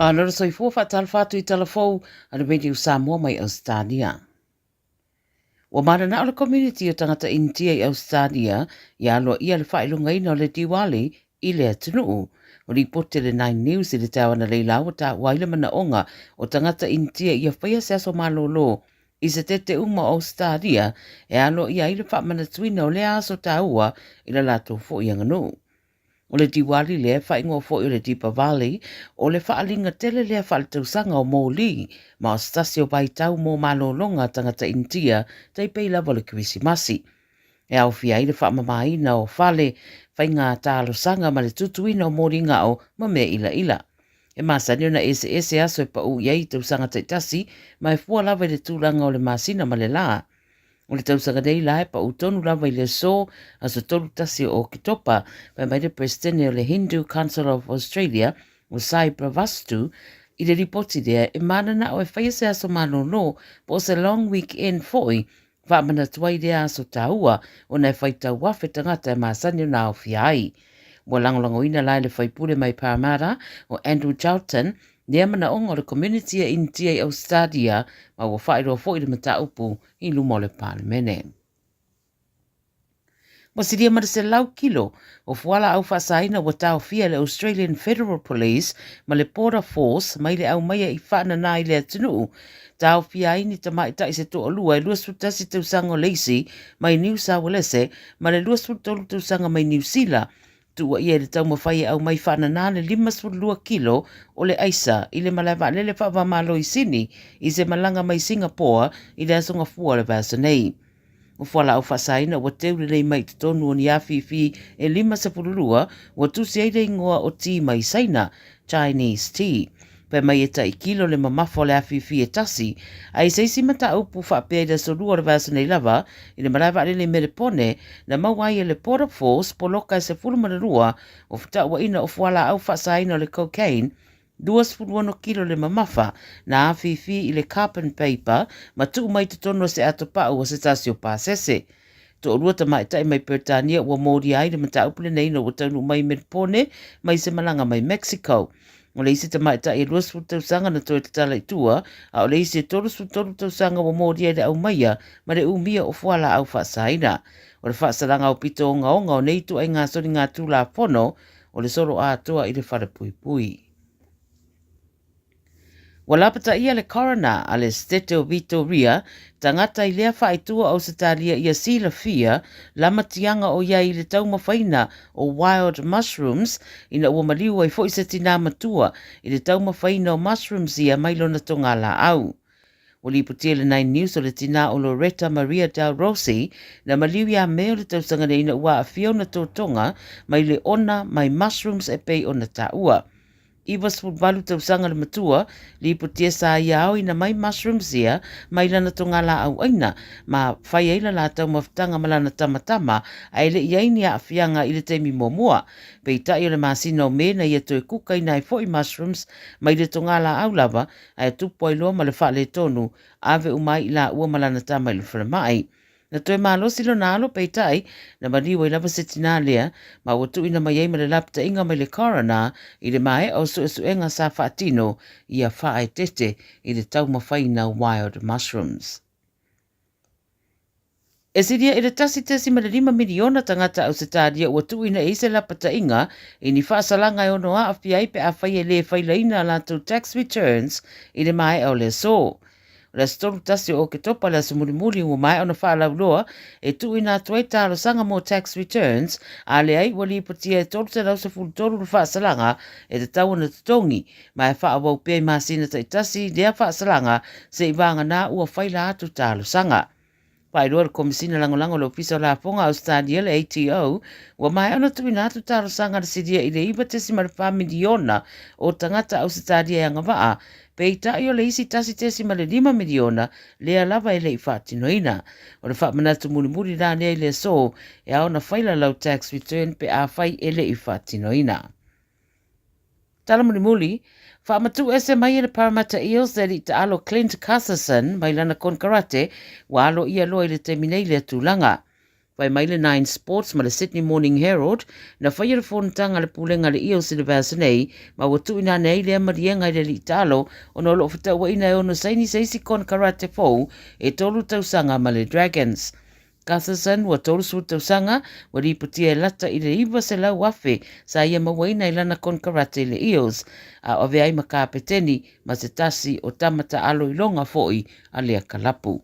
Malo le soifua faatalofa atu i tala fou a le Radio Samoa mai Ausetalia. Ua mananao le komuniti o tagata Initia i Ausetalia ia aloaia le faailogaina o le Diwali i le atunuu. Ua lipoti e le Nine News i le taeao analeila ua taua ai le manaoga o tagata Initia ia faia se aso malolo i se tete uma o Ausetalia e aloaia ai le faamanatuina o lea aso taua i la latou foi aganuu. O le Diwali lea, faaigoa foi o le Deepavali, o le faaaliga tele lea faaletausaga o moli, ma o se tasi o vaitau mo malologa a tagata Initia, tai pei lava o le Kerisimasi. E aofia ai le faamamaina o fale, faiga talosaga ma le tutuina o moligao ma mea ilaila. E masani ona eseese aso e pau i ai i tausaga taitasi, ma e fua lava i le tulaga o le masina ma le lā. O le tausaga nei la e pau tonu lava i le aso, aso 31 o Oketopa, fai mai le Peresetene o le Hindu Council of Australia, o Sai Bravastu, i le lipoti lea e mananao e faia se aso malolo po o se long weekend foi faamanatu ai lea aso taua ona e faitau afe tagata e masani ona aofia ai. Ua lagolagoina la e le faipule mai Parramatta o Andrew Charlton lea manaoga o le komuniti e Initia i Ausetalia ma ua faailoa foi le mataupu i luma o le Palemene. Ua silia ma le 100 kilo o fualaau faasaina ua taofia e le Australian Federal Police ma le Border Force mai le aumaia i faanana i le atunuu. Taofia ai ni tamaitai se toalua e 21 tausaga o le isi mai Niu Sauelese ma le 23 tausaga mai Niu Sila Tuuaia i le taumafai e aumai faanana le 52 kilo o le aisa i le malae vaalele faava-o-Malo i Sini i se malaga mai Singapoa i le aso Gafua o le vaiaso nei. O fualaau faasaina ua teu lelei mai i totonu o ni afifi e 52 ua tusi ai le igoa o ti mai Saina, Chinese tea. Fai mai e tai kilo le mamafa o le afifi e tasi, a i se isi mataupu faapea i le aso Lua o le vaiaso nei lava, i le malae vaalele i Melepone, na maua ai e le Border Force poloka e 12 o fetauaiga o fualaau faasaina o le cocaine, 26 kilo le mamafa, na afifi i le carbon paper ma tuu mai i totonu o se atopau o se tasi o pasese. Toalua tamaitai mai Peretania ua molia ai le mataupu lenei ina ua taunuu mai i Melepone mai se malaga mai Mexico. O le isi tamaitai e 20 tausaga na toe tatala i tua, a o le isi e 33 tausaga ua molia i le aumaia ma le umia o fualaau faasaina. O le faasalaga aupito ogaoga o nei ituaiga soligatulafono o le solo atoa i le falepuipui. Ua lapataia le coroner a le Setete o Vitoria, tagata i lea faaitua o Ausetalia ia silafia lamatiaga o i ai i le taumafaina o wild mushrooms ina ua maliu ai foi se tinā matua i le taumafaina o mushrooms ia mai lona togalaau. Ua lipotia i le Nine News o le tinā o Loretta Maria Del Rossi na maliu iā Me o le tausaga nei ina ua aafia ona totoga mai le ona mai mushrooms e pei ona taua. 98 tausaga le matua, lipotia sa ia aoina mai mushrooms ia mai lana togalaau ʻaina ma fai ai la latou mafutaga ma lana tamatama ae le i ai ni aafiaga i le taimi muamua. Peitai o le masina o Me na ia toe kukaina ai foi mushrooms mai le togalaau lava ae tupu ai loa ma le faaletonu ave uma ai i laua ma lana tama i le falemai. Na toe malosi lona alo, peitai, na maliu ai lava se tinā lea, ma ua tuuina mai ai ma le lapataiga mai le coroner i le maea o suesuega sa faatino ia faaeteete i le taumafaina wild mushrooms. E silia i le 1.5 miliona tagata Ausetalia ua tuuina i ai se lapataiga i ni faasalaga e ono aafia ai pe afai e le failaina a latou tax returns i le maea o le aso. O le aso 31 o Oketopa le aso mulimuli ua maea ona faalauiloa e tuuina atu ai talosaga mo tax returns, a leai ua lipotia e 313 le faasalaga e tatau ona totogi, ma e faaauau pea i masina taitasi lea faasalaga seivagana ua faila atu talosaga. Faailoa le Komesina Lagolago o le Ofisa o Lafoga a Ausetalia, le ATO, ua maea ona tuuina atu talosaga a le silia i le 9.4 miliona o tagata Ausetalia e agavaa, peitai o le isi 1.5 miliona lea lava e le i faatinoina. O le faamanatu mulimuli la lea i le aso e ao ona faila lau tax return pe afai e le i faatinoina. Tala mulimuli, faamatuu ese mai e le Parramatta Eels le alii taalo Clint Gutherson mai lana konekarate, ua aloaia loa i le taimi nei lea tulaga. Fai mai le Nine Sports ma le Sydney Morning Herald, na faia le fonotaga a le Pulega a le Eels i le vaiaso nei, ma ua tuuina ane ai lea maliega i le alii taalo ona o lo o fetauaiina e ono saini se isi konekarate fou e tolu tausaga ma le Dragons. Gutherson, ua 30 tausaga, ua lipotia e lata i le 900,000 sa ia mauaina i lana konekarate i le Eels, a o avea ai ma kapeteni ma se tasi o tama taalo iloga foi a lea kalapu.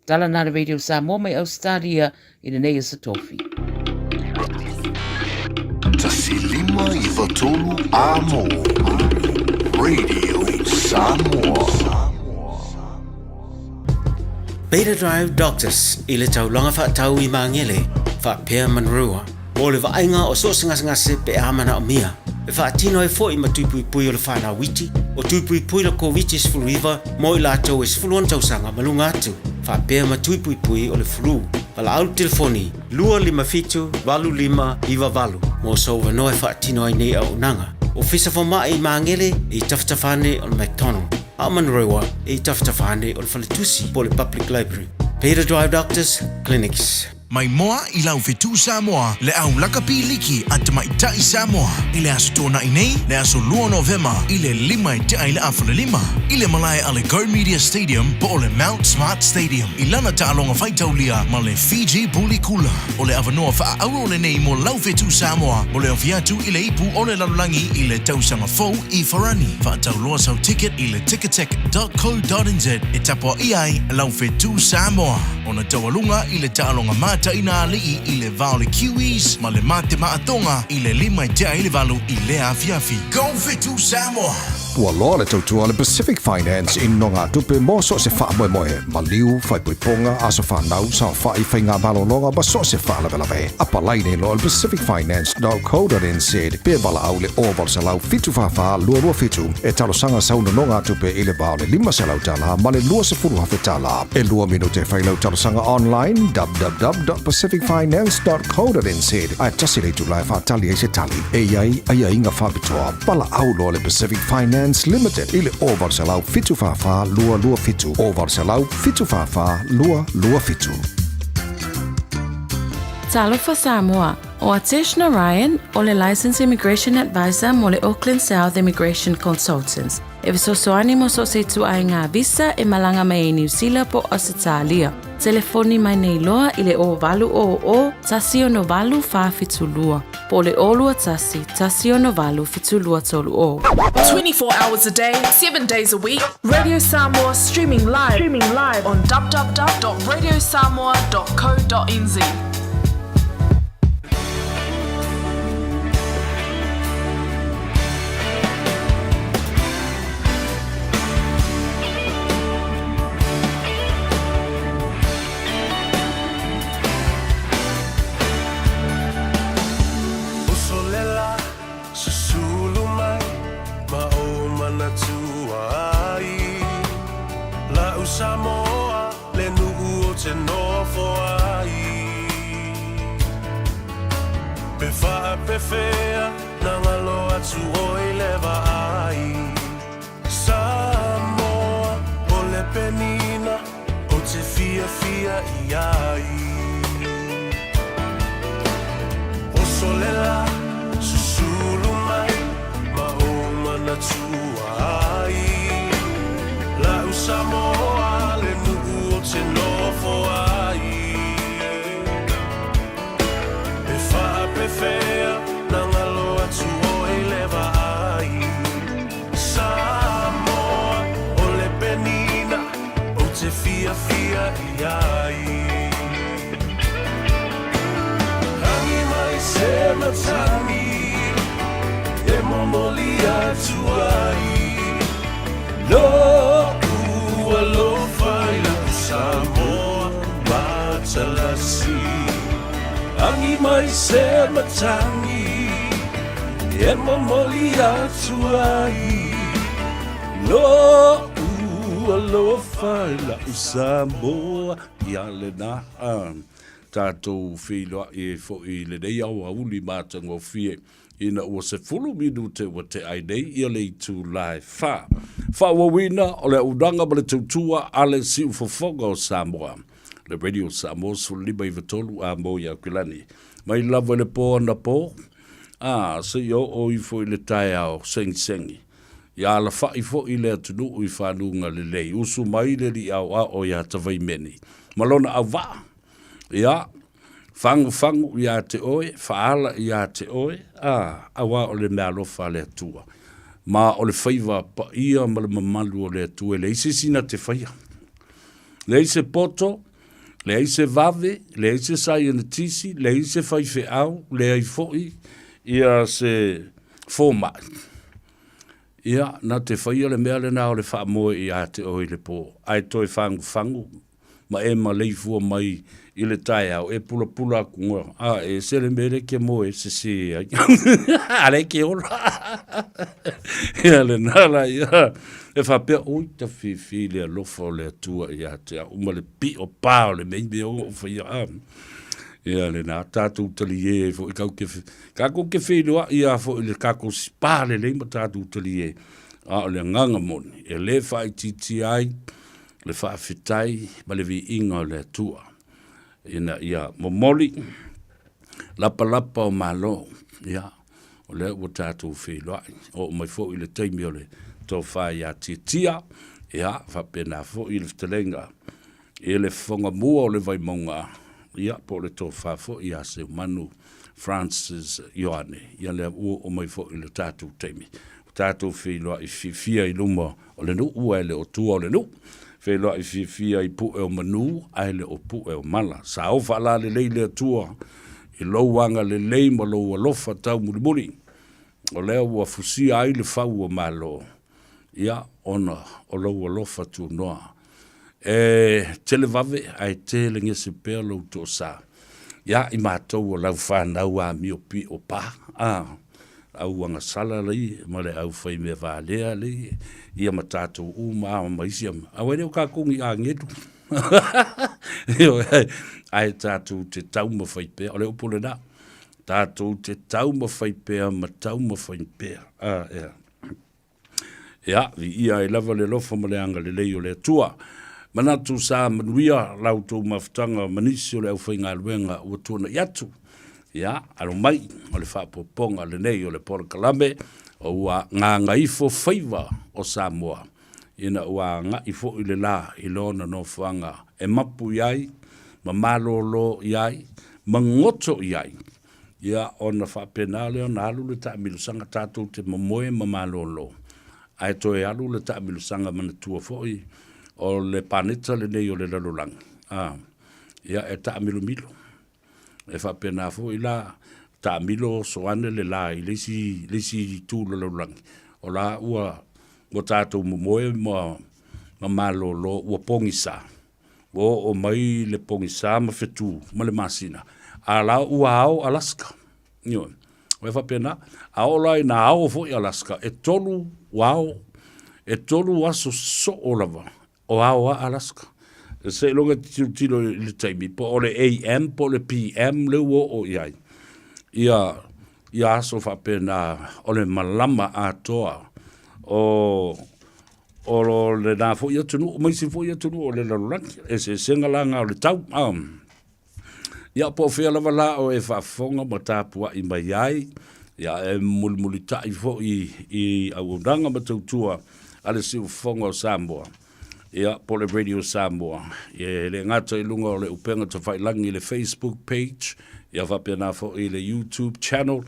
Tala nā le Radio Samoa mai Ausetalia i lenei aso Tofi. 153 Amo Radio Samoa. Beta Drive Doctors i le taulaga faatau i Magele faapea Manurewa mo le vaaiga o so o se gasegase pe a manaomia. E faatino ai foi ma tui puipui o le whanau iti, o tui puipui la Koviti-19 mo i latou e 16 tausaga ma luga atu, faapea ma tui puipui o le flu. Valaau le telefoni 257 8598 mo sou avanoa e faatino ai nei auaunaga. Ofisa Fomai i Magele e i tafatafa ane o le McDonald, a o Manurewa e i tafatafa ane o le Faletusi po o le Public Library. Beta Drive Doctors Clinics. Mai moa i lau fetu Samoa le au lakapi liki a Tamaitai Samoa i le Aso Toonai nei, le aso 2 o Novema i le 5 e tea i le 1:30 i le malae a le Go Media Stadium po o le Mount Smart Stadium i lana taaloga faitaulia ma le Fiji Buli Kula. O le avanoa faaauro lenei mo lau fetu Samoa mo le ofi atu i le ipu o le lalolagi i le tausaga fou i Farani. Faatauloa sau ticket i le ticketek.co.nz e tapuaia ai lau fetu Samoa. Ona taualuga i le taaloga mataina alii i le va o le Kiwis ma le Matemaatoga i le 5 e tea i le 8 i lea afiafi. Go Fetu Samoa! Ua loa le tautua a le Pacific Finance i nogatupe mo so o se faamoemoe, maliu, faaipoipoga, aso fanau, saofai, faiga malologa ma so o se faalavelave. Apalai nei loa i le pacificfinance.co.nz pe valaau i le 0800 744 227 e talosaga sau nonogatupe i le va o le $500 ma le $20,000. E lua minute e fai lau talosaga online www.pacificfinance.co.nz ae tasi le itula e faatali ai se tali. E i ai aiaiga faapitoa. Valaau loa le Pacific Finance Limited i le 0800 744 227, 0800 744 227. Talofa Samoa, ʻO Atesh Narayan, ʻo le Licensed Immigration Advisor mo le Auckland South Immigration Consultants. E fesoasoani mo so o se ituaiga visa e malaga mai ai Niu Sila po o Ausetalia. Telefoni mai nei loa i le 0800 168 472 po o le 021 168 7230. 24 hours a day, 7 days a week, Radio Samoa streaming live, streaming live on www.radiosamoa.co.nz. Uso lela, susulu mai, ma ou manatua ai. La'u Samoa, le nu'u o te nofo ai. Pe faapefea na ngalo atu oi le vaai. Samoa, o le penina o te fiafia i ai. Oso le la, susulu mai, ma ou manatua ai. La'u Samoa, le nu'u o te nofo ai. E faapefea na ngalo atu oi le vaai. Samoa, o le penina ou te fiafia i ai. Hangi mai se matani e momoli atu ai. Lo'u alofa i la'u Samoa matalasi. Agi mai se matagi e momoli atu ai. Lo'u alofa i la'u Samoa. Ia lena tatou feiloai ai foi i lenei aoauli matagofie. Ina ua 10 minute ua tea ai nei ia le itula e fa. Faaauauina o le auaunaga ma le tautua a le Siufofoga o Samoa. Le Radio Samoa 15 93 a mo i Aukilani. Mai lava i le pō anapō, ā, seia oo ifo i le taeao segisegi. Ia alafaʻi foʻi le atunuu i fanuga lelei, usu mai le alii aoao iā Tavaimeni ma lona auvaa. Ia, fagufagu iā te oe, faala iā te oe, ā, auā o le meaalofa a le Atua. Ma o le faiva paia ma le mamalu o le Atua e leai se isi na te faia. Leai se poto, leai se vave, leai se saienitisi, leai se faifeau, leai foi ia se fomai. Ia, na te faia le mea lena o le faamoe ia te oe i le pō, ae toe fagufagu ma e maleifua mai i le taeao, e pulapula aku ngoa, a e ese le mea lea e ke moe e sesē ai. A lea e ke ola. Ia lena la ia. E faapea, oi ta fifi le alofa o le Atua ia te au ma le pio pā o le mei mea o ou faia. A. Ia lena, tātou taliē ai foi kau ke, kākou ke feiloai a foi le kākou spa lelei ma tātou taliē. A o le agaga moni, e lē faaitiitia ai le faafetai ma le viiga o le Atua. Ina ia momoli lapalapa o Malo, ia, o lea ua tatou feiloai. Oo mai foi i le taimi o le tofa ia Tiatia, ia, faapena foi le fetalaiga i le fofoga mua o le Vaimauga, ia, po o le tofa foi ia Seumanu Francis Ioane. Ia lea ua oo mai foi i le tatou taimi. Ua tatou feiloai fiafia i luma o le nuu ae le o tua o le nuu. Feiloai fiafia i pue o manu ae le o pue o mala. Sao faalalelei le Atua i lou agalelei ma lou alofa taumulimuli. O lea ua fusia ai le fau o Malo, ia, ona o lou alofa tunoa. E televave ae telegese pea lou toasa ia i matou o lau fanau amio pio pa, a, au agasala lei ma le au fai mea valea lei, ia ma tatou uma a ma isi, aua e le o kakou ni agelu. Ioe, ae tatou te taumafai pea, o le upu lena, tatou te taumafai pea ma taumafai pea. A, ea. Ia, viia ai lava le alofa ma le agalelei o le Atua. Manatu sa manuia la outou mafutaga ma nisi o le aufaigaluega ua tuanai atu. Ia, alo mai o le faaopoopoga lenei o le polokalame o ua gagaifo faiva o Samoa ina ua agai foi le la i lona nofoaga e mapu i ai ma malōlō i ai ma goto i ai. Ia, ona faapena lea ona alu le taamilosaga, tatou te momoe ma malōlō, ae toe alu le taamilosaga manatua foi o le paneta lenei o le lalolagi, a, ia, e taamilomilo. E faapena foi la, taamilo oso ane le la i le isi, le isi itu o le lalolagi, o la ua, ua tatou momoe ma, ma malōlō, ua pogisa. Ua oo mai le pogisa ma fetu ma le masina, a la ua ao Alaska. Ioe. E faapena, a oo la ina ao foi Alaska, e tolu ao, e tolu aso sosoo lava o ao a Alaska. Seiloga e te tilotilo i le taimi, po o le AM po o le PM lea ua oo i ai. Ia, ia aso faapena o le malama atoa o O lena foi atunuu ma isi foi atunuu o le lalolagi, eseesega la na o le tau. Ia, po o fea lava la o e faafofoga ma tapuai mai ai, ia e mulimulitai foi i auaunaga ma tautua a le Siufofoga o Samoa, ia, po o le Radio Samoa, e le gata i luga o le upega tafailagi i le Facebook page, ia faapena foi i le YouTube channel,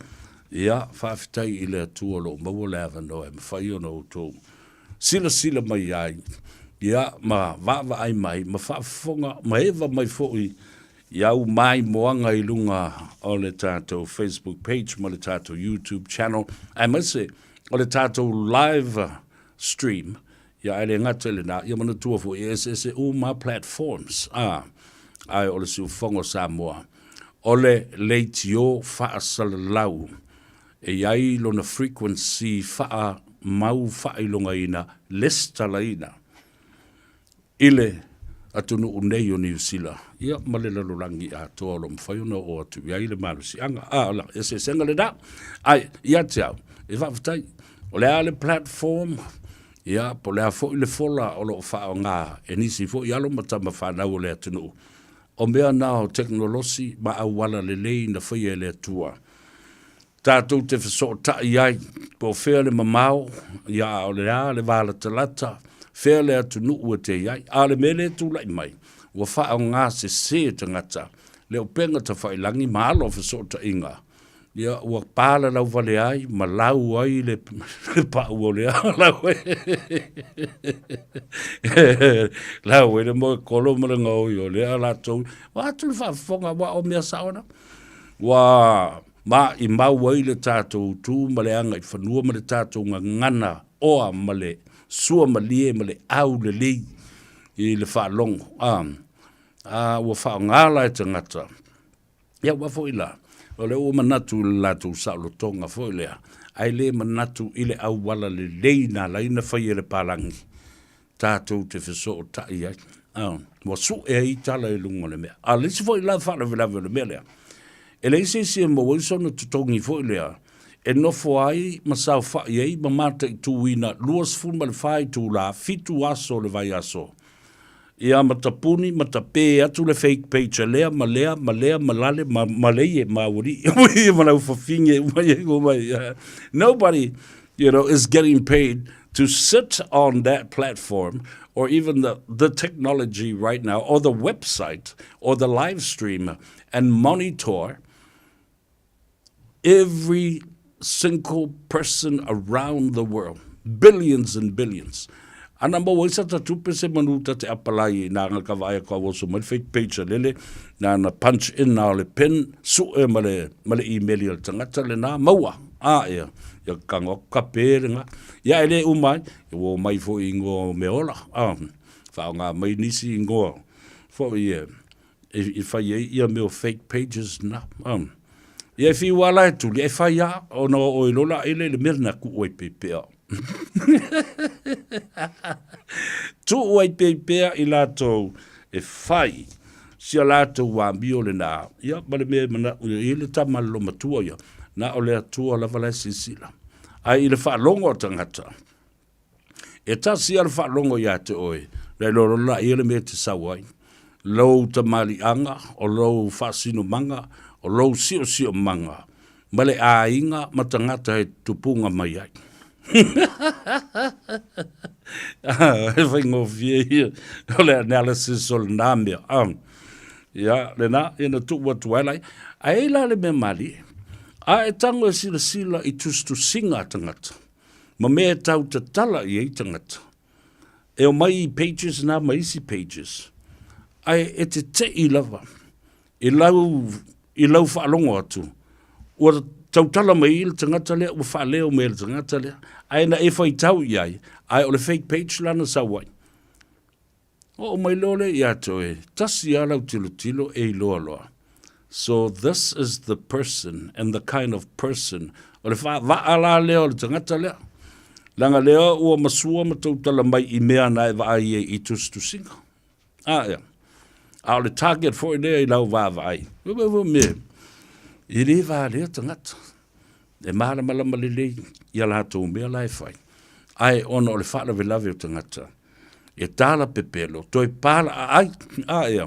ia, faafetai i le Atua o lo o maua le avanoa e mafai ona outou silasila mai ai, ia, ma vaavaai mai, ma faafofoga ma eva mai foi i au maimoaga i luga o le tatou Facebook page ma le tatou YouTube channel, aemaise o le tatou live stream, ia ae le gata i lena, ia manatua foi e eseese uma platforms, a, ae o le siufofoga o Samoa, o le leitio faasalalau E i ai lona frequency faa mau faailogaina lesitalaina i le atunuu nei o Niu Sila, ia ma le lalolagi atoa o lo o mafai ona oo atu i ai le malosiaga. A, o le eseesega lena. Ae, ia te au, e faafetai, o le a le platform, ia, po o le a foi le fola o lo o faaaoga e nisi foi alo ma tama fanau o le atunuu. O mea na o tekonolosi ma auala lelei na faia e le Atua. Tatou te fesootai ai, po o fea le mamao, ia a o le a le valatalata, fea le atunuu e te i ai. A o le mea lea e tulai mai, ua faaaoga sese e tagata le upega tafailagi ma alo o fesootaiga, ia ua palalauvale ai ma lau ai le, le pau o le lau ai lau ai le moekolo ma le gaoi o lea latou. Ua atu le faafofoga, aua o mea sao na. Ua maimau ai le tatou tu ma le agaifanua ma le tatou gagana oa ma le suamalie ma le aulelei i le faalogo. A, a ua faaaoga la e tagata. Ia aua foi la, o lea ua manatu i le latou saolotoga foi lea, ae le manatu i le auala lelei na ala ai ona fai e le palagi tatou te fesootai ai. Ua sue ai tala i luga o le mea. A o le isi foi la faalavelave o le mea lea, e leai se isi e maua ai sona totogi foi lea e nofo ai ma saofai ai ma mataituina 24 itula, 7 aso o le vaiaso, ia ma tapuni ma tapē atu le fake page a lea ma lea ma lea ma lale ma, ma leie ma aualii ma laufafine uma ia uma ia. Nobody, you know, is getting paid to sit on that platform or even the, the technology right now or the website or the live stream and monitor every single person around the world, billions and billions. Ana maua ai sa ta tupe se manu ta te apalai i nā nga ka vaai aku a oso mai le fake page a lele, na na punch in na o le pin, sue ma le, ma le email i o le tangata le nā maua. A ia, ia kango aku ka pē le ngā. Ia e le uma ai, ia ua omai foi ingoa o mea ola. A, whaonga mai nisi ingoa foi e, e, e fai ai ia mea o fake pages na. Ia e whiu ala e tuli, e whai a, ona o oe lola ele le mea na ku ai pepea. Tuu ai pepea i latou e whai si a latou amio le nā. Ia, ma le mea e mana, i le tama le lomatua ia, na o le atua lava la e silasila. Ai i le whaalogo a tangata, E tasi a le faalogo iā te oe, na iloa loa laia le mea e te sau ai. Lou tamaliiaga, o lou faasinomaga, o lou siosiomaga, ma le aiga ma tagata e tupuga mai ai. E faigofie ia o le analysis o lena mea. Ia, lena, ia na tuu atu ai lai. Ae ai la le mea malie, a e tago e silasila i tusitusiga a tagata, ma mea e tau tatala i ai tagata. E omai i pages na ma isi pages, ae e te te'i lava i lau, i lau faalogo atu, ua tautala mai ai le tagata lea, ua faaleo mai e le tagata lea, ae na e faitau i ai, ae o le fake page la na sau ai. Oo mai loa lea ia te oe, tasi lava lau tilotilo e iloa loa. So this is the person and the kind of person. O le faavaa la lea o le tagata lea. Leaga lea ua masua ma tautala mai i mea na e vaai ai i tusitusiga. A ea. A o le target foi lea i lau vaavaai. Me, e le valea tagata. E malamalama lelei i a latou mea la e fai, ae ona o le faalavelave o tagata, e tala pepelo, toe palaai, a ea,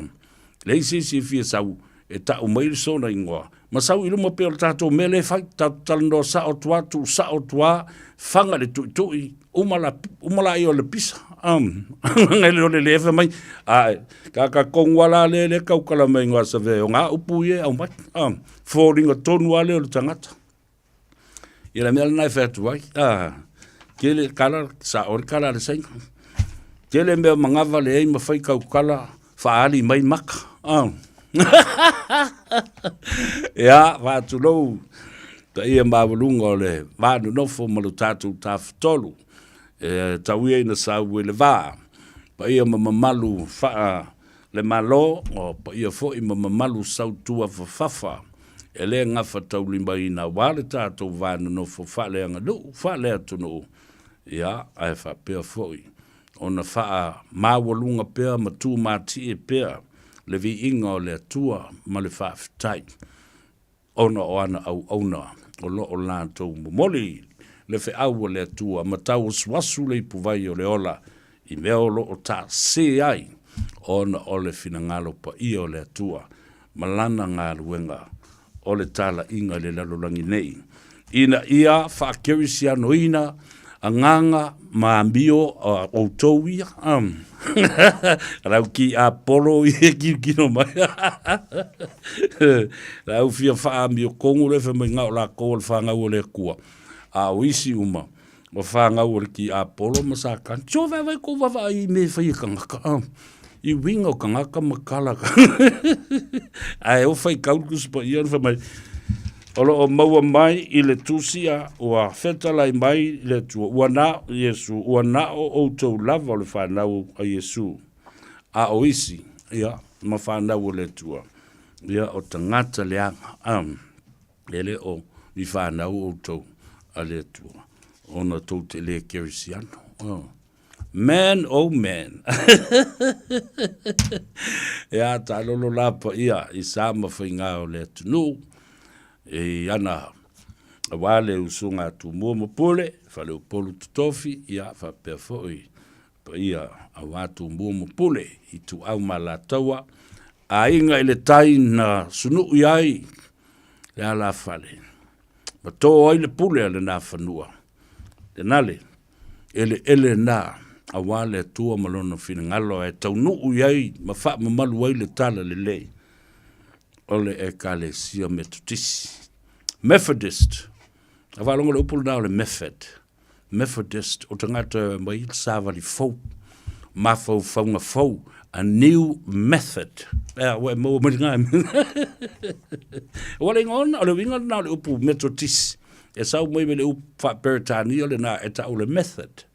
leai se isi e fia sau e tau mai le sona ingoa, ma sau i luma pea o le tatou mea lea e fai, tatou talanoa sao atu lava, tuu sao atu lava, faga le tuitui, uma la, uma laia o le pisa, ngai le o le le fai mai, ae, kaka kogu lava la lea lea taukala mai ingoa save o ngā upu ia e aumai, foliga tonu lava lea o le tagata. Ia le mea lena e fai atu ai, a, tele kala, sao le kala a le Saina. Tele mea manava leai ma fai taukala faali mai maka. A. Ia, faatulou paia maualuga o le va nonofo ma lo tatou tafatolu e tau ia ina sau i le va. Paia ma mamalu faa le Malo, o paia foi ma mamalu sautuafafafa e le gafataulimaina aua le tatou va nonofo faaleaganuu, faaleatunuu, ia, ae faapea foi ona faamaualuga pea ma tumatie pea le viiga o le Atua ma le faafetai. ona o ana auauna o lo o latou momoli le feau a le Atua ma tauasuasu le ipuvai o le ola i mea o lo o taase ai. ona o le finagalo paia o le Atua ma Lana galuega o le talaiga i le lalolagi nei, ina ia faakerisianoina agaga ma amio a outou ia. Rau ki Apolo ia e kilokilo mai. Rau fia faaamio kongu le fai mai na o lakou o le fanau o le Atua, a o isi uma o fanau o le tiapolo ma Satani. Tio vaevae kou vaavaai i mea e fai e tagata, a, i uiga o tagata ma tala. Ae o faitau le Tusi Paia na fai mai, o lo o maua mai i le tusi a ua fetalai mai le Atua, ua na o Iesu, ua na o outou lava o le fanau a Iesu, a o isi, ia, ma fanau o le Atua, ia, o tagata leaga. A. E le o ni fanau outou a le Atua, ona tou te le kerisiano. Oh. Man, oh man. e a tālolo la pa ia i sa ma whainga o le atunuu, e ana wā le usunga atu mua ma pule, whale o polu totofi, ia whapea foi pa ia a wā tu mua ma pule i tu au ma la taua, a inga i le tai na sunu i ai le alafale, ma tō ai le pule a lenā fanua, le nale, eleele na, auā le Atua ma Lona finagalo ae taunuu i ai ma faamamalu ai le talalelei o le Ekalesia Metotisi. Methodist, a faalogo le upu lenā o le method, Methodist, o tagata e aumai le savali fou, mafaufauga fou, a new method. Ea, ua e maua mai lena. Ua le igoa o le uiga lena o le upu Methodist, e sau mai me le upu faa-Peretania lena e tau le method.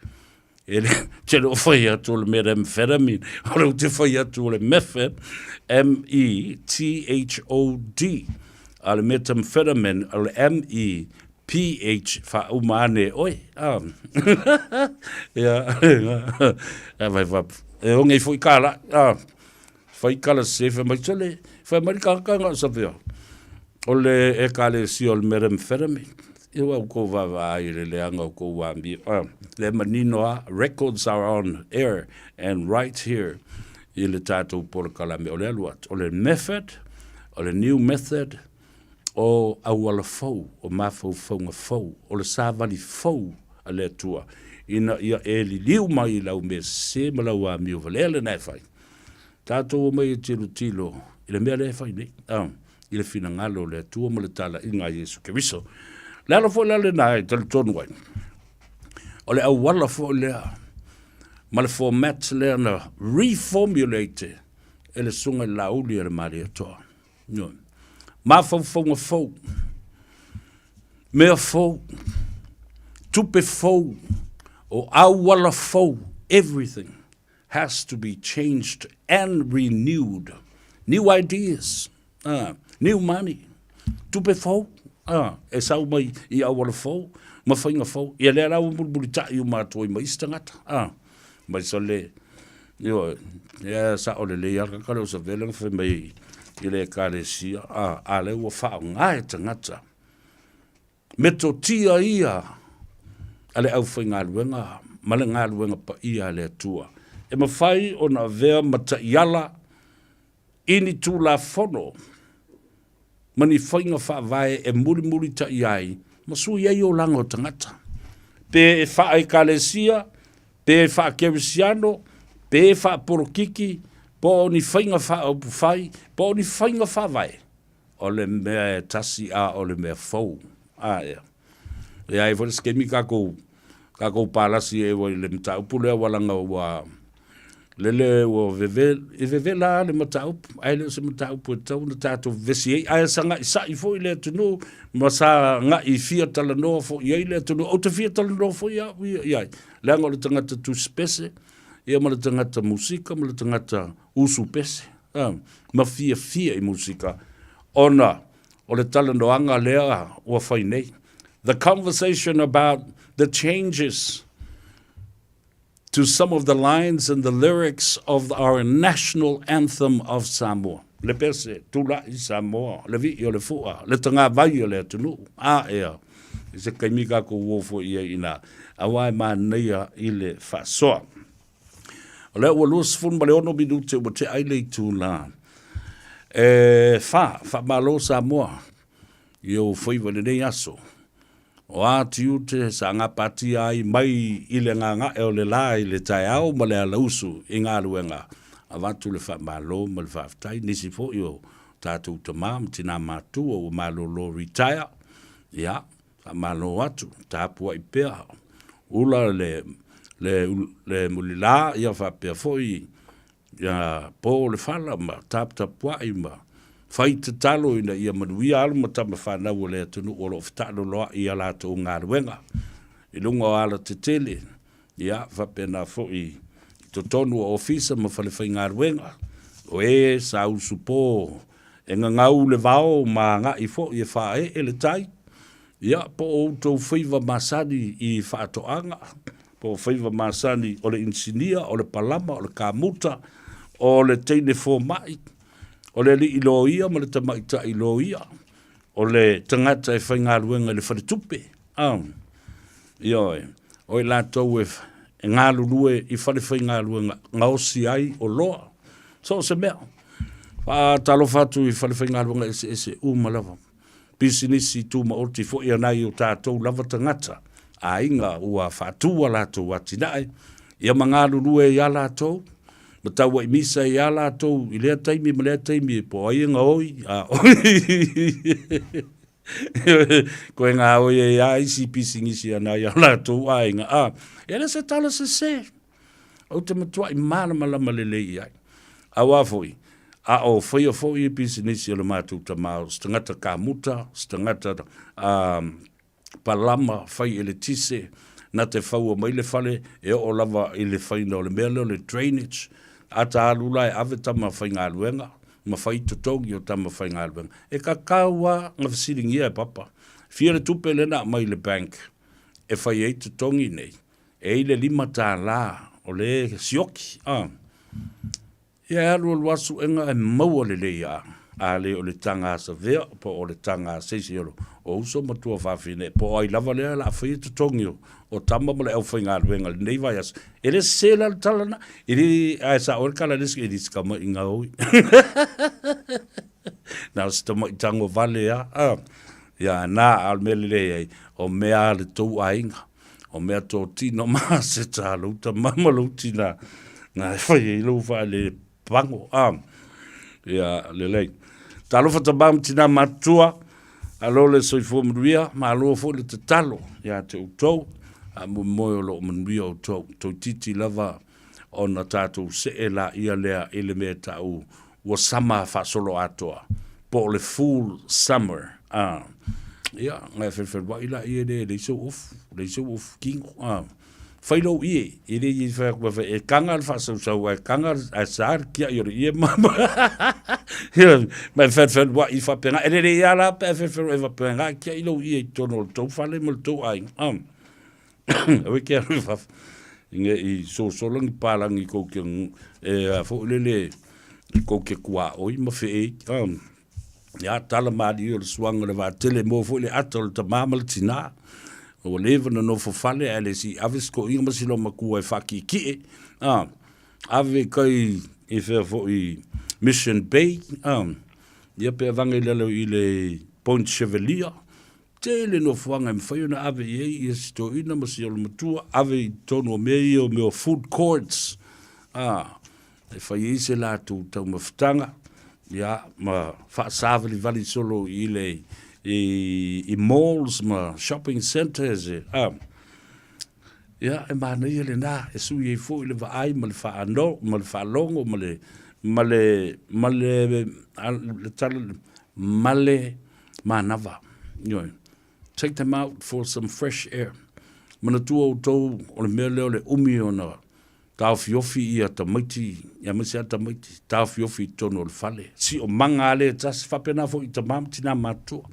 E le, te le o fai atu o le methamphetamine, o le te fai atu o le method, M-E-T-H-O-D. A le methamphetamine, o le M-E PH faauma ane e oe. Ah. Ia, a vai va e onge foi kala. Ah. Fai kala se fe mai tole, fai mai ka ka nga sa fea. O le e kale si o le methamphetamine. Ia wa ko va va ai le leanga o ko wa mi. Ah. Le manino a records are on air and right here i le tātou polokalame o le alu atu. O le method, o le new method, o auala fou, o mafaufauga fou, o le savali fou a le Atua, ina ia e liliu mai i lau mea sese ma lau amio valea lena e fai. Tatou omai e tilotilo i le mea lea e fai nei, a, i le finagalo o le Atua ma le talaiga a Iesu Keriso. Le ala foi la lena e talitonu ai, o le auala foi lea ma le format lea na reformulate e le Susuga i le Laauli a le Malietoa. Ioe. Mafaufauga fou, mea fou, tupe fou, o auala fou, everything has to be changed and renewed. New ideas, new money, tupe fou, e sau mai i auala fou, ma faiga fou. Ia lea la ua mulimulitai uma atu ai ma isi tagata. Mai sa le, ioe, ia sao lelei lava ka leo savele na fai mai i le Ekalesia, a, a lea ua faaaoga e tagata metotia ia a le aufaigaluega ma le galuega paia a le Atua, e mafai ona avea ma taiala i ni Tulafono ma ni faiga faavae e mulimulitai ai ma sui ai olaga o tagata, pe e faa-Ekalesia, pe e faa-Kerisiano, pe e faa-polokiki, po o ni faiga faaupufai, po o ni faiga faavae, o le mea e tasi a o le mea fou. A ea. E ai foi le skemi kakou, kakou palasi e i le mataupu lea ua laga ua lele ua veve, e vevela lava le mataupu, ae le o se mataupu e tatau ona tatou vevesi ai, ae saga'isa'i foi le atunuu ma saga'i fia talanoa foi i ai le atunuu. Ou te fia talanoa foi au ia i ai, leaga o le tagata tusipese, ia ma le tagata musika ma le tagata usupese, a, ma fiafia i musika, ona o le talanoaga lea ua fai nei. The conversation about the changes to some of the lines and the lyrics of our national anthem of Samoa. Le pese, tula'i Samoa, le vi'i o le fu'a, le tagavai o le atunuu, a ea, i se taimi tatou uo foi i ai i ina, auā e manaia i le faasoa. O lea ua 26 minute ua tea ai le itula e fa. Faamalo Samoa i ou faiva i lenei aso. O a tiute sa gapatia ai mai i le gaga'e o le la i le taeao ma le alausu i galuega, avatu le faamalo ma le faafetai. Nisi foi o tatou tama ma tina matua ua malolo retire, ia, faamalo atu, tapuai pea, ula le, le, le mulila, ia faapea foi Ia po le fala ma taputapuai ma fai tatalo ina ia manuia alo ma tama fanau o le atunuu o lo o fetaaloloai i a latou galuega i luga o alatetele, ia faapena foi i totonu o ofisa ma falefaigaluega. O e sa usupo e gagau le vao ma agai foi e faaee le tai, Ia, po o outou faiva masani i faatoaga, po o faiva masani o le inisinia, o le palama, o le kamuta, o le teine fomai, o le alii loia ma le tamaitai loia, o le tagata e faigaluega i le faletupe, a, ioe, o i latou e, e galulue i falefaigaluega gaosi ai oloa, so o se mea. Faatalofa atu i falefaigaluega eseese uma lava. pisinisi tumaoti foi a nai o tatou lava tagata, aiga ua faatu a latou atinae, ia ma galulue ai a latou, ma tauai misa ai a latou i lea taimi ma lea taimi, po o ai e gaoi, a koe gaoi ai a isi pisinisi a nai a latou aiga, a, e le se tala sese. Ou te matuai malamalama lelei i ai. Aua foi, a o faia foi pisinisi a le matou tama, o se tagata kamuta, o se tagata um, palama, fai eletise, na te faua mai le fale, e oo lava i le faina o le mea lea o le drainage, a ta alu la e ave tama faigaluega, ma fai totogi o tama faigaluega. E kakau a na fesiligia e papa, fia le tupe lea na aumai i le bank e fai ai totogi nei, E i le $5 o le sioki, a. Ia e alu alu a suega e maua lelei a, a le o le taga a Savea po o le taga a se isi o uso ma tuafafine po o ai lava lea o le a faia totogi o tama ma le aufaigaluega i lenei vaiaso. E le sese la le tala lena, e le, ae sao ai le tala a le isi, e le se tama'i gaoi. Na o se tama'i tago vale lava, a. Ia na, a o le mea lelei ai, o mea a le tou aiga. O mea totino ma aseta lou tama ma lou tina na e fai ai lou faale pago. A, ia, lelei. Talofa tama ma tina matutua, alo le soifua manuia, malo foi le tatalo ia te outou, a moemoe o loo manuia outou. Toeitiiti lava ona tatou see laia lea i le mea e tau ua sama faasoloatoa, po o le full summer, a. Ia, na e felufelua'i laia lea e leai sou ofu, leai sou ofu kino, a. Fai lou ie, e le i fai atu e taga le faasausau ae taga ae sa le tiai o le ie ma ma e felufelua'i faapena. E lelei lava la pe a e felufelua'i faapena, e tiai lou ie i totonu o le tou fale ma le tou aiga, a. Aua e te alu i fafo ne i sosola ni palagi kou te e a foi lele i kou te tuaoi ma feei. Ia tala malie o le suaga o le vaatele mo foi le ata o le tamā ma le tinā. Ua leva na nofo fale ae le si ave si toeaina ma si loomatua e faakiekie. Ave kai i fea foi Mission Bay. Ia pe avage i lalo i le Point Chevalier. Tele nofoaga e mafai ona ave i ai ia si toeaina ma si olomatua, ave i totonu o mea ia o mea o food courts, a, e fai ai se latou taumafataga, ia, ma faasavalivali solo i le, i, i malls ma shopping centres, a. Ia, e manaia lena, e sui ai foi le vaai ma le faano, ma le faalogo ma le, ma le, ma le, le tala, ma le manava. Ioe. Take them out for some fresh air. Manatua outou o le mea lea o le umi ona taofiofi ia tamaiti, aemaise lava tamaiti, taofiofi i totonu o le fale. Siomaga lava lea e tasi, faapena foi i tama ma tina matutua.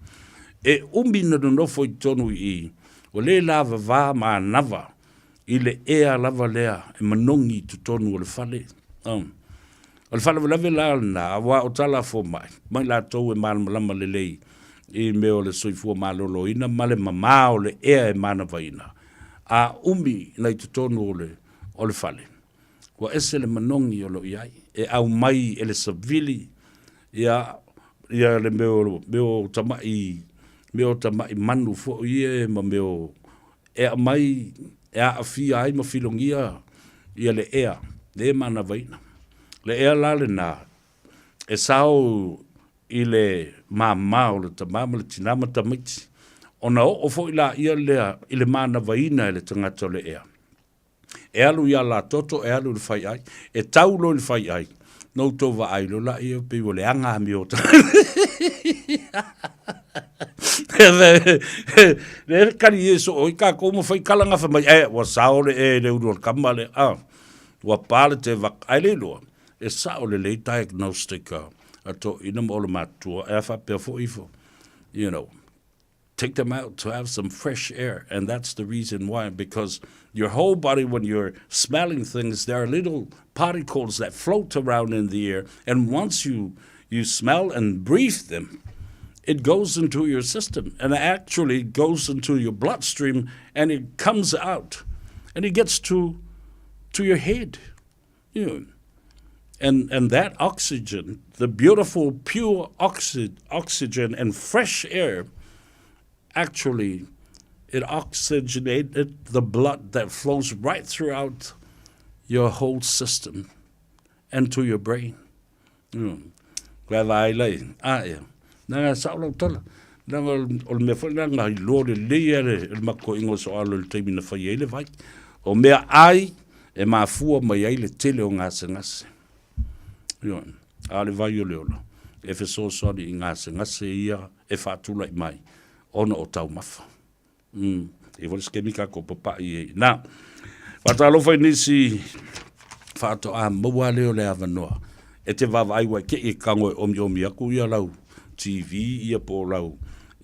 E umi na nonofo i totonu i i, ua le lavava manava i le ea lava lea e manogi i totonu o le fale. Um. O le faalavelave la lena, aua o tala a fomai, mai latou e malamalama lelei i mea o le soifua maloloina ma le mama o le ea e manavaina, a umi na i totonu o le, o le fale. Ua ese le manogi o lo o i ai, e aumai e le savili, ia, ia le mea o, mea o tamai, mea o tamai manu foi ia ma mea o, e aumai e aafia ai ma filogia ia le ea le manavaina. Le ea la lena, e sao i le māmā o le tamā ma le tinā ma tamaiti, ona oo foi laia lea i le manavaina e le tagata o le ea. E alu i alatoto, e alu i le faiai, e tau loa i le faiai, na outou vaai loa laia pei ua leaga amio Le kali e soo ai kākou ma fai kala gafa mai, e, ua sao le e le ulu o le kama le, a, ua pa le te vaka, ai le iloa, e sao lelei diagnostic a, a toeaiina ma olomatua, e a faapea foi ifo, you know, take them out to have some fresh air and that's the reason why because your whole body when you're smelling things there are little particles that float around in the air and once you you smell and breathe them it goes into your system and actually goes into your bloodstream and it comes out and it gets to to your head you know and and that oxygen the beautiful pure oxy, oxygen and fresh air actually it oxygenated the blood that flows right throughout your whole system and to your brain. Koe vaai lai, a ia. Nanga sao lau tala. Nanga o le mea foi nanga i loa lelei a le, le makoiga o soalo i le taimi na fai ai le vai. O mea ai e mafua mai ai le tele o gasegase. Ioe, a o le vai o le ola, e fesoasoani i gasegase ia e faatulai mai ona o taumafa. Mm. E foi se kemi kākou papaʻi ai. Na, faatalofa i nisi faatoa maua lea o le avanoa e te vaavaai ua e keʻi e kago e omiomi aku ia lau TV ia po o lau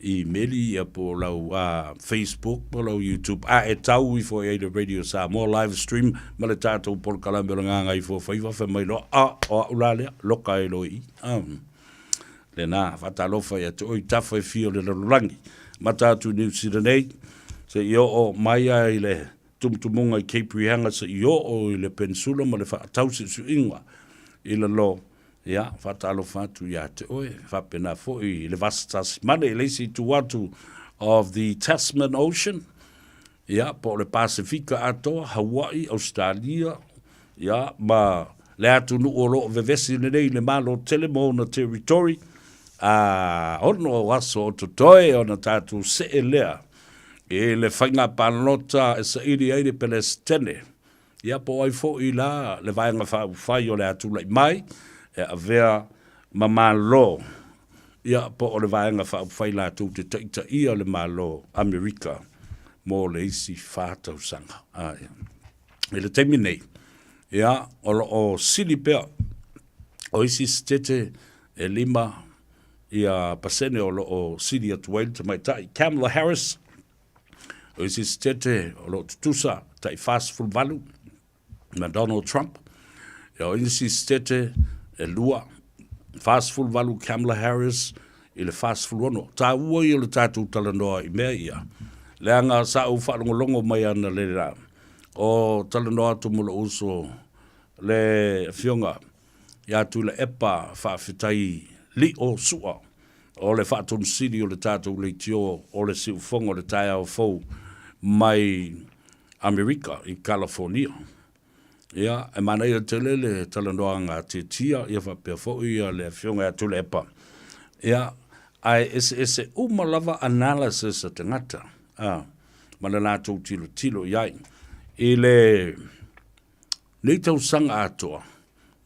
imeli ia po o lau Facebook po o lau YouTube a e tau ifo i ai le Radio Samoa live stream ma le tatou polokalame o le Gagaifomauga fai mai loa a o a'u la lea loka ai loa i i. Lena, faatalofa ia te oe i tafa e fia o le lalolagi. Mata atu i Niu Sila nei, se i oo mai ai i le tumutumuga i Cape Reinga se i oo i le Peninsula ma le faatausiusiuiga i lalo, ia, faatalofa atu ia te oe. Faapena foi i le Vasa Tasimane i le isi itu atu of the Tasman Ocean, ia, po o le Pasefika atoa, Hawaii, Ausetalia, ia, ma le atunuu o lo o vevesi lenei i le Malo tele ma ona territory, a ono aso o totoe ona tatou see lea i le faiga palota e saili ai le Pelesitene, ia po o ai foi la le Vaega Faaupufai o le a tulai mai e avea ma Malo, ia po o le Vaega Faaupufai latou te taitaia le Malo Amerika mo le isi fa tausaga. Ae. I le taimi nei, ia, o lo o sili pea o isi sitete e lima ia pasene o lo o sili atu ai le tamaitai Kamala Harris. O isi sitete o lo o tutusa tai 48 ma Donald Trump. Ia, o isi sitete e lua, 48 Kamala Harris i le 46. Tāua ia o le tatou talanoa i mea ia. Leaga sa ou faalogologo mai ana le la, o talanoa atu ma lou uso le afioga ia Tuilaepa Faafetai Lio Sua, o le faatonusili o le tatou leitio o le siufogo o le taeao fou mai Amerika i Kalafonia. Ia, e manaia tele le talanoaga a Tietia, ia faapea foi ia le afioga ia Tuilaepa. Ia, ae eseese uma lava analysis a tagata, a, ma le latou tilotilo i ai. I le nei tausaga atoa,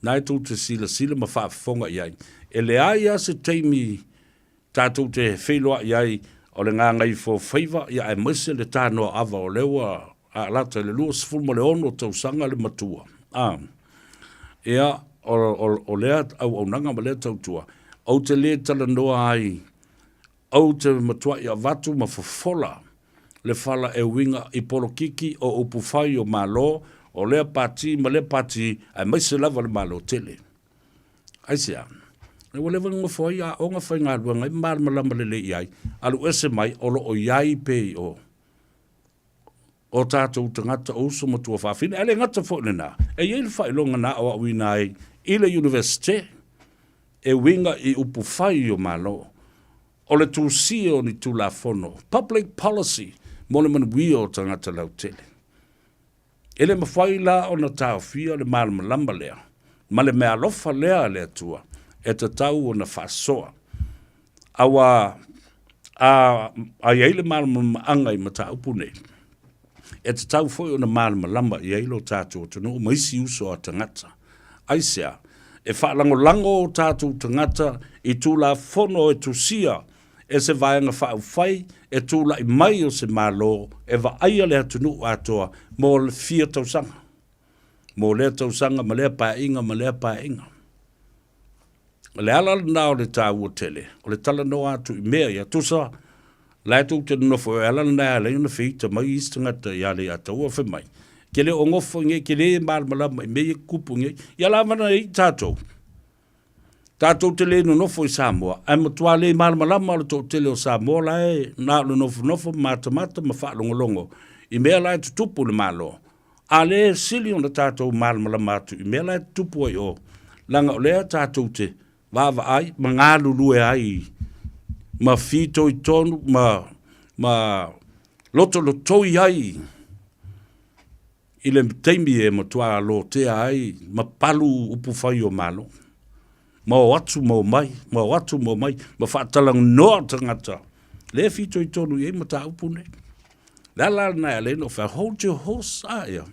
na e tou te silasila ma faafofoga i ai, e leai lava se taimi tatou te feiloai ai o le gagaifofaiva, ia aemaise le tanoa ava o lea ua aalata i le 26 tausaga le matua. A, ia, o, o, o lea auaunaga ma lea tautua, ou te le talanoa ai, ou te matuai avatu ma fofola le fala e uiga i polokiki o upufai o Malo, o lea pati ma lea pati, aemaise lava le Malo tele. Aisea? Ua leva ona nofo ai aoga faigaluega ai ma malamalama lelei i ai, alu ese mai o lo o i ai pei o. o tātou tagata o uso ma tuafafine. Ae le gata foi i lena, e i ai le faailoga na aoaoina ai i le Universite e uiga i upufai o Malo, o le tusia o ni Tulafono, public policy, mo le manuia o tagata lautele. E le mafai la ona taofia le malamalama lea ma le meaalofa lea a le Atua e tatau ona faasoa. Aua a a i ai le malamalamaaga i mataupu nei, e tatau foi ona malamalama i ai lo tatou atunuu ma isi uso a tagata. Aisea? E faalagolago o tatou tagata i Tulafono e tusia e se Vaega Faaupufai e tulai mai o se Malo e vaaia le atunuu atoa mo le fia tausaga, mo lea tausaga ma lea paeaiga ma lea paeaiga. O le ala lena o le taua tele o le talanoa atu i mea ia. Tusa, la e tou te nonofo, o le ala lena e ala ai ona feita mai isi tagata ia Leiataua fai mai, ke le o gofo i nei, ke le malamalama i mea ia e tutupu nei. Ia la mana ai tatou, Tatou te le nonofo i Samoa, ae matua le malamalama le toatele o Samoa la e na o le nofonofo ma matamata ma faalogologo i mea la e tutupu i le Malo. A lea e sili ona tatou malamalama atu i mea la e tutupu ai o, leaga o lea tatou te vaavaai ma galulue ai ma fitoitonu ma ma lotolotoi ai i le taimi e matua lotea ai ma palu upufai o Malo, ma o atu ma o mai, ma o atu ma o mai, ma faatalanoa tagata lea e fitoitonu i ai mataupu nei. Le ala lena e ala ai ona ou fai atu, hold your horse, a ia.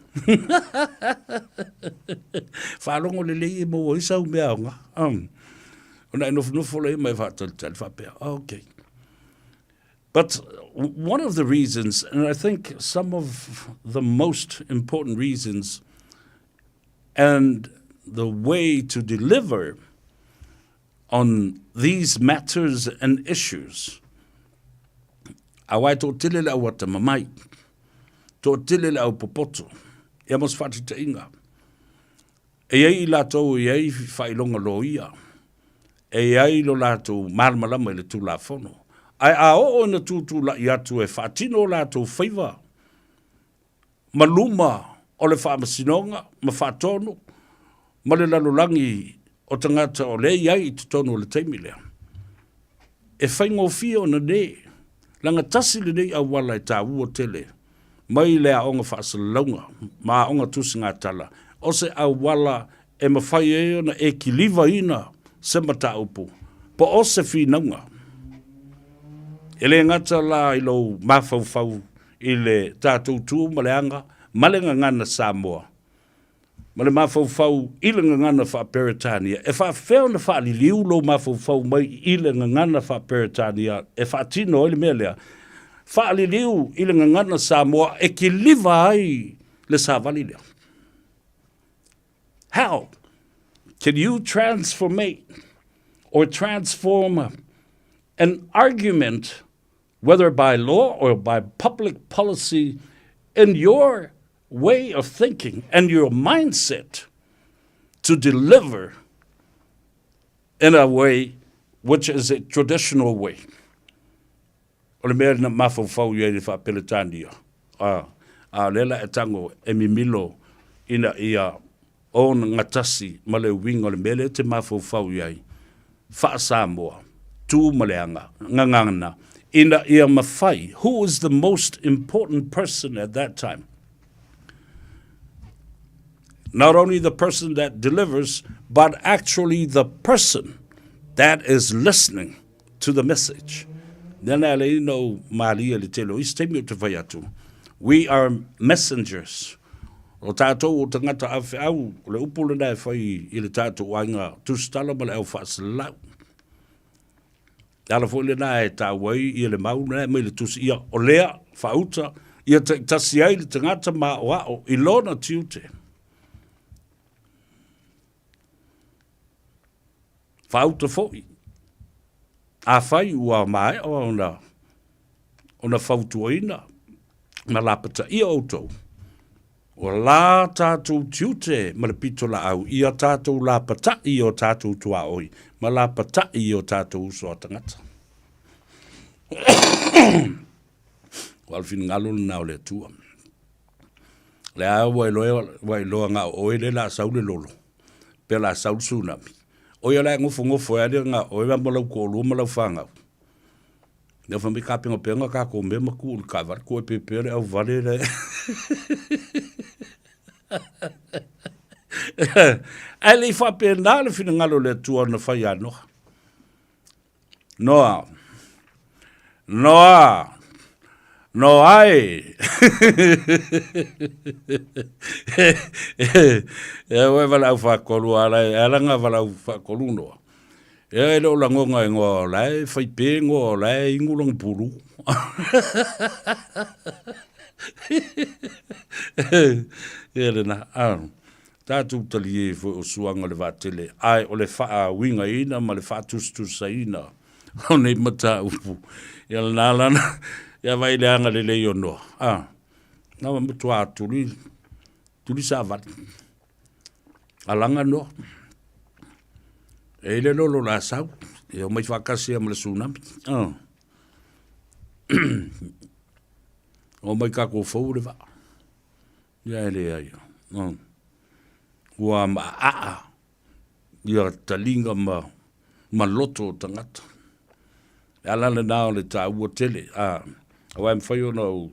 Faalogo lelei e maua ai sau mea aoga. Ona e nofonofo lea ma e faatalitali faapea, okay. But one of the reasons, and I think some of the most important reasons, and the way to deliver on these matters and issues, aua e toatele le au atamamai, toatele le au popoto, ia mo se faataitaiga. E i ai i latou e i ai faailoga loia, e i ai lo latou malamalama i le Tulafono, ae a oo ina tutulai atu e faatino o latou faiva ma luma o le Faamasinoga ma faatonu ma le lalolagi o tagata o lea e i ai i totonu o le taimi lea, e faigofie ona ne, leaga tasi lenei auala e taua tele mai le aoga faasalalauga ma aoga tusigatala, o se auala e mafai ai ona e kilivaina se mataupu po o se finauga. E le gata la i lou mafaufau i le tatou tu ma le aga ma le gagana Samoa, ma le mafaufau i le gagana faa-Peretania, e faapefea ona faaliliu lou mafaufau mai i le gagana faa-Peretania e faatino ai le mea lea? Faaliliu i le gagana Samoa e kiliva ai le savali lea. How can you transformate or transform an argument whether by law or by public policy in your way of thinking and your mindset to deliver in a way which is a traditional way. O le mea na mafaufau i ai le Faa-Peretania, a, a o lea la e tago e mimilo ina ia ogatasi ma le uiga o le mea lea e te mafaufau i ai, Faa-Samoa, tu ma le aga, gagana, ina ia mafai, who is the most important person at that time? Not only the person that delivers, but actually the person that is listening to the message. Nena e lei no malia le tele o isi taimi o te whai atu. We are messengers. O tātou o tangata awheau, o le upu lena e whai i le tātou aiga tusitala ma le au whaasalalau. Le ala foi lena e tāua ai ia le mau lena e mai le tusi ia o lea whaauta ia taitasi ai le tangata ma o ao i lona tiute. Whaauta foi. Afai ua maea ona ona fautuaina ma lapataia outou, o la tātou tiute ma le pitolaau ia tātou lapata'i i o tātou tuaoi ma lapata'i i o tātou uso a tagata. Ua le finagalo lena o le Atua. Lea ua iloa, ua iloa na o oe le la sau le lolo, pe la sau le tsunami. O ia la e nofonofo ai lea na o oe ma lau toalua ma lau fanau. Lea fai mai tapenapena tatou mea ma tuu i le taavale, tuu e pepea le auvale la e. Ae le i faapena le finagalo o le Atua na fai ia Noa. Noa. Noa. Noa e. E ua valaau faatolu ala e ala na valaau faatolu Noa. E e le o lagona e Noa o la e fai pe Noa o la e inu lona pulu. Ia lena. Ah. Tatou talie foi o suaga o le vaatele, ae o le faauigaina ma le faatusatusaina o nei mataupu. Ia lena lana, ia vaai i le agalelei o Noa. A, na ua matua tuli, tuli savali. Alaga Noa. E i le lolo la sau, e omai faatasi ma le tsunami. A. Omai tatou fou le vaa. Ia e leai. Ua maaa ia taliga ma, ma loto o tagata. E ala lena o le taua tele, a, aua e mafai ona ou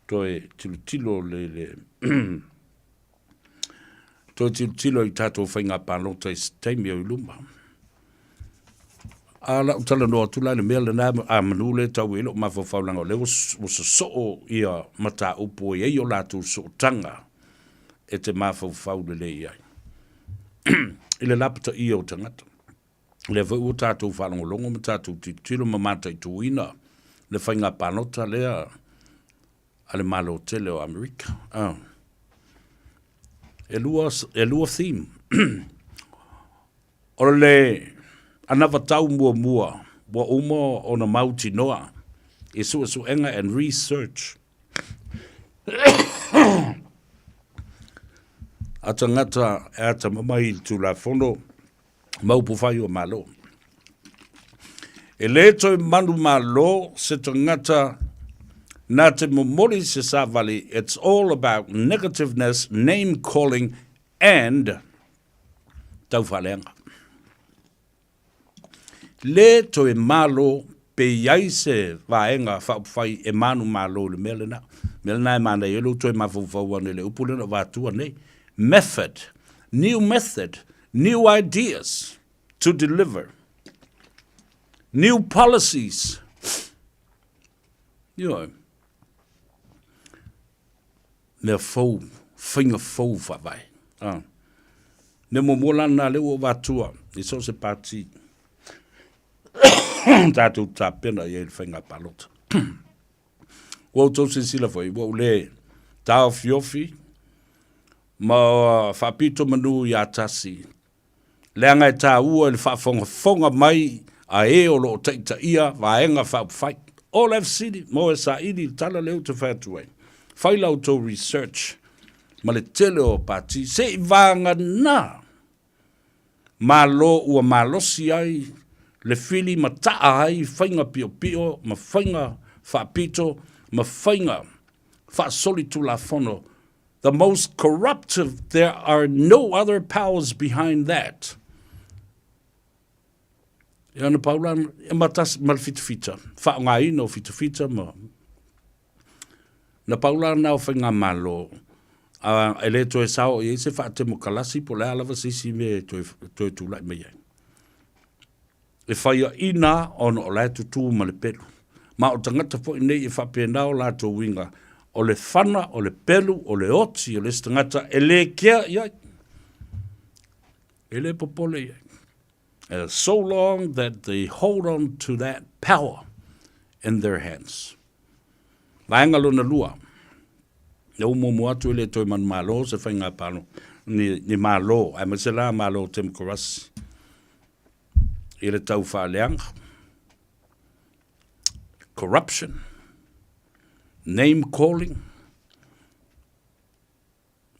toe tilotilo le, le toe tilotilo i tatou faiga palota i se taimi o i luma. A lau talanoa atu la i le mea lena, a manu lea e tau i ai lou mafaufau leaga o lea ua sosoo ia mataupu e i ai o latou sootaga e te mafaufau lelei ai i le lapataia o tagata. O lea foi ua tatou faalogologo ma tatou tilotilo ma mataituina le faiga palota lea a le Malo tele o Amerika. E lua theme. O le anavatau muamua ua uma ona mautinoa i suesuega and research a tagata e atamamai i le Tulafono ma upufai o Malo. E le toe manumalo se tagata na te momoli se savali, it's all about negativeness, name calling and taufaaleaga. Le toe malo pe i ai se vaega faaupufai e manumalo i le mea lena. Mea lena e manaia ai lou toe mafaufau ane i le upu lea na avatua nei. Method, new method, new ideas to deliver, new policies. Ioe. Mea fou, faiga fou faavae. A. Mea muamua la lena lea ua ou avatua i so o se pati tatou tapena i ai i le faiga palota. Ua outou silasila foi, ua ou le taofiofi ma faapito manu ia tasi leaga e taua i le faafogafoga mai a e o lo o taitaia Vaega Faaupufai. O le fesili, mo e saili i le tala lea ou te fai atu ai, fai la outou research ma le tele o pati se i vagana Malo ua malosi ai le fili ma taa ai faiga piopio ma faiga faapito ma faiga faasolitulafono the most corruptive there are no other powers behind that. Ia na pau la e ma tasi ma le fitafita, faaaogaina o fitafita ma na pau la na o faigamalo a e le toe sao i ai se faatemokalasi po o le a lava se isi mea e toe, toe tulai mai ai. E faiaina ona o la e tutū ma le pelu. Ma o tagata foi nei e faapena o latou uiga, o le fana, o le pelu, o le oti o le isi tagata e le kea i ai. E le popole i ai. So long that they hold on to that power in their hands. Vaega lona lua, e umuamu atu e le toe manumalo se faiga palo, ni, ni malo, aemaise la malo temokarasi i le tau faaleaga, corruption, name calling,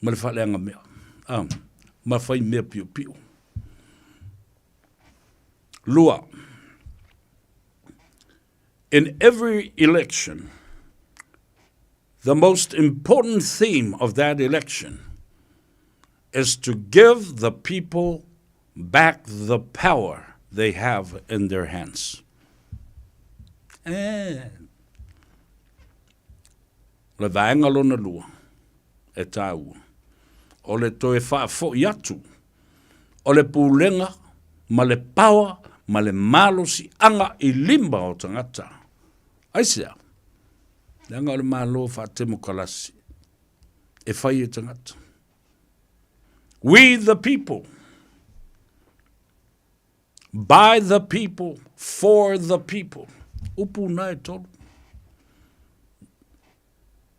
ma le faaleaga mea, a, ma fai mea piopio. Lua, in every election, The most important theme of that election is to give the people back the power they have in their hands. Eh. O le vaega lona lua e tāua, o le toe faafoi atu o le pulega ma le paoa ma le malosiaga i lima o tagata. Aisea? Leaga o le Malo faatemokalasi e fai e tagata. We the people, by the people, for the people. Upu na e tolu.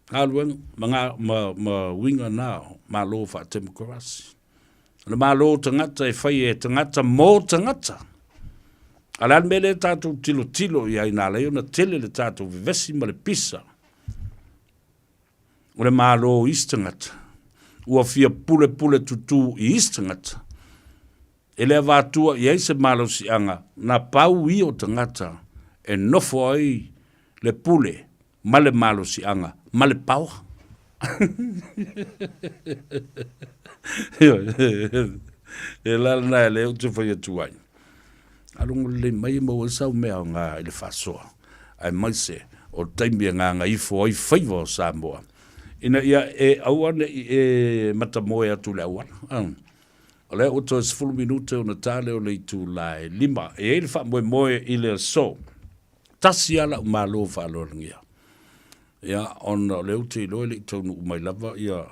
Galuega ma, ngā, ma, ma uiga nā o Malo faatemokarasi. O le Malo o tagata e fai e tagata mō tagata. A le a le mea lea tātou tilotilo i ai nā lei ona tele le tātou vevesi ma le pisa. O le Malo o isi tagata. Ua fia pulepule tutū i isi tagata. E le avatua i ai se malosiaga na pau ia o tagata e nofo ai le pule ma le malosiaga ma le paoa. E la lena e lea ou te fai atu ai. Alogo lelei mai e maua ai sau mea aoga i le faasoa, aemaise o le taimi e gagaifo ai faiva o Samoa, ina ia e aua ne i e matamoe atu i le auala. O lea ua toe 10 minute ona ta lea o le itula e 5. E i ai le faamoemoe i le aso. Tasi lava lau malo faaaloalogia. Ia, ona o lea ou te iloa e le i taunuu mai lava ia,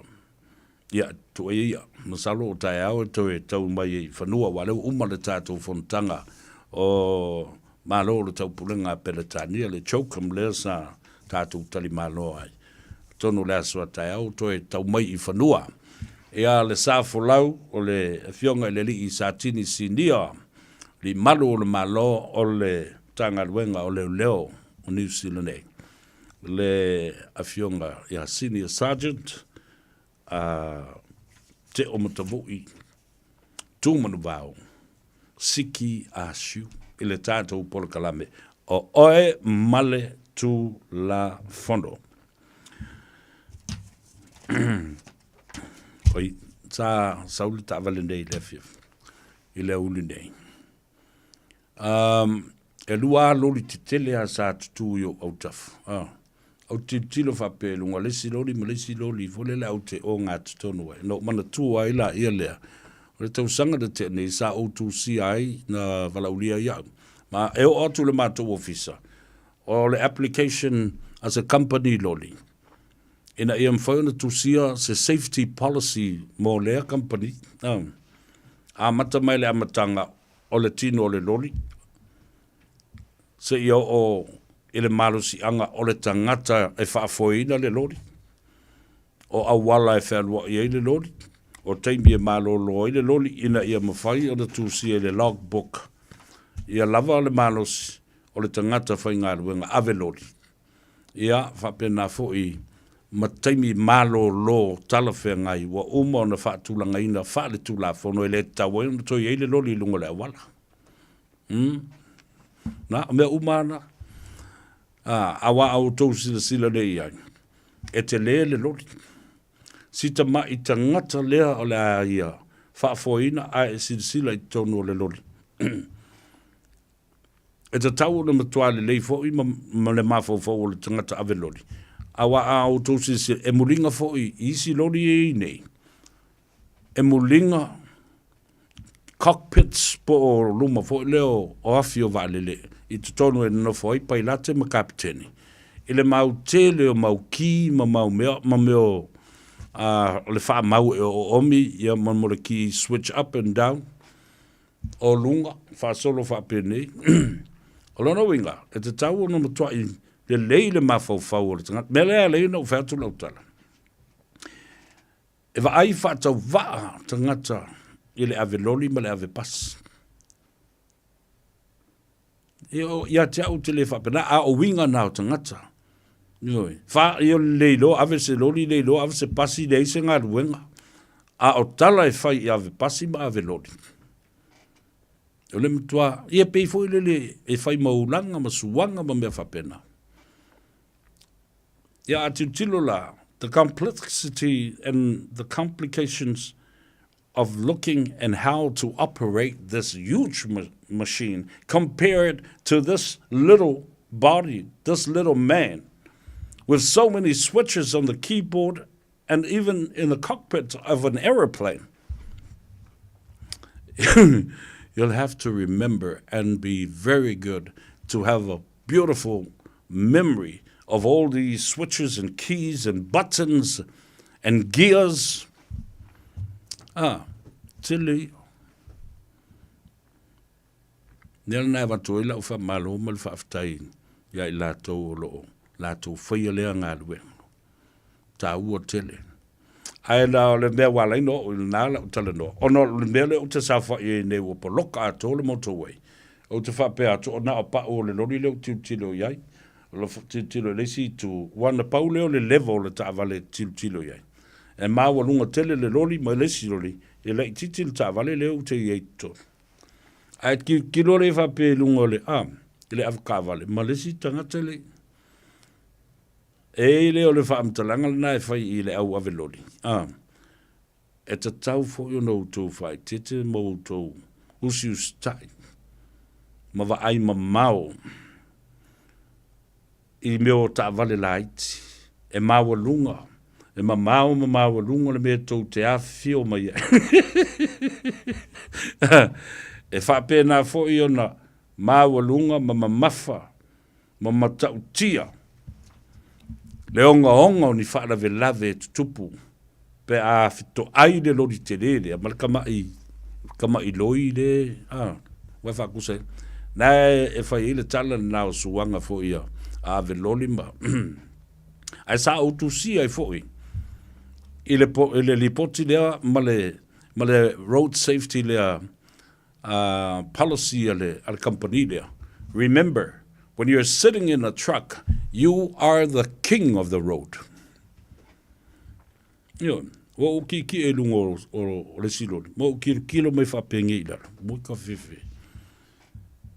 ia, tuai ia. Masalo o taeao e toe tau mai ai i fanua, aua o lea ua uma le tatou fonotaga o Malo o le Taupulega a Peretania, le CHOGM lea sa tatou talimalo ai. Atonu o le aso a taeao toe tau mai i fanua. Ia, le sa folau o le Afioga i le Alii Satini Sinia, Alii Malu o le Malo o le Matagaluega o Leoleo o Niu Sila nei, le Afioga ia Senior Sergeant a Teo Matavui Tumanuvao Siki Asiu i le tatou polokalame o Oe ma le Tulafono. Oi, sa sau le taavale nei i le afiafi, i le aoauli nei. Um, e lua lava loli tetele lava sa tutū i ou autafa. Ah. Ou te tilotilo faapea i luga o le isi loli ma le isi loli foi lele au te ogatotonu ai. Na ou manatua ai laia lea, o le tausaga na tea nei sa ou tusia ai na valaaulia ai au. Ma e oo atu i le matou ofisa, o le application a se company loli, ina ia mafai ona tusia se safety policy mo lea company, ah, amata mai le amataga o le tino o le loli, seia oo i le malosiaga o le tagata e faafoeina le loli, o auala e fealuai ai le loli, o taimi e malolo ai le loli ina ia mafai ona tusia i le log book ia lava le malosi o le tagata faigaluega ave loli. Ia faapena foi ma taimi malolo talafeagai ua uma ona faatulagaina faaletulafono e le tatau ai ona toe i ai le loli i luga o le auala. Umm. Na, o mea uma lava na. A, aua a outou silasila nei i ai, e tele le loli. Si tamai tagata lea o le a ia faafoeina ae e silasila i totonu o le loli. E tatau ona matua lelei foi ma, ma le mafaufau o le tagata ave loli. Aua a outou silasila, e muliga foi i isi loli e i nei, e muliga cockpits po o luma foi lea o, o afi o vaalele i totonu e nonofo ai pailate ma kapitene i le mau tele o mau kī ma mau mea ma mea o, a, o le faamau e oomi ia ma mo le kī switch up and down o luga faasolo faapenei. O lona uiga, e tatau ona matuai lelei le mafaufau o le tagata. Mea lea e ala ai ona ou fai atu lau tala. E vaai faatauvaa tagata i le ave loli ma le ave pasi. Ia te au ou te le faapena, a o uiga na o tagata. Ioe. Fa, ia le iloa ave se loli, le iloa ave se pasi, leai se galuega. A o tala e fai i ave pasi ma ave loli. O le matua, ia pei foi lele e fai ma ulaga ma suaga ma mea faapena. Ia, a tilotilo la, the complexity and the complications of looking and how to operate this huge machine compared to this little body, this little man, with so many switches on the keyboard and even in the cockpit of an aeroplane. You'll have to remember and be very good to have a beautiful memory of all these switches and keys and buttons and gears. Ah, tele ia. Lea lena e avatu ai lau faamalo ma le faafetai ia i latou o lo o latou faia lea galuega. Taua tele. Ae na o le mea ua ala ai ona oo i lena lau talanoa, ona o le mea lea ou te saofai ai nei ua poloka atoa le motorway, ou te faapea atu o na o pau o le loli lea ou te tilotilo i ai, o le tilotilo i le isi itu, aua na pau lea o le level o le taavale e tilotilo i ai. E maualuga tele le loli mai le isi loli, e laitiiti le taavale lea ou te i ai i totonu. Ae tilotilo lea faapea i luga o le, a, i le avetaavale ma le isi tagata le E le o le faamatalaga lena e fai i le au ave loli, a e tatau foi ona outou faaeteete ma outou usiusitai ma vaai mamao i mea o taavale laiti e maualuga, e mamao ma maualuga le mea tou te afifio mai ai. E faapena foi ona maualuga ma mamafa ma matautia le ogaoga o ni faalavelave e tutupu pe a fetoai le loli tele lea ma le kamaʻi kamaʻi loi le a ua e faakusa ai na e fai ai le tala lena o suaga foi a ave loli ma ae sa ou tusia ai foi i le po, i le lipoti lea ma le ma le road safety lea policy a le, a le company lea, remember, when you're sitting in a truck, you are the king of the road. Ioe, ua ou kīkīʻe i luga o, o, o le isi loli, ma ou kilokilo mai faapenei i lalo, moe ka fefe.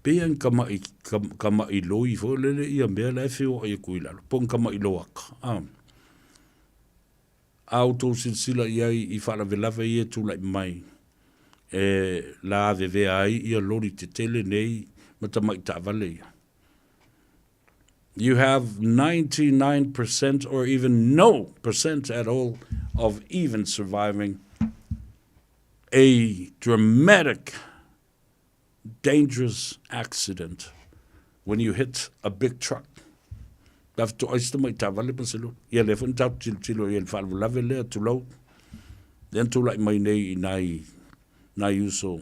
Pei ni kamaʻi, ka, kamaʻi loi foi lele ia mea la e feoaʻi aku i lalo, po o ni kamaʻi loaka. Ah. A outou silasila i ai i faalavelave ia e tulai mai e lavevea ai ia loli tetele nei ma tamai taavale ia. You have 99% or even no percent at all of even surviving a dramatic dangerous accident when you hit a big truck. Pe a fetoai se tamai taavale ma se loli. Ia lea foi na tatou tilotilo i ai i le faalavelave lea, tulou, lea na tulai mai nei i nai, nai uso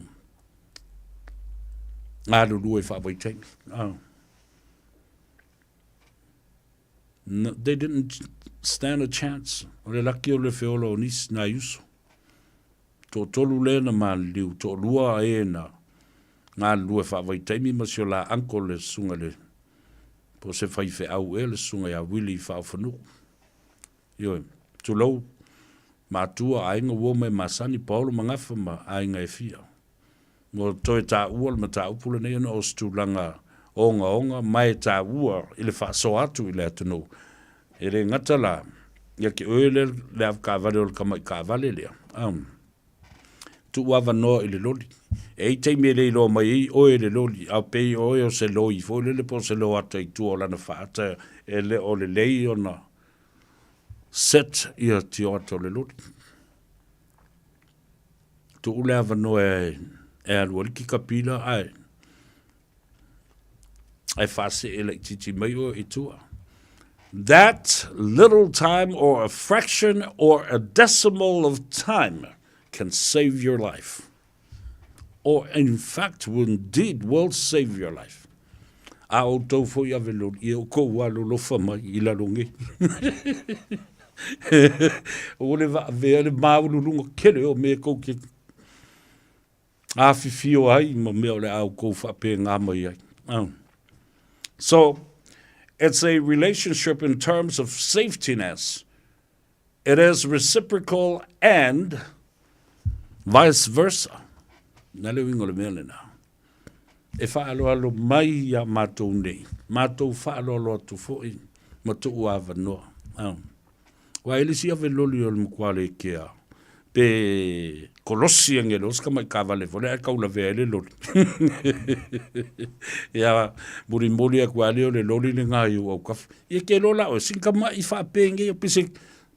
galulue faavaitaimi. Oh. No, they didn't stand a chance. O le laki o le feola o nisi, nai uso. Toatolu lea na maliliu, toalua e na galulue faavaitaimi ma si o la uncle le susuga le po o se faifeau ea le susuga ia Willie Faaofanuu. Ioe, tulou, matua, aiga, uo ma e masani, paolo ma gafa ma aiga e fia. Ua toe taua le mataupu lenei ona o se tulaga ogaoga ma e taua i le faasoa atu i le atunuu. E le gata la, ia te oe lea le avetaavale o le tamai taavale lea, tuu avanoa i le loli. E i ai taimi e le iloa mai ai oe e le loli, a pei oe o se loi foi lele po o se loata i tua o lana faata e le o lelei ona set ia tioata o le loli. Tuu le avanoa e, e alu ai le kikapila ae ae faasee laitiiti mai oe i tua. That little time or a fraction or a decimal of time can save your life. Or in fact will indeed will save your life. A outou foi ave loli, ia o kou alolofa mai i lalo nei. Ua le vaavea le maualuluga tele o mea tou te afifio ai ma mea o le a outou faapena mai ai. So, it's a relationship in terms of safetyness. It is reciprocal and vice versa. Na le uiga o le mea lena. E faaaloalo mai iā matou nei, matou faaaloalo atu foi ma tuu avanoa. Aua e le isi ave loli o le matua le kea pe kolosi age loa se tamai taavale foi lea ae taulavea ai le loli. Ia mulimuli atu lava lea o le loli lena i ou autafa. Ia e te iloa la oe, sina tamai faapenei pei se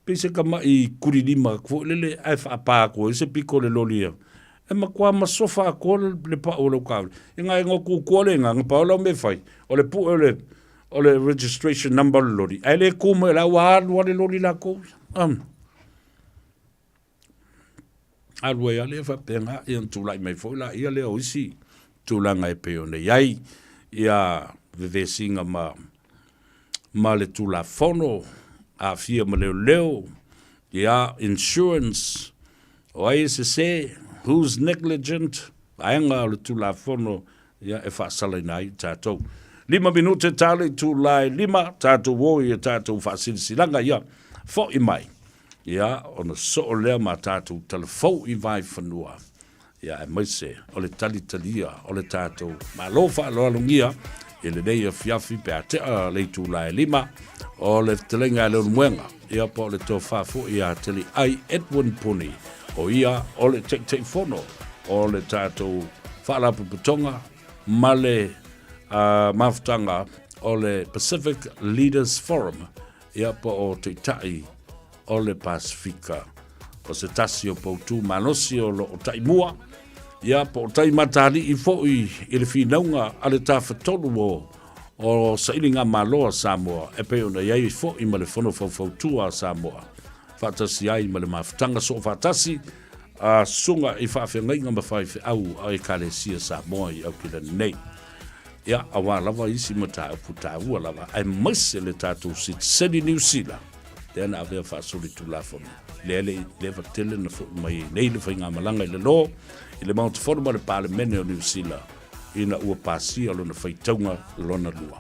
pei se tamai kulilima atu foi lele ae faapa atu ai se pito o le loli e matua masofa atoa le pau o lau taavale. Ia na ona tutua lena, na pau lau mea e fai, o le pue o le o le registration number o le loli, ae le tu mai o la ua alu lava le loli latou. Alu ai lava lea faapena, ia ona tulai mai foi laia lea o isi tulaga e pei ona i ai ia vevesiga ma ma le Tulafono, aafia ma leoleo, ia insurance, o ai e sese, who's negligent, vaega o le Tulafono ia e faasalaina ai tatou. 5 minute ta le itula e 5, tatou o i a tatou faasilasilaga ia fo'i mai, ia ona soo lea ma tatou talafou i Vaifanua, ia aemaise o le talitalia o le tatou Malo faaaloalogia i lenei afiafi pe a tea le itula e 5 o le fetalaiga a Leulumoega, ia po o le tofa foi ia Teliai Edwin Puni, o ia o le Taitaifono o le tatou Faalapotopotoga ma le mafutaga o le Pacific Leaders Forum, ia po o Taitai o le Pasefika. O se tasi o poutū malosi o lo o taimua, ia po o taimatali'i foi i le finauga a le Tafatolu o o Sailigamalo a Samoa e pei ona i ai foi ma le Fono Faufautua a Samoa, faatasi ai ma le mafutaga soofaatasi a susuga i faafeagaiga ma faifeau a Ekalesia Samoa i Aukilani nei. Ia, aua lava isi mataupu taua lava, aemaise le tatou sitiseni Niu Sila, lea na avea faasolitulafono, lea e le i leva tele na foi mai ai nei le faigamalaga i lalo i le Maota Fono ma le Palemene o Niu Sila ina ua pasia lona faitauga lona lua.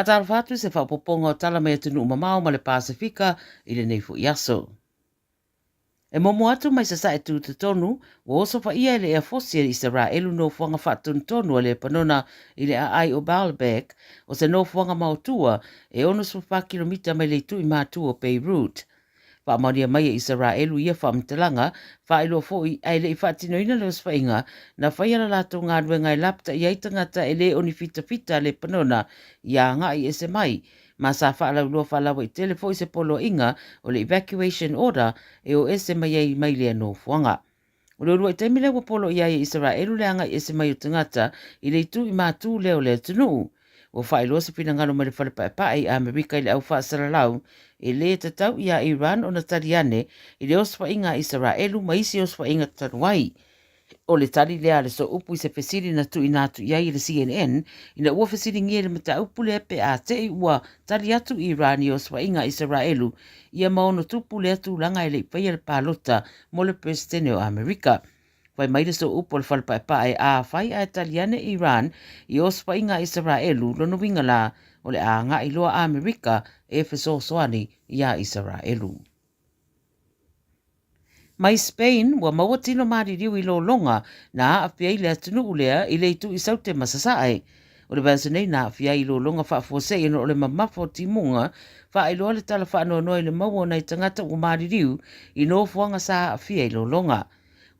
Faatalofa atu i se faaopoopoga o tala mai atunuu mamao ma le Pasefika i lenei foi aso. E momo atu mai Sasae Tutotonu, ua osofaia e le Eafosi a Isaraelu nofoaga faatonutonu a Lepanona i le aai o Baalbek, o se nofoaga maotua e 64 kilomita mai le itu i matu o Beirut. Faamaonia mai e Isaraelu ia faamatalaga, faailoa foi ae le i faatinoina le osofaiga, na faia la latou galuega e lapataia ai tagata e le o ni fitafita a Lepanona ia agai ese mai ma sa faalauiloa faalauaitele foi se poloaiga o le Evacuation Order e o ese mai ai mai lea nofoaga. O le uluai taimi lea ua poloia ai e Isaraelu le agai ese mai o tagata i le itu i matu lea o le atunuu. Ua faailoa se finagalo mai le Fale Paepae i Amerika i le au faasalalau e lē tatau iā Iran ona tali ane i le osofaiga a Isaraelu ma isi osofaiga talu ai. O le tali lea a le sooupu i se fesili na tuuina atu i ai e le CNN ina ua fesiligia i le mataupu lea pe a te i ua tali atu Iran i osofaiga a Isaraelu ia ma ono tupu lea tulaga e le i faia le palota mo le Peresetene o Amerika. Fai mai le sooupu a le Fale Paepae a fai ae tali ane Iran i osofaiga a Isaraelu, lona uiga la o le a agai loa Amerika e fesoasoani iā Isaraelu. Mai Spain, ua maua tino maliliu i lologa na aafia ai le atunuu lea i le itu i Saute ma Sasae. O le vaiaso nei na aafia ai i lologa faafuasei ona o le mamafa o timuga, faailoa le tala faanoanoa i le maua o nai tagata ua maliliu i nofoaga sa aafia i lologa.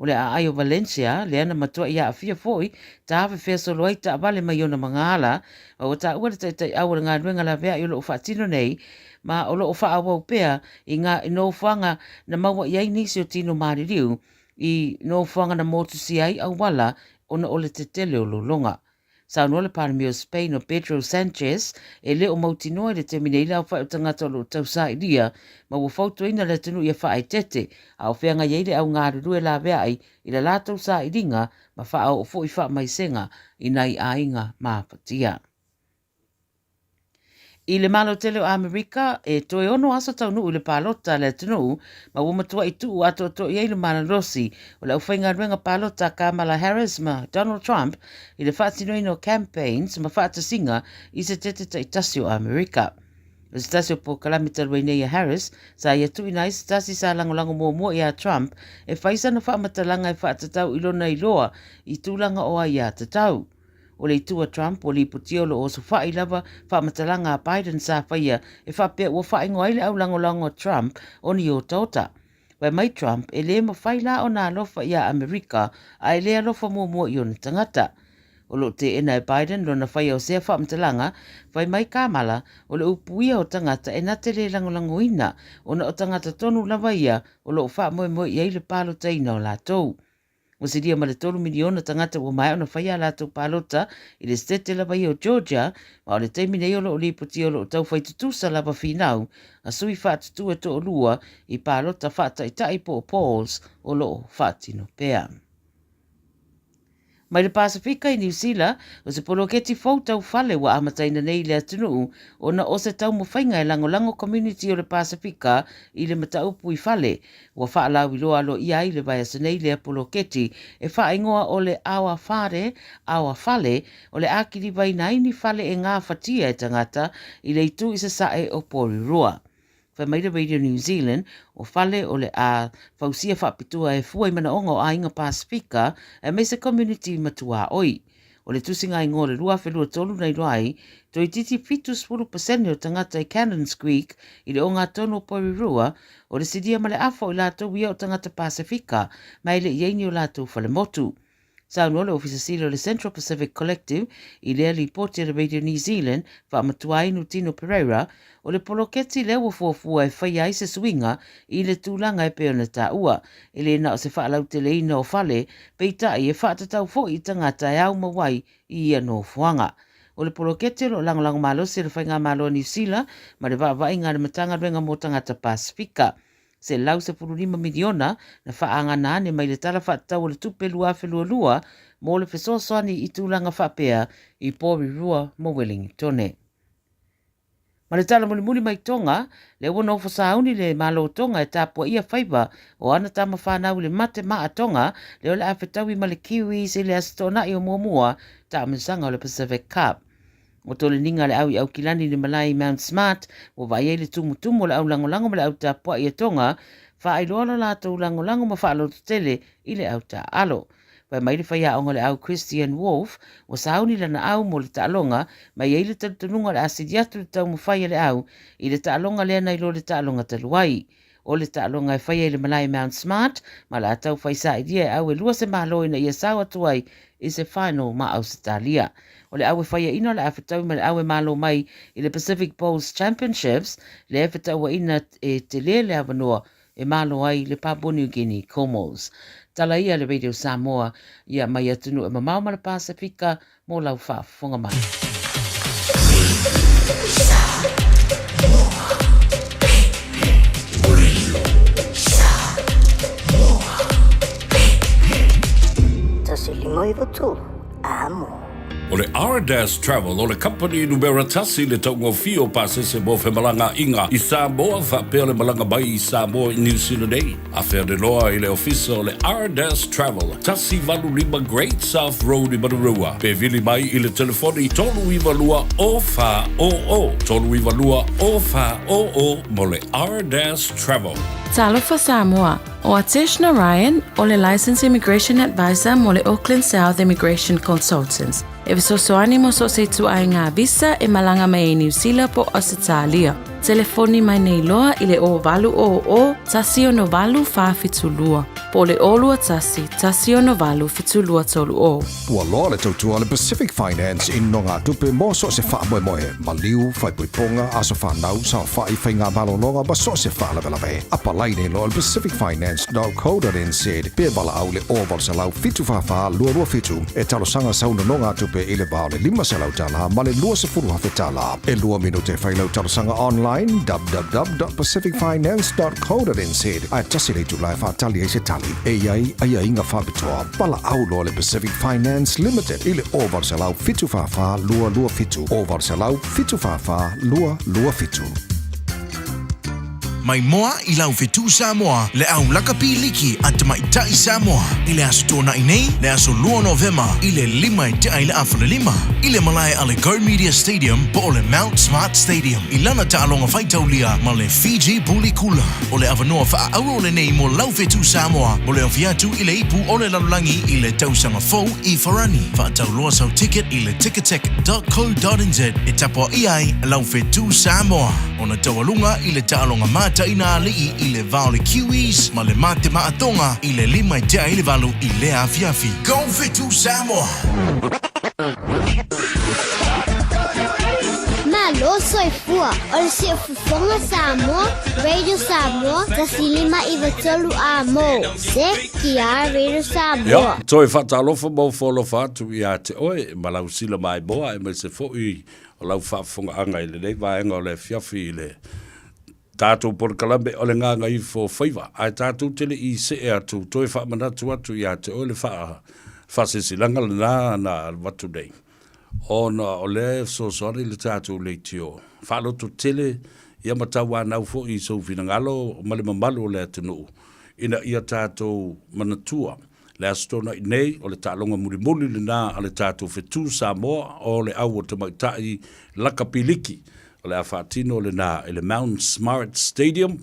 O le aai o Valencia, lea na matuai aafia foi, tafefea solo ai taavale mai ona magaala, ma ua taua le taitaiau o le galuega laveai o lo o faatino nei, ma o lo o faaauau pea i ngā nofoaga na maua i ai nisi o tino maliliu, i nofoaga na motusia ai auala ona o le tetele o lologa. Saunoa le Palemia o Spain o Pedro Sanchez, e le o mautinoa i le taimi nei le aofai o tagata o lo o tausailia, ma ua fautuaina le atunuu ia faaeteete, a o feagai ai le au galulue laveai i la latou sailiga ma faaoo foi faamaisega i nai aiga mafatia. I le Malo tele o Amerika, e toe ono aso taunuu i le palota a le atunuu, ma ua matuai tuu atoatoa i ai le malolosi o le aufaigaluega palota a Kamala Harris ma Donald Trump i le faatinoina o campaigns ma faatasiga i se tete taitasi o Amerika. O se tasi o polokalame talu ai nei a Harris, sa ia tuuina ai se tasi sa lagolago muamua iā Trump e fai sana faamatalaga e faatatau i lona iloa i tulaga o aiatatau. O le itu a Trump, ua lipotia o lo o osofai lava faamatalaga a Biden sa faia e faapea ua faaigoa ai le aulagolago a Trump o ni otaota. Fai mai Trump, e le mafai la ona alofa iā Amerika a e le alofa muamua i ona tagata. O lo o teena e Biden lona faia o sea faamatalaga, fai mai Kamala, o le upu ia o tagata e na te le lagolagoina ona o tagata tonu lava ia o lo o faamoemoe i ai le palotaina o latou. Ua silia ma le 3 miliona tagata ua maea ona faia a latou palota i le setete lava ia o Georgia, ma o le taimi nei o lo o lipotia o lo o taufai tutusa lava finau a sui faatutu e toalua i palota faataitai po o polls o lo o faatino pea. Mai le Pasefika i Niu Sila, o se poloketi fou tau fale ua amataina nei i le atunuu ona o se taumafaiga e lagolago community o le Pasefika i le mataupu i fale Ua faalauiloa aloaia ai le vaiaso nei lea poloketi e faaigoa o le Our Whare, Our Fale, o le a kilivaina ai ni fale e gafatia e tagata i le itu i sasae o Porirua. Fai mai le Radio New Zealand, o fale o le a fausia faapitoa e fua i manaoga o aiga Pasifika aemaise community matuaoi. O le tusiga igoa o le 2023 na iloa ai, toeitiiti 70 pasene o tagata i Cannons Creek i le ogatotonu o Porirua, o le silia ma le afa o i latou ia o tagata Pasefika ma e le i ai ni o latou falemotu. Saunoa le Ofisa Sili o le Central Pacific Collective i lea lipoti a le Radio New Zealand faamatua ai Nutino Pereira, o le poloketi lea ua fuafua e faia ai se suiga i le tulaga e pei ona taua, e le na o se faalauteleina o fale, peitai e faatatau foi i tagata e au mau ai i ia nofoaga. O le poloketi o lo o lagolago malosi e le Faigamalo a Niu Sila ma le vaavaaiga a le Matagaluega mo Tagata Pasefika. $115 miliona na faaagana ane mai le Tala Faatatau o le Tupe 2022 mo le fesoasoani i tulaga faapea i Porirua ma Welingitone. Ma le tala mulimuli mai Tonga, lea ua nofo sauni le Malo o Tonga e tapuaia faiva o ana tama fanau i le mate maa Tonga, lea o le a fetaui ma le Kiwis i le Aso Toonai o muamua taamilosaga o le Pacific Cup. Ua toleniga le au i Aukilani i le malae i Mount Smart, ua vaai ai le tumutumu o le au lagolago ma le au tapuai a Tonga, faailoa lo latou lagolago ma faalototele i le au taaalo. Fai mai le faiaoga o le au Christian Wolf, ua sauni lana au mo le taaloga, ma e i ai le talitonuga o le a sili atu le taumafai a le au i le taaloga lea nai lo le taaloga talu ai. O le taaloga e faia i le malae Mount Smart, ma o le a tau fai sailia e au e lua se malo ina ia sao atu ai i se final ma Ausetalia. O le au e faiaina o le a fetaui ma le au e malo mai i le Pacific Bowls Championships, lea e fetauaina e tele le avanoa e malo ai le Papua New Guinea Kumuls. Tala ia le Radio Samoa ia mai atunuu e mamao ma le Pasefika mo lau faafofoga mai. Tasi lima iwa tolu, amo. O le Ardas Travel o le kamupani numera tasi i le taugofie o pasese mo femalagaaiga i Samoa faapea le malaga mai i Samoa i Niu Sila nei. Afea le loa i le ofisa o le Ardas Travel, 185 Great South Road i Manurewa, pe vili mai i le telefoni 392 0400, 392 0400 mo le Ardas Travel. Talofa Samoa, ʻO Atesh Narayan, o le Licensed Immigration Advisor mo le Auckland South Immigration Consultants, e fesoasoani mo so o se ituaiga visa e malaga mai ai Niu Sila po o Ausetalia. Telefoni mai nei loa i le 0800 168 472 po o le 021 168 7230. Ua loa le tautua a le Pacific Finance i nogatupe mo so o se faamoemoe, maliu, faaipoipoga, aso fanau, saofai, faiga malologa ma so o se faalavelave. Apalai nei loa i le pacificfinance.co.nz pe valaau i le 0800 744 227 e talosaga sau nonogatupe i le va o le $500 ma le $20,000. E lua minute e fai lau talosaga online www.pacificfinance.co.nz ae tasi le itula e faatali ai se tali. E i ai aiaiga faapitoa. Valaau loa le Pacific Finance Limited i le 0800 744 227, 0800 744 227. Mai moa i lau fetu Samoa, le au lakapi liki a tamaitai Samoa i le Aso Toonai nei, le aso 2 Novema i le 5 e tea i le afa le lima, i le malae a le Go Media Stadium po o le Mount Smart Stadium i lana taaloga faitaulia ma le Fiji Buli Kula. O le avanoa faaauro lenei mo lau fetu Samoa mo le ofi atu i le ipu o le lalolagi i le tausaga fou i Farani. Faatau loa sau ticket i le ticketek.co.nz e tapuaia ai lau fetu Samoa. Ona taualuga i le taaloga mataina alii i le va o le Kiwis ma le Matemaatoga i le 5 e tea i le 8 i lea afiafi. Go Fetu Samoa! Malo soifua, o le siufofoga Samoa, Radio Samoa, 1593 A-mo, CKR Radio Samoa. Ia, toe faatalofa ma ofo alofa atu ia te oe ma lau sila maimoa aemaise foi o lau faafofogaaga i lenei vaega o le afiafi i le tatou polokalame o le Gagaifo Faiva. Ae tatou te le i see atu, toe faamanatu atu ia te oe le faa, faasilasilaga lena na avatu nei, ona o lea e fesoasoani le tatou leitio faalototele ia ma tauanau foi i sou finagalo ma le mamalu o le atunuu ina ia tatou manatua Le Aso Toonai nei, o le taaloga mulimuli lena a le tatou fetu Samoa o le au o tamaitai lakapi liki. O le a faatino lena i le Mount Smart Stadium,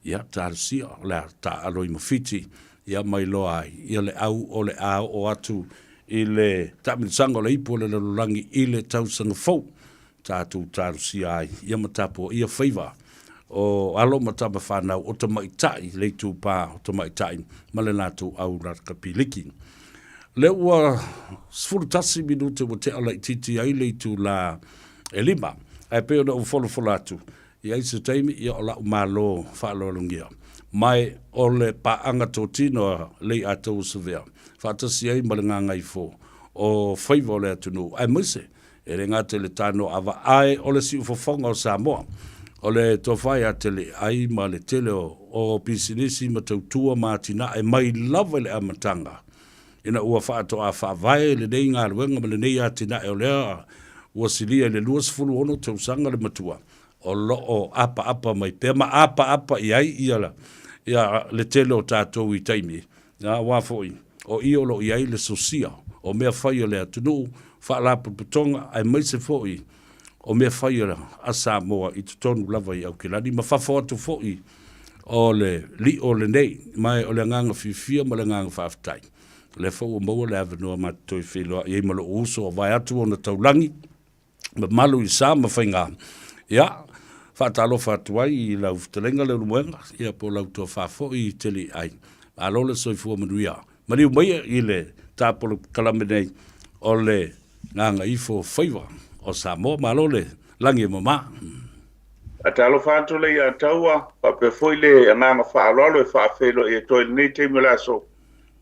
ia, talosia, o le a taaalo i Mafiti, ia ma iloa ai, ia le au o le a oo atu i le taamilosaga o le ipu o le lalolagi i le tausaga fou. Tatou talosia ai ia ma tapuaia faiva o alo ma tama fanau o tamaitai le itupa o tamaitai ma le latou au lakapiliki. Lea ua 11 minute ua tea laitiiti ai le itula e lima, ae pei ona ou folafola atu, i ai se taimi ia o la'u malo faaaloalogia mai o le paaga totino a Lei'atau o Savea faatasi ai ma le gagaifo o faiva o le atunuu aemaise E le gata i le tanoa ae o le siufofoga o Samoa. O le tofa ia te Leai ma le tele o pisinisi ma tautua ma atinae mai lava i le amataga ina ua faatoa faavae lenei galuega ma lenei atinae o lea ua silia i le 26 tausaga le matua o lo o apaapa mai pea ma apaapa i ai ia le tele o tatou i taimi aua foi o i o lo o i ai le sosia o mea fai a le atunuu, faalapotopotoga aemaise foi o mea fai a Samoa i totonu lava i Aukilani ma fafo atu foi o le lio lenei. Ma o le agaga fiafia ma le agaga faafetai, o lea foi ua maua le avanoa ma te toe feiloai ai ma lou uso vaeatu ona taulagi mamalu i sa ma faiga. Ia, faatalofa atu ai i lau fetalaiga Leulumoega, ia po o lau tofa foi Teliai. Malo le soifua manuia. Maliu mai i le tapolokalame nei o le Gagaifo Faiva o Samoa. Malo le lagi e mama. Faatalofa atu le ia Taua, faapea foi le agaga faaaloalo e faafeiloai atu ai i lenei taimi o le aso,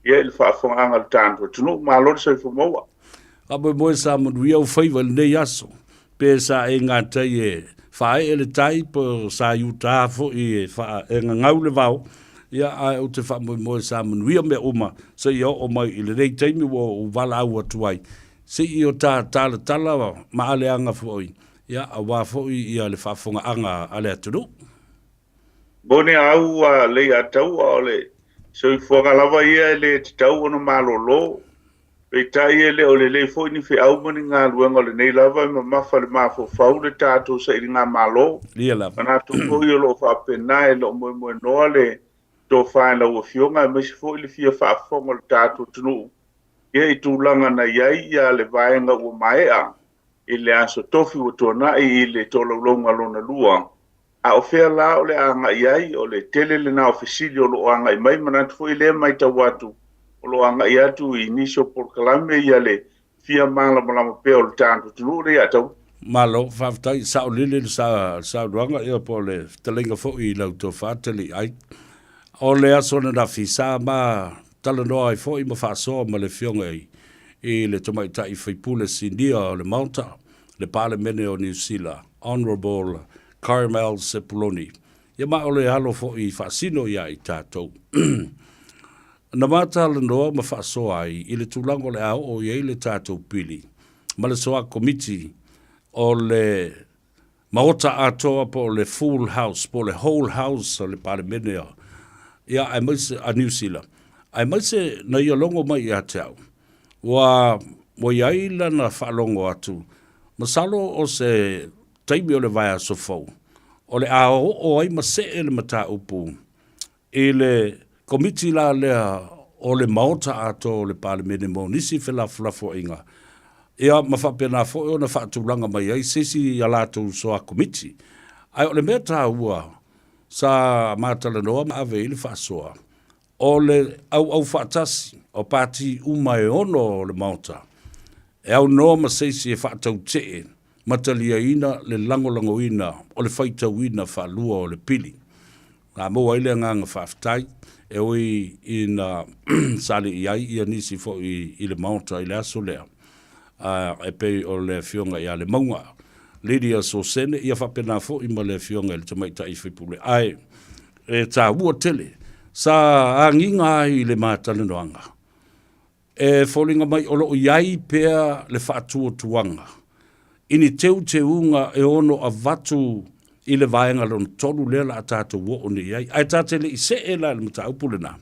ia i le faafofogaaga a le tatou atunuu. Malo le soifua maua. Faamoemoe sa manuia ou faiva i lenei aso, pe sa e gatai e faaee le tai po sa i uta foi e e gagau le vao, ia ae ou te faamoemoe sa manuia mea uma seia oo mai i lenei taimi ua ou valaau atu ai, se i o ta talatala ma aleaga foi, ia aua foi ia le faafofogaaga a le atunuu. Moni au a Leiataua o le soifuaga lava ia e le tatau ona malolo. Peitai e le o lelei foi ni feau ma ni galuega o lenei lava e mamafa i le mafaufau le tatou sailigamalo. Ia lava. Manatu foi o lo o faapena e le o moemoenoa le tofa i lau Afioga aemaise foi le fia faafofoga o le tatou atunuu ia i tulaga na i ai ia le vaega ua maea i le Aso Tofi ua tuanai i le tolaulauga lona lua. A o fea la o le a agai ai? O le tele lena o fesili o lo o agai mai. Manatu foi lea e matau atu o lo o agai atu i nisi o polokalame ia le fia malamalama pea o le tatou atunuu lea ia tau. Malo, faafetai, saolele le saunoaga ia po o le fetalaiga foi i lau tofa Taliai. O le aso ananafi sa ma talanoa ai foi ma faasoa ma le Afioga i le Tamaitai Faipule Sinia o le Maota, le Palemene o Niu Sila, Honourable Carmel Sepuloni, ia ma o le alo foi faasino ia i tatou. Na ma talanoa ma faasoa ai i le tulaga o le a oo i ai le tatou pili ma le soa komiti o le Maota atoa po o le full house po o le whole house o le Palemene ia aemaise a Niu Sila, aemaise na ia logo mai ia te au, ua ua i ai lana faalogo atu, masalo o se taimi o le vaiaso fou, o le a oo ai ma see le mataupu I le Komiti la lea o le Maota atoa o le Palemene mo nisi felafolafoaiga, ia ma faapena foi ona faatulaga mai ai se isi a latou soa Komiti. Ae o le mea taua sa ma talanoa ma ave i le faasoa, o le auau faatasi o Pati uma e ono o le Maota, e aunoa ma se isi e faatautee ma taliaina le lagolagoina o le faitauina faalua o le pili. Na maua ai le agaga faafetai e ui ina sa le i ai ia nisi foi i le Maota i le aso lea, e pei o le Afioga ia Lemauga Lydia Sosene, ia faapena foi ma le Afioga i le Tamaitai Faipule. Ae e taua tele, sa agiga ai i le ma talanoaga, E foliga mai o lo o i ai pea le faatuatuaga i ni teuteuga e ono avatu i le vaega lona tolu lea la a tatou oo nei i ai. Ae ta te le i see la i le mataupu lena,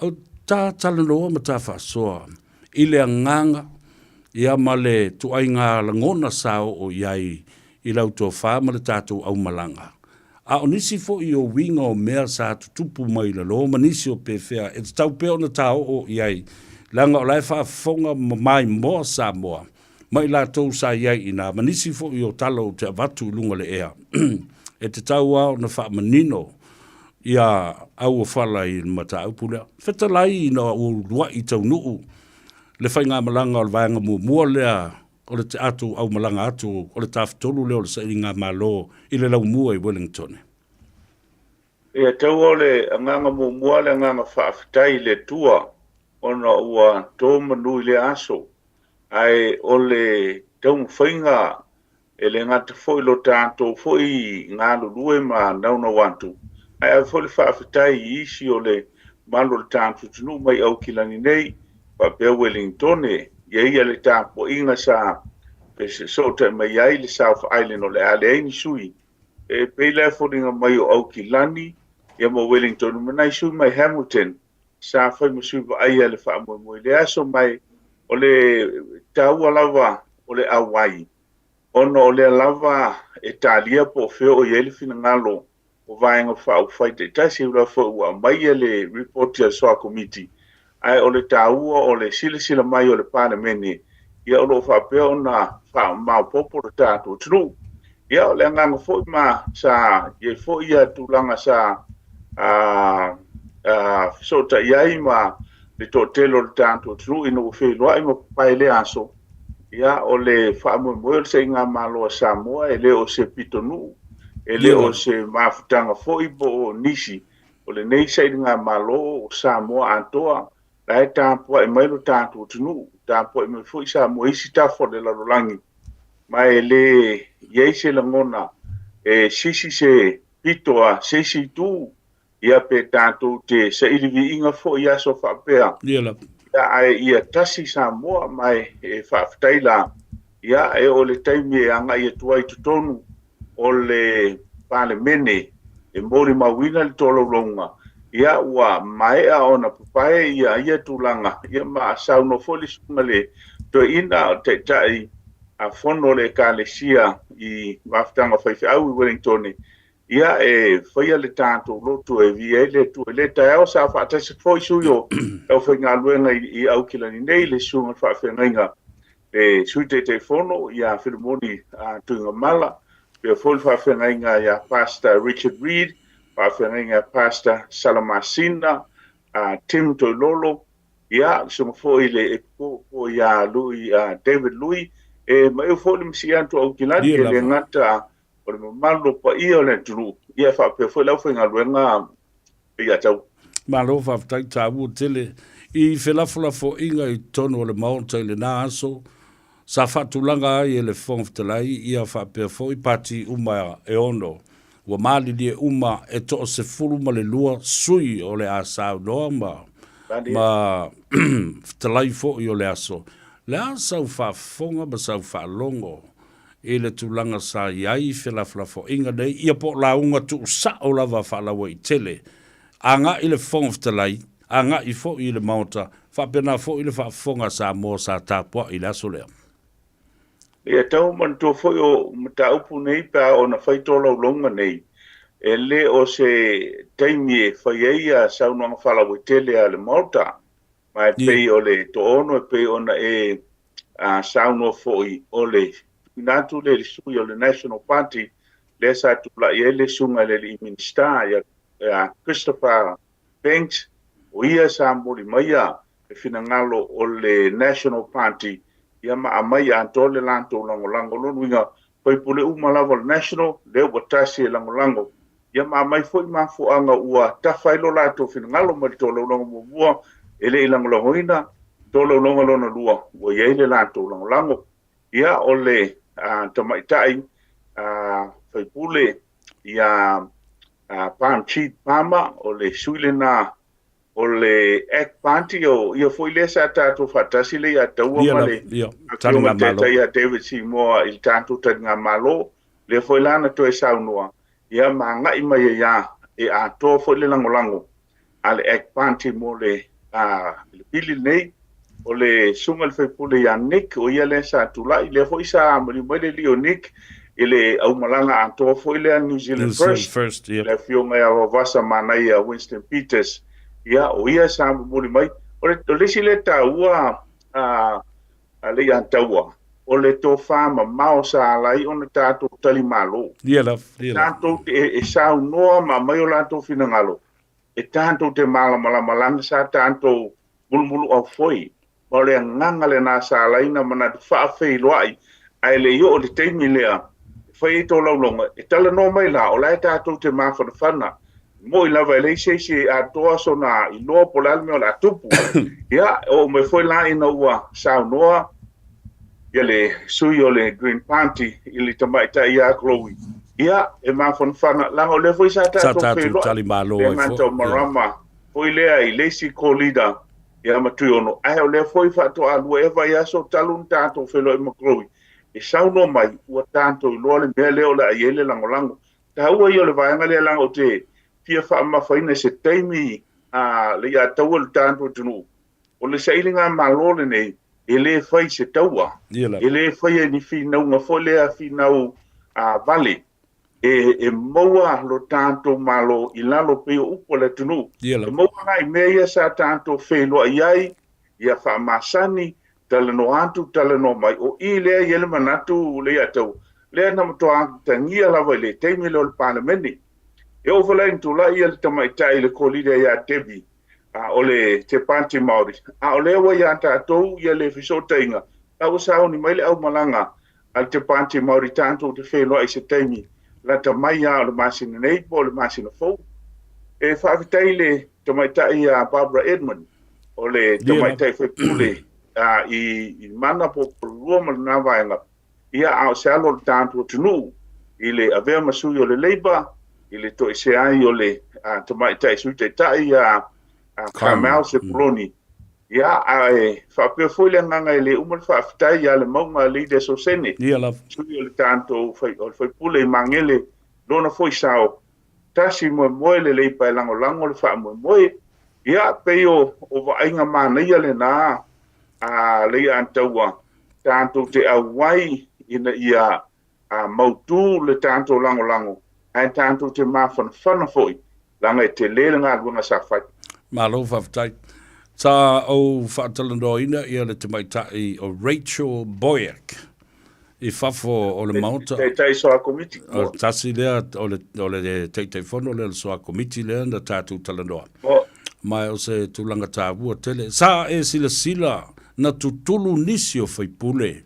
o ta talanoa ma ta faasoa i le agaga ia ma le tuaiga lagona sa oo i ai i lau tofa ma le tatou aumalaga. A o nisi foi o uiga o mea sa tutupu mai lalo ma nisi o pefea e tatau pea ona ta oo i ai, leaga o la e faafofoga ma maimoa Samoa ma i latou sa i ai i ina, ma nisi foi o tala ou te avatu i luga o le ea. E tatau lava ona faamanino ia auofala i le mataupu lea. Fetalai ina ua uluai taunuu le faigamalaga o le vaega muamua lea o le atu aumalaga atu o le Tafatolu lea o le Sailigamalo i le Laumua i Wellingtone. Ia taua o le agaga muamua le agaga faafetai i le Atua ona ua to manu i lea aso, ae o le taumafaiga e le gata foi lo tatou foi galulue ma naunau atu, ae ave foi le faafetai i isi o le mamalu o le tatou atunuu mai Aukilani nei, faapea Uelingitone, ia ia le tapuaiga sa fesootai mai ai le South Island o le a leai ni sui. E pei la e foliga mai o Aukilani ia ma Wellington ma nai sui mai Hamilton sa fai ma sui vaaia le faamoemoe i le aso mai o le taua lava o le auai. Ona o lea lava e talia po o fea o i ai le finagalo o Vaega Faaupufai taitasi, e ula foi ua aumaia le Lipoti a le Soa Komiti, ae o le taua o le silasila mai o le Palemene, ia o lo o faapea ona faamaopoopo le tatou atunuu. Ia o le agaga foi ma sa i ai foi ia tulaga sa fesootai ai ma le toatele o le tatou atunuu ina ua feiloai ma papae i lea aso, Ia, o le faamoemoe o le saigamalo a Samoa e le o se pitonuu, e le o se mafutaga foi po o nisi. O lenei sailigamalo o Samoa atoa, la e tapuai mai lo tatou atunuu, tapuai mai foi Samoa i isi tafa o le lalolagi, ma e le i ai se lagona e sisi se pito a se isi itu Ia pe tatou te saili viiga foi i aso faapea. Ia lava. Ia ae ia tasi Samoa ma e faafetai la. Ia e oo i le taimi e agai atu ai i totonu o le Palemene e molimauina le tolaulauga, ia ua maea ona papae ia ia tulaga, ia ma saunoa foi le Susuga i le Toeaina o le Taitai Fono o le Ekalesia i Mafutaga Faifeau i Ueligitone, Ia, e faia le tatou lotu e viia ai le Atua i lea taeao. Sa faatasi foi sui o le aufaigaluega i Aukilani nei, le Susuga i le Faafeagaiga, le Sui Taitaifono ia Filimoni Tuigamala, faapea foi le Faafeagaiga ia Pastor Richard Reid, Faafeagaiga ia Pastor Salamasina, Tim Toilolo, ia, le Susuga foi i le Epikopo ia Lui, David Lui, e maiu foi le Misia atu Aukilani, e le gata o le mamalu o paia o le atunuu, ia faapea foi le aufaigaluega ia tau. Malo faafetai taua tele i felafolafoaiga i totonu o le Maota i lena aso sa faatulaga ai e le Fofoga Fetalai ia faapea foi pati uma e ono ua malilie uma e 12 sui o le a saunoa ma ma fetalai foi o le aso. Le a sau faafofoga ma sau faalogo i le tulaga sa i ai felafolafoaiga nei, ia po o lauga tuusao lava faalauaitele, agai i le Fofoga Fetalai, agai foi i le Maota, faapena foi le faafofoga a Samoa sa tapuai i le aso lea. Ia tau manatua foi o mataupu nei pe a ona fai tolaulauga nei, e le o se taimi e fai ai saunoaga faalauaitele a le Maota, Ma e pei o le toaono e pei ona e saunoa foi o le tuuina atu lea i le sui o le National Party lea sa tulai ai le susuga i le alii Minisita ia Christopher Banks, o ia sa momoli maia le finagalo o le National Party ia ma aumai atoa le latou lagolago. O lona uiga, faipule uma lava o le National, lea ua tasi e lagolago ia ma aumai foi mafuaaga ua tafa ai lo latou finagalo mai le tolaulauga muamua e le i lagolagoina, tolaulauga lona lua ua i ai le latou lagolago. Ia o le tamaitai faipule ia Parmjeet Parmar, o le sui lena O le Act Party, o ia foi lea sa tatou faatasi lea ia Taua ma le Afioga i le Taitai ia David Seymour i le tatou taligamalo, lea foi la na toe saunoa, ia ma agai mai ai lava e atoa foi le lagolago a le Act Party mo le pili lenei. O le susuga i le sui usufono ia Nick, o ia lea sa tulai, lea foi sa maliu mai le alii o Nick i le aumalaga atoa foi lea New Zealand First, First, yep. le afioga ia Vavasa Manaia Winston Peters, ia, o ia sa momoli mai. O le, o le isi lea taua a, a le ia Taua, o le tofa mamao sa ala ai ona tatou talimalo. Ia lava, ia lava. Tatou te, e, e saunoa ma aumai o latou finagalo, e tatou te malamalama leaga sa tatou mulumuluaufoi, ma o le agaga lena sa ala ai ona manatu faafeiloai, ae le i oo i le taimi lea e fai ai tolaulauga, e talanoa mai la, o la e tatou te mafanafana. E moni lava e leai se isi e atoa sona iloa po o le a le mea o le a tupu. Ia, e oo mai foi la ina ua saunoa ia le sui o le Green Party i le tamaitai ia Chloe, ia, e mafanafana, leaga o lea foi sa tatou feiloai, le gata o Marama foi lea i le isi co-leader ia ma Tuiono, ae o lea foi faatoa lua ea vaiaso talu ona tatou feiloai ma Chloe, e saunoa mai ua tatou iloa le mea lea o le a i ai le lagolago. Taua ia o le vaega lea leaga ou te fia faamamafaina i se taimi a le ia taua le tatou atunuu, o le sailigamalo lenei E lē fai se taua, e lē faia i ni finauga foi lea finau vale, e maua lo tatou Malo i lalo pei o upu a le atunuu. E maua la i mea ia sa tatou feiloai ai, ia faamasani, talanoa atu, talanoa mai. O i lea e i ai le manatu Leiataua, lea na matua atagia lava i le taimi lea o le Palemene. E oo foi la ina tulai le tamaitai le co-leader ia Debbie, a o le Te Pāti Māori, a o lea ua iā tatou ia le fesootaiga, la ua sauni mai le aumalaga a le Te Pāti Māori tatou te feiloai i se taimi lata mai lava o le masina nei po o le masina fou. E faafetai i le tamaitai ia Barbara Edmund, o le tamaitai faipule i Mana po o Porirua ma lena vaega, Ia, a o se alo o le tatou atunuu i le avea ma sui o le Labour, i le toesea ai o le Tamaitai Sui Taitai ia Carmel Sepuloni, ia, ae faapea foi le agaga e le uma le faafetai ia Lemauga Leader Sosene, sui o le tatou o le faipule i Magele, lona foi sao, tasi moemoe le Labour e lagolago le faamoemoe. Ia, pei o vaaiga manaia lena a Leiataua tatou te auai ina ia mautu le tatou lagolago, ae tatou te mafanafana foi, leaga e tele le galuega sa fai. Malo faafetai. Sa ou faatalanoaina ia le tamaitai o Rachel Boyack i fafo o le Maota. Taitai Soa Komiti. O tasi lea o le, o le Taitaifono lea o le Soa Komiti lea na tatou talanoa. Ma o se tulaga taua tele. Sa e silasila na tutulu nisi o faipule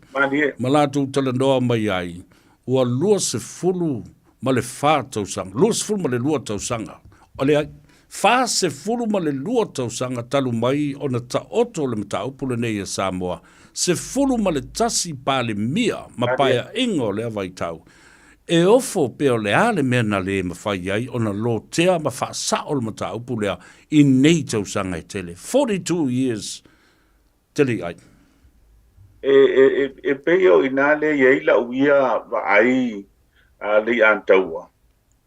ma latou talanoa mai ai, ua 24 tausaga, 22 tausaga, o leai, 42 tausaga talu mai ona taoto le mataupu lenei a Samoa, 11 Palemia ma paeaiga o lea vaitau, e ofo pe o le a le mea na le mafai ai ona lotea ma faasao le mataupu lea i nei tausaga e tele, 42 years tele i ai. E pei o i ina lea e i ai lau ia vaai a Leiataua,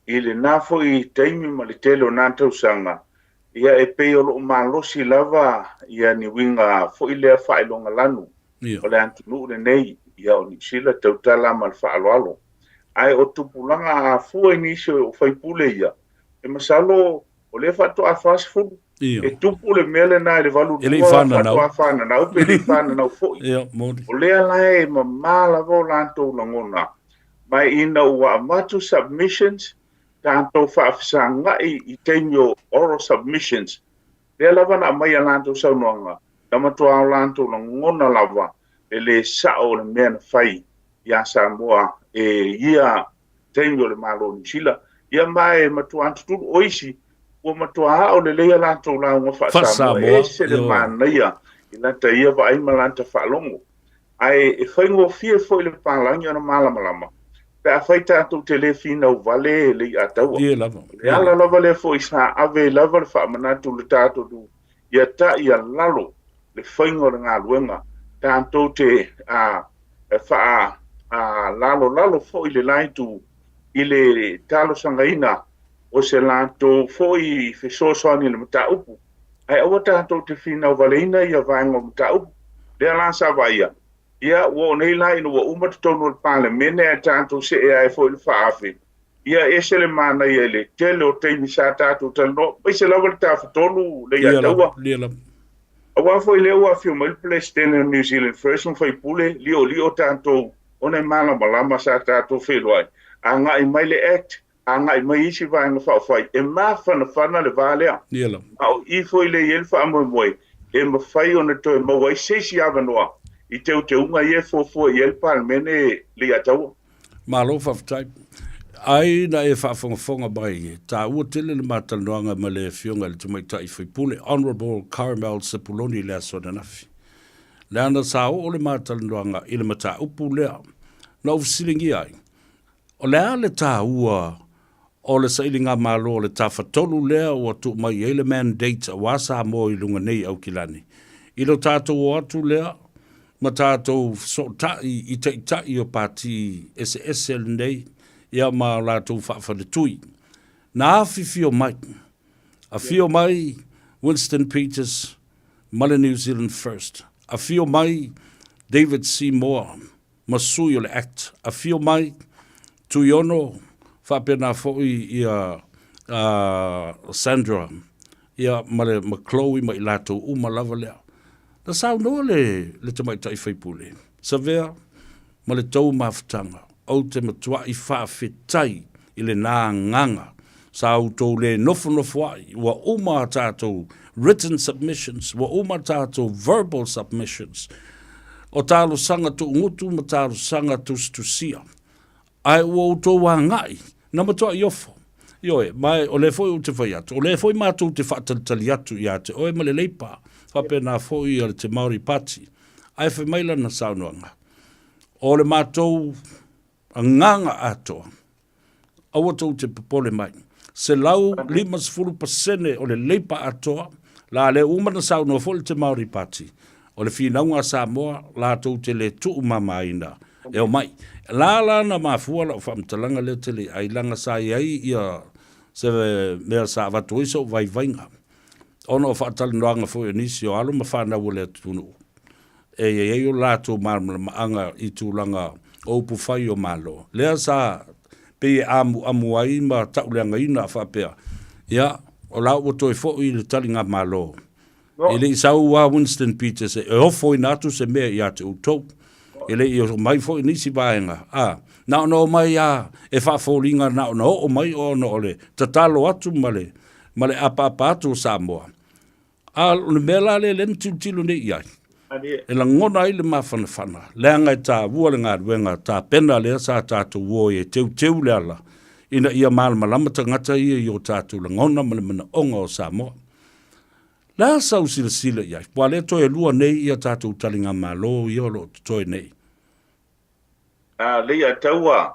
i lena foi taimi ma le tele o na tausaga, ia e pei o lo o malosi lava ia ni uiga foi lea faailogalanu o le atunuu lenei, ia o Niu Sila tautala ma le faaaloalo. Ae o tupulaga afua i nisi o faipule ia, e masalo o lea faatoa 40, e tupu le mea lena i le 82 faatoa fananau pe le i fananau foi. O lea la e mama lava o latou lagona, ma ina ua avatu submissions, tatou faafesagai i taimi o oral submissions, lea lava na aumai a latou saunoaga, na matua o latou lagona lava le lē sao o le mea na fai iā Samoa e ia taimi o le Malo o Niu Sila. Ia ma e matua tutulu o isi ua matua ao lelei a latou lauga faa-Samoa, e ese le manaia i lata ia vaai ma lata faalogo. Ae e faigofie foi le palagi ona malamalama pe afai tatou te le finau vale Leiataua. O le ala lava lea foi sa ave ai lava le faamanatu i le tatou ia ta'i a lalo le faiga o le galuega, tatou te faa lalolalo foi le la itu i le talosagaina o se latou foi fesoasoani i le mataupu. Ae aua tatou te finau valeina ia vaega o mataupu. Lea la sa vaaia, ia ua oo nei la ina ua uma totonu o le Palemene ae tatou see ai foi i le faaafe, ia ese le manaia i le tele o taimi sa tatou talanoa, aemaise lava le Tafatolu Leiataua. Aua foi lea ua afio mai le Peresetene o New Zealand First ma faipule, liolio tatou ona e malamalama sa tatou feiloai, agai mai le Act, agai mai isi vaega faaupufai, e mafanafana le va lea. A o i foi lea e i ai le faamoemoe e mafai ona toe maua ai se isi avanoa i teuteuga ia e fuafua i ai le Palemene Leiataua. Malo faafetai. Ai na e faafogafoga mai, e taua tele le ma talanoaga ma le Afioga i le Tamaitai Faipule, Honourable Carmel Sepuloni i le aso ananafi. Leaga sa oo le ma talanoaga i le mataupu lea na ou fesiligia ai, O le a le taua o le sailigamalo o le Tafatolu lea ua tuu mai i ai le mandate aua Samoa i luga nei Aukilani? I lo tatou o atu lea ma tatou fesootai i taitai o pati eseese lenei ia ma o latou faafaletui. Na afifio mai, afio mai Winston Peters ma le New Zealand First, afio mai. David Seymour ma sui o le Act. Afio mai Tuiono faapena foi ia Sandra ia ma le ma Chloe ma i latou uma lava lea. Na saunoa le le tamaitai faipule, Savea ma le tou mafutaga, ou te matuai faafetai i lena agaga sa outou le nofonofoa'i, ua uma a tatou written submissions, ua uma a tatou verbal submissions, o talosaga tuugutu ma talosaga tusitusia, ae ua outou aga'i na matua'i ofo. Ioe, ma o lea foi ou te fai atu, o lea foi matou te faatalitali atu ia te oe ma le Leipa, faapena foi a le Te Maori Party. Ae fai mai lana saunoaga, o le matou agaga atoa, aua tou te popole mai. 150% o le Leipa atoa, la lea uma na saunoa foi le Te Maori Party, o le finauga a Samoa latou te le tuumamaina e omai. La la na mafua lau faamatalaga lea tele ai laga sa i ai ia se mea sa avatu ai sou vaivaiga ona o faatalanoaga foi o nisi o alo ma fanau o le atunuu e i ai o latou malamalamaaga i tulaga o upufai o Malo. Lea sa pei e amuamu ai ma tauleagaina a faapea, ia, o la ua toe foi le taligamalo. E le i sau a Winston Peters e ofoina atu se mea ia te outou. E le i omai foi nisi vaega, a, na ona omai a e faafoliga na ona oo mai ona o le tatalo atu ma le, ma le apaapa atu o Samoa. A o le mea la lea lea na tilotilo nei i ai, e lagona ai le mafanafana, leaga e taua le galuega tapena lea sa tatou o ai e teuteu le ala ina ia malamalama tagata ia i o tatou lagona ma le manaoga o Samoa. Le a sau silasila i ai, ua lea toe lua nei ia tatou taligamalo ia o lo o totoe nei. A lei a taua,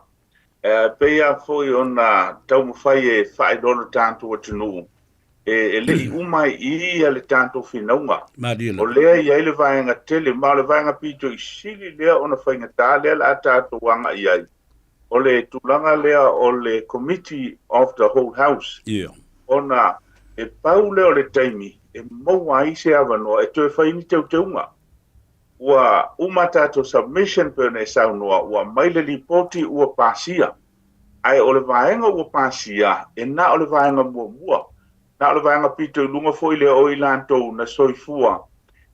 e pei a foi ona taumafai e faailoa lo tatou atunuu, e le i uma ai i i le tatou finauga. Malie lava. O lea e i ai le vaega tele, ma o le vaega pito i sili lea ona faigata lea o le a tatou agai i ai, o le tulaga lea o le Committee of the Whole House, ona e pau lea o le taimi e maua ai se avanoa e toe fai ni teuteuga. Ua uma tatou submission pei ona e saunoa, ua aumai le lipoti ua pasia. Ae o le vaega ua pasia, e na o le vaega muamua, na o le vaega pito i luga foi lea o i latou na soifua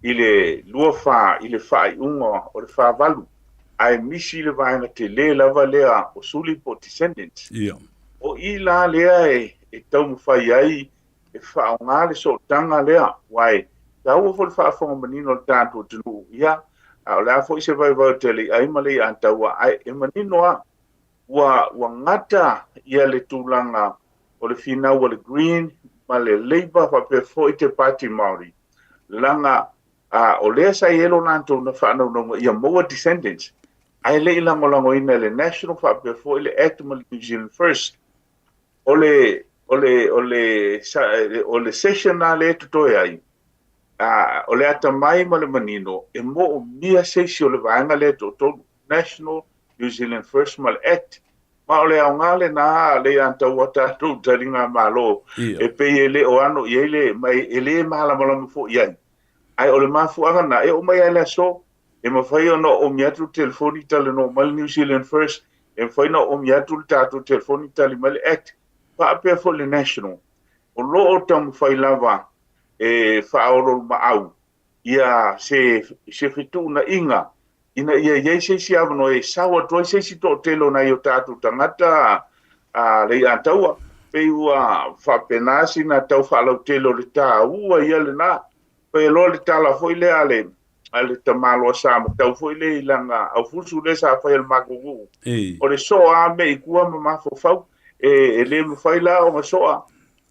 i le 24 i le faaiuga o le 48, ae misi le vaega tele lava lea o suli po o descendants. O i la lea e taumafai ai e faaaoga le sootaga lea, aua e taua foi le faafofoga manino a le tatou atunuu, ia, a o le a foi se vaivai o Teleiai ma Leiataua, ae e manino lava, ua, ua gata ia le tulaga o le finau a le Green ma le Labour faapea foi te Pāti Māori, leaga a, o lea sa i ai lo latou na faanaunauga ia maua descendants, ae le i lagolagoina e le National faapea foi le Act ma le New Zealand First. O le, o le, o le, o le session lava lea e totoe ai, a, o le atamai ma le manino e moomia se isi o le vaega lea e toatolu, National, New Zealand First ma le Act. Ma o le aoga lena a Leiataua tatou taligamalo e pei e le o ano i ai le, ma e le malamalama foi i ai. Ae o le mafuaaga lena, e oo mai lava i le aso, e mafai ona oomi atu le telefoni talanoa mai le New Zealand First, e mafai ona oomi atu le tatou telefoni tali mai le Act, faapea foi le National. O lo o taumafai lava e faaoloolomaau ia se, se fetuunaiga ina ia i ai se isi avanoa e sao atu ai se isi toatele o nai o tatou tagata a Leiataua. Pei ua faapena sina tau faalautele o le taua ia lena. Faia loa le tala foi lea a le, a le tamaloa sa matau foi lea i lana aufusu lea sa fai e le matou nuu. O le soa a mea i tua ma mafaufau. E, e le mafai la ona soa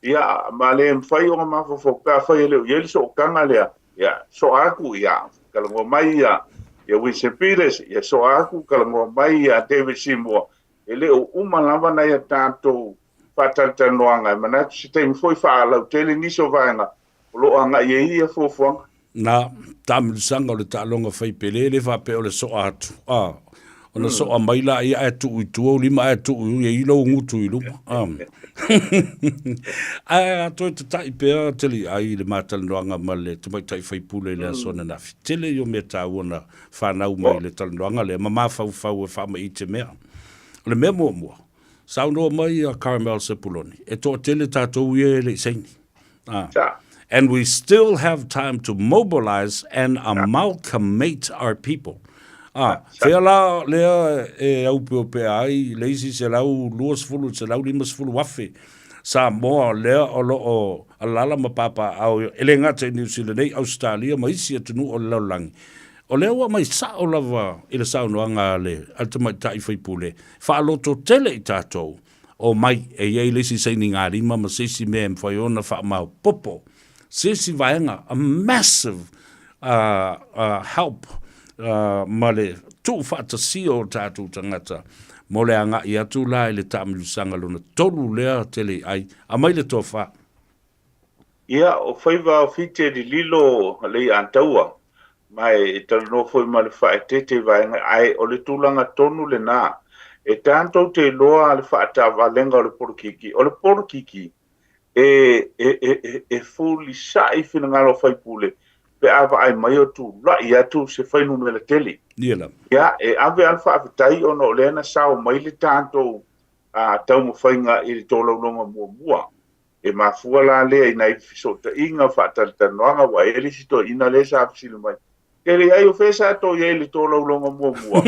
Ia, ma le mafai ona mafaufau pe afai e le o i ai le sootaga lea, ia, soa atu, ia, talanoa mai ia, ia Winston Peters, ia soa atu, talanoa mai ia David Seymour. E le o uma lava nai a tatou faatalatalanoaga, e manatu se taimi foi faalautele nisi o vaega o lo o agai ai ia fuafuaga. Na, taamilosaga o le taaloga fai pele le faapea o le soa atu, a. Ona soa mai laia ae tuu i tua ou lima ae tuu i ai lou gutu i luma. Ae a toe tata'i pea Teliai i le ma talanoaga ma le tamaitai faipule i le aso ananafi, tele ia o mea taua na fanau mai i le talanoaga lea ma mafaufau e faamaite mea. O le mea muamua, saunoa mai ia Carmel Sepuloni, e toatele tatou ia e le i saini. And we still have time to mobilize and amalgamate our people. Fea la lea e aupeopea ai le isi 120 i le 150,000 Samoa lea o lo o alaala ma papaaao e le gata i Niu Sila nei, Ausetalia ma isi atunuu o le lalolagi. O lea ua aumai sao lava i le saunoaga a le tamaitai faipule, faalototele i tatou Omai, e i ai le isi sainigalima ma se isi mea e mafai ona faamaopoopo se isi vaega, a massive help ma le tuufaatasia o tatou tagata mo le agai atu la i le taamilosaga lona tolu lea tele i ai. Aumai le tofa. Ia, o faiva o Fiti e lililo le iataua, ma e talanoa foi ma le faaeteete i vaega, ae o le tulaga tonu lena. E tatou te iloa le faataavalega o le polokiki. O le polokiki, e, e, e, e fulisa'i finagalo o faipule pe a vaai mai o tulai atu se fuainumera tele. Ia lava. Ia, e ave lava le faafetai ona o lea na sao mai le tatou taumafaiga i le tolaulauga muamua. E mafua la lea i nai fesootaiga, faatalatalanoaga, ua i ai le isi toeaina lea sa fesili mai, Ke leai o fea sa tou i ai i le tolaulauga muamua?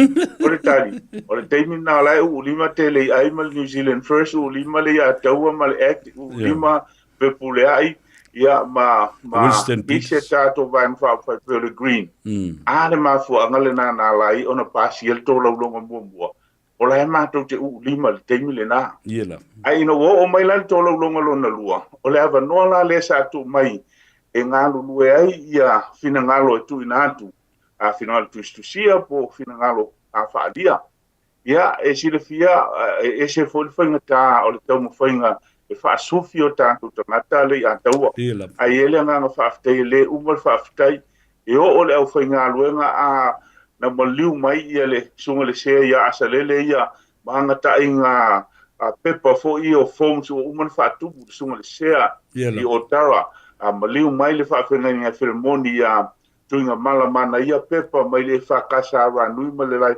O le tali, o le taimi lena o la e uulima tele i ai ma le New Zealand First, uulima le Iataua ma le Act, uulima Fepuleai, ia ma, ma Winston isi a Peters. tatou vaega faaupufai pei o le Green. A le mafuaaga lena na ala ai ona pasia le tolaulauga muamua, O la e matou te uulima i le taimi lena. Ia la. Ae ina ua oo mai la le tolaulauga lona lua, o le avanoa la lea sa tuu mai e galulue ai ia finagalo e tuuina atu, a finagalo tusitusia po o finagalo a faaalia. Ia, e silafia, e ese foi le faigata o le taumafaiga e faasufi o tatou tagata le i ataua. Ia la. Ae i ai le agaga faafetai e le uma le faafetai E oo le aufaigaluega a na maliu mai ia le Susuga i le Sea ia Asalele ia ma agataiga pepa foi ia o forms ua uma ona faatumu le Susuga i le Sea i Otara. A maliu mai le faafeagaiga e Felemoni ia Tuigamala ma ana ia pepa mai le EFKS a Ranui ma le lai.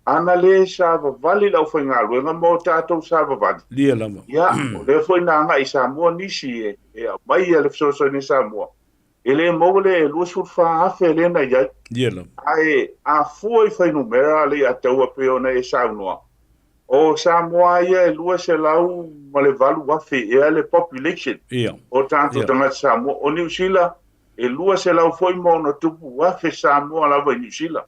Ana le savavali le aufaigaluega ma o tatou savavali. Ia lava. Ia, o lea foi na agai i Samoa nisi e aumai le fesoasoani a Samoa. E le maua le 24,000 lea na i ai. Ia lava. Ae a fua i fuainumera le iataua pei ona e saunoa, o Samoa ia e 208,000 ea le population o tatou tagata Samoa. O Niu Sila, e 200 foi ma ono tupu afe Samoa lava i Niu Sila.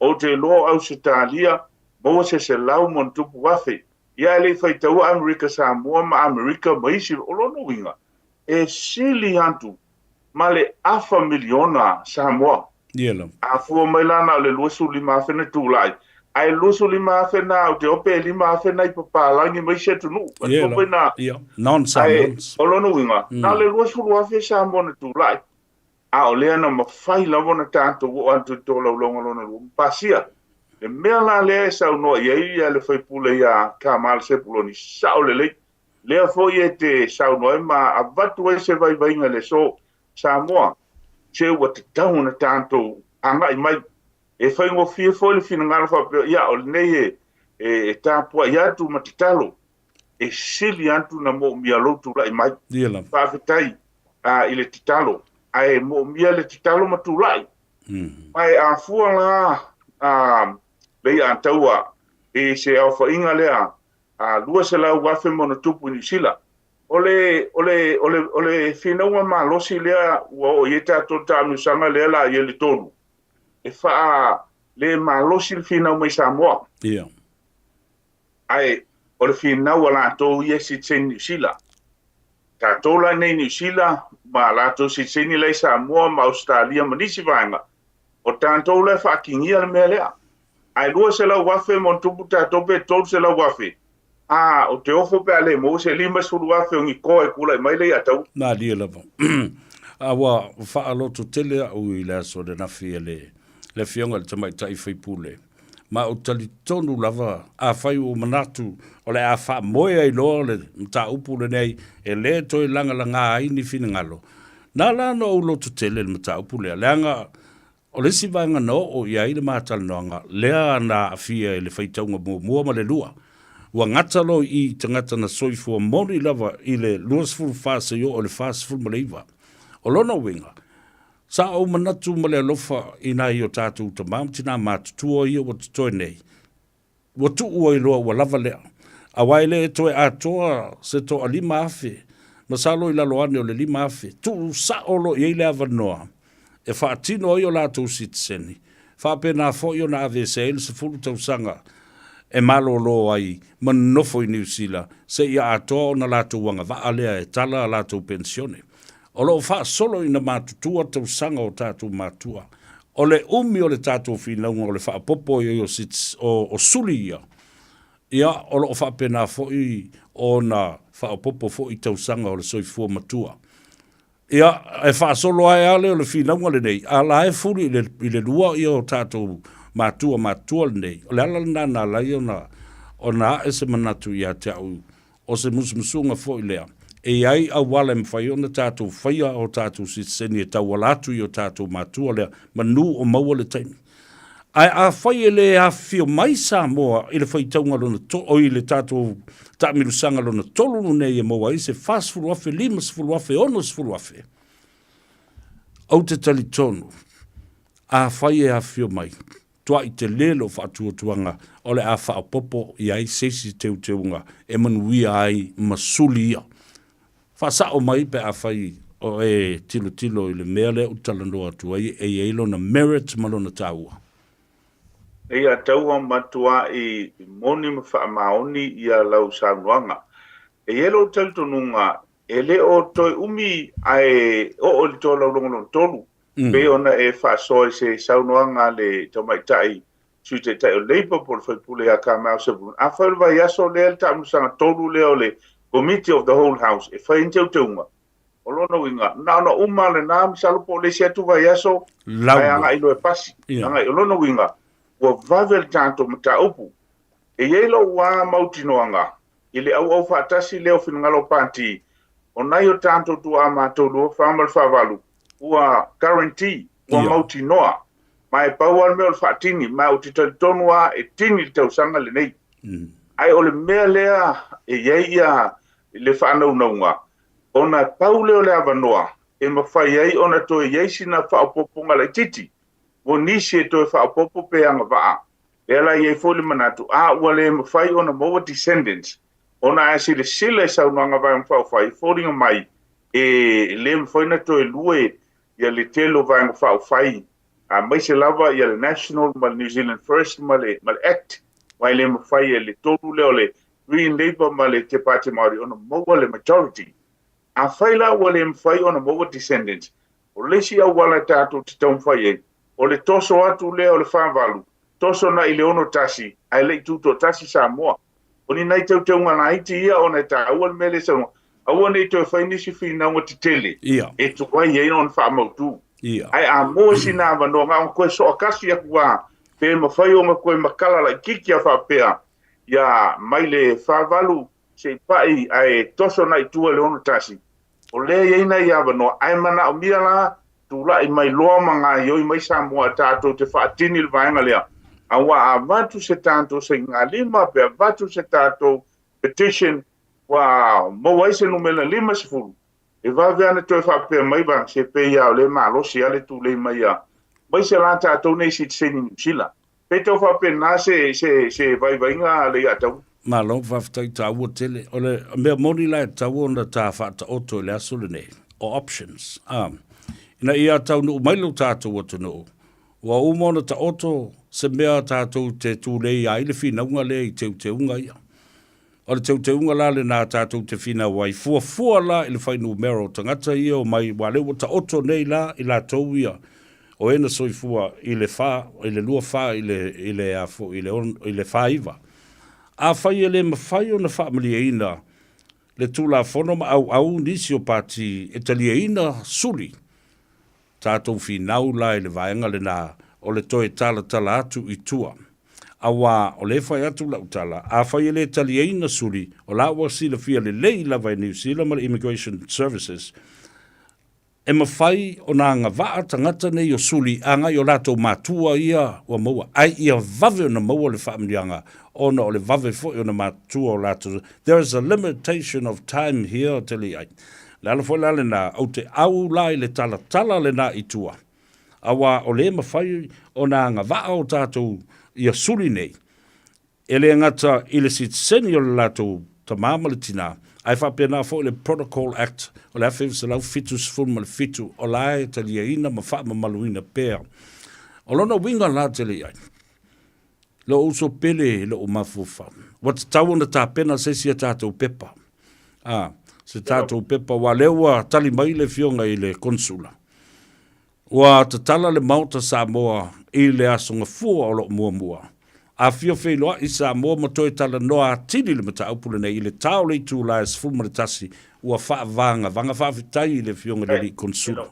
Ou te iloa o Ausetalia, maua se selau ma ono tupu afe. Ia ae le i faitaua Amerika Samoa ma Amerika ma isi, o lona uiga, e sili atu ma le afa miliona Samoa. Ia lava. A fua mai la na o le 25,000 na tulai, ae 25,000 na ou te iloa pe 5,000 nai papalagi ma isi atunuu. Ia lava. Na, Ia. Non-Samoans. Ae o lona uiga, na o le 20,000 Samoa na tulai, a o lea na mafai lava ona tatou oo atu i le tolaulauga lona lua ma pasia. Le mea la lea e saunoa i ai le sui usufono ia Kamal Sepuloni, sao lelei, Lea foi e te saunoa ai ma avatu ai se vaivaiga i le aso, Samoa, se ua tatau ona tatou agai mai. E faigofie foi le finagalo faapea, ia, o lenei e, e, e tapuai atu ma tatalo, e sili atu na moomia lou tulai mai. Ia lava. Faafetai i le tatalo, ae moomia le tatalo ma tulai. Ma e afua la a, le iataua i se aofaiga lea a 200,000 ma ona tupu i Niu Sila. O le, o le, o le, o le finauga malosi lea ua oo i ai tatou taamilosaga lea la i ai le tolu, e faa le malosi le finau mai Samoa. Ia. Ae o le finau a latou ia e sitiseni Niu Sila. Tatou la nei Niu Sila ma latou sitiseni la i Samoa ma Ausetalia ma nisi vaega, o tatou la e faakigia le mea lea. Ae 200,000 ma ona tupu tatou pe 300,000, a, ou te ofo pe a le maua se 50,000 o ni koa e tulai mai lea ia taua. Malie lava. A ua faaloto tele au i le aso ananafi e le Afioga i le Tamaitai Faipule. Ma ou te talitonu lava, afai ua ou manatu o le a faamoe ai loa le mataupu lenei e le toe lagalaga ai ni finagalo, na ala ona ou lototele i le mataupu lea, leaga o le isi vaega na oo i ai le ma talanoaga lea na aafia i le faitauga muamua ma le lua, ua gata loa i i i tagata na soifua moni lava i le 24 seia oo i le 49. O lona uiga, Sa ou manatu ma le alofa i nai o tatou tama ma tinā matutua ia ua totoe nei, ua tuu ai loa ua lava lea, aua e le toe atoa se toa-5000, masalo i lalo ane o le 5000, tuu sao loa i ai le avanoa e faatino ai o latou sitiseni, faapena foi ona aveesea ai le 10 tausaga e malolo ai ma nonofo i Niu Sila seia atoa ona latou agavaa lea e tala a latou penisione. O lo o faasolo ina matutua tausaga o tatou matua. O le umi o le tatou finauga o le faaopoopo i ai o suli ia, ia o lo o faapena foi ona faaopoopo foi tausaga o le soifua matua. Ia, e faasolo ae lava lea o le finauga lenei, a la e fuli i le lua ia o tatou matua matutua lenei. O le ala lena na ala ai ona ae se manatu ia te au O se musumusuga foi lea, e i ai auala e mafai ona tatou faia o tatou sitiseni e tauala atu i o tatou matua lea manu o maua le taimi. Ae afai e le afifio mai Samoa i le faitauga lona to, oi i le tatou taamilosaga lona tolu lenei e maua ai se 40,000, 50,000, 60,000, ou te talitonu, afai e afifio mai, Tuai tele lou faatuatuaga o le a faaopoopo i ai se isi teuteuga e manuia ai ma suli ia. Faasao mai pe afai o e tilotilo i le mea lea ou te talanoa atu ai e i ai lona merit ma lona taua. Ia taua matuai moni ma faamaoni ia lau saunoaga. E i ai lou talitonuga e le o toe umi ae oo i le tolaulogo lona tolu pei ona e faasoa i se saunoaga a le tamaitai Sui Taitai o Labour po o le sui usufono ia Carmel Sepuloni, afai o le vaiaso lea le taamilosaga tolu lea o le Committee of the Whole House e fai ai ni teuteuga, o lona uiga, na ona uma lena, masalo po o le isi atu vaiaso ae agai loa e pasi. Agai, o lona uiga, ua vave le tatou mataupu. E i ai lou lava mautinoaga, i le auau faatasi lea o finagalo o Pati, o nai o tatou tuaa matou 24 ma le 48, ua guarantee, ua mautinoa, ma e pau lava le mea o le faatini, ma ou te talitonu lava e tini le tausaga lenei. Ae o le mea lea e i ai ia le faanaunauga, ona e pau lea o le avanoa e mafai ai ona toe i ai sina faaopoopoga laitiiti mo nisi e toe faaopoopo pe agavaa. Lea la e i ai foi le manatu, a ua le mafai ona maua descendants, ona a silasila i saunoaga Vaega Faaupufai, e foliga mai e le mafai ona toe lue ia le tele o Vaega Faaupufai, aemaise lava ia le National ma le New Zealand First ma le, ma le Act, aua e le mafai e le tolu lea o le Green Labour ma le Te Pāti Māori ona maua le majority. Afai la ua le mafai ona maua descendants, o le isi auala tatou te taumafai ai, o le toso atu lea o le 48, toso na i le 61, ae le i tutoatasi Samoa. O ni nai teuteuga laiti ia ona e taua le mea lea e saunoa, aua ne i toe fai nisi finauga tetele e tuai ai ona faamautu. Ae a maua sina avanoa, na ona toe soatasi atu lava, pe mafai ona toe matala laitiiti a faapea, ia mai le 48 se i pai ae toso na i tua i le 61, O lea e i ai nai avanoa, ae manaomia la tulai mai loa ma gaoioi mai Samoa tatou te faatini le vaega lea, aua a avatu se tatou sainigalima pe avatu se tatou petition ua maua ai se numera 50, e vave ana toe faapea mai va se pei lava o lea e malosi lava le tulei mai a aemaise la tatou nei sitiseni Niu Sila. Pe tau faapena se, se, se vaivaiga a Leiataua. Malo, faafetai taua tele. O le mea moni la e tatau ona ta faataoto i le aso lenei, o options. A, ina ia taunuu mai lo tatou atunuu, ua uma ona taoto se mea tatou te tulei ai le finauga lea i teuteuga ia. O le teuteuga la lena tatou te finau ai, fuafua la i le fuainumera o tagata ia o mai, aua lea ua taoto nei la i latou ia o e na soifua i le fa, i le 24 i le, i le a foi, i le ono, i le 49. Afai e le mafai ona faamalieina le Tulafono ma auau nisi o pati e taliaina suli, tatou finau la i le vaega lena o le toe talatala atu i tua. Auā, o lea e fai atu lau tala, afai e le taliaina suli, o la ua silafia lelei lava e Niu Sila ma le Immigration Services, e mafai ona agavaa tagata nei o suli agai o latou matua ia ua maua, ae ia vave ona maua le faamanuiaga ona o le vave foi ona matutua o latou. There is a limitation of time here te alii ai. Le ala foi la lena, ou te au la i le talatala lena i tua, auā o le mafai ona agavaa o tatou ia suli nei, E le gata i le sitiseni o le latou tama ma le tina, ae faapena foi le Protocol Act o le 1977 o la e taliaina ma faamamaluina pea. O lona uiga la tele i ai, lou uso pele i lou mafaufau, ua tatau ona tapena se isi a tatou pepa, a, se tatou pepa, aua o lea ua tali mai le Afioga i le Konesula, Ua tatala le Maota Samoa i le Aso Gafua o lo o muamua. Afio feiloai Samoa ma toe talanoa atili le mataupu lenei i le ta o le itula e 11 ua faavagavaga. Faafetai i le Afioga i le Alii Konesula.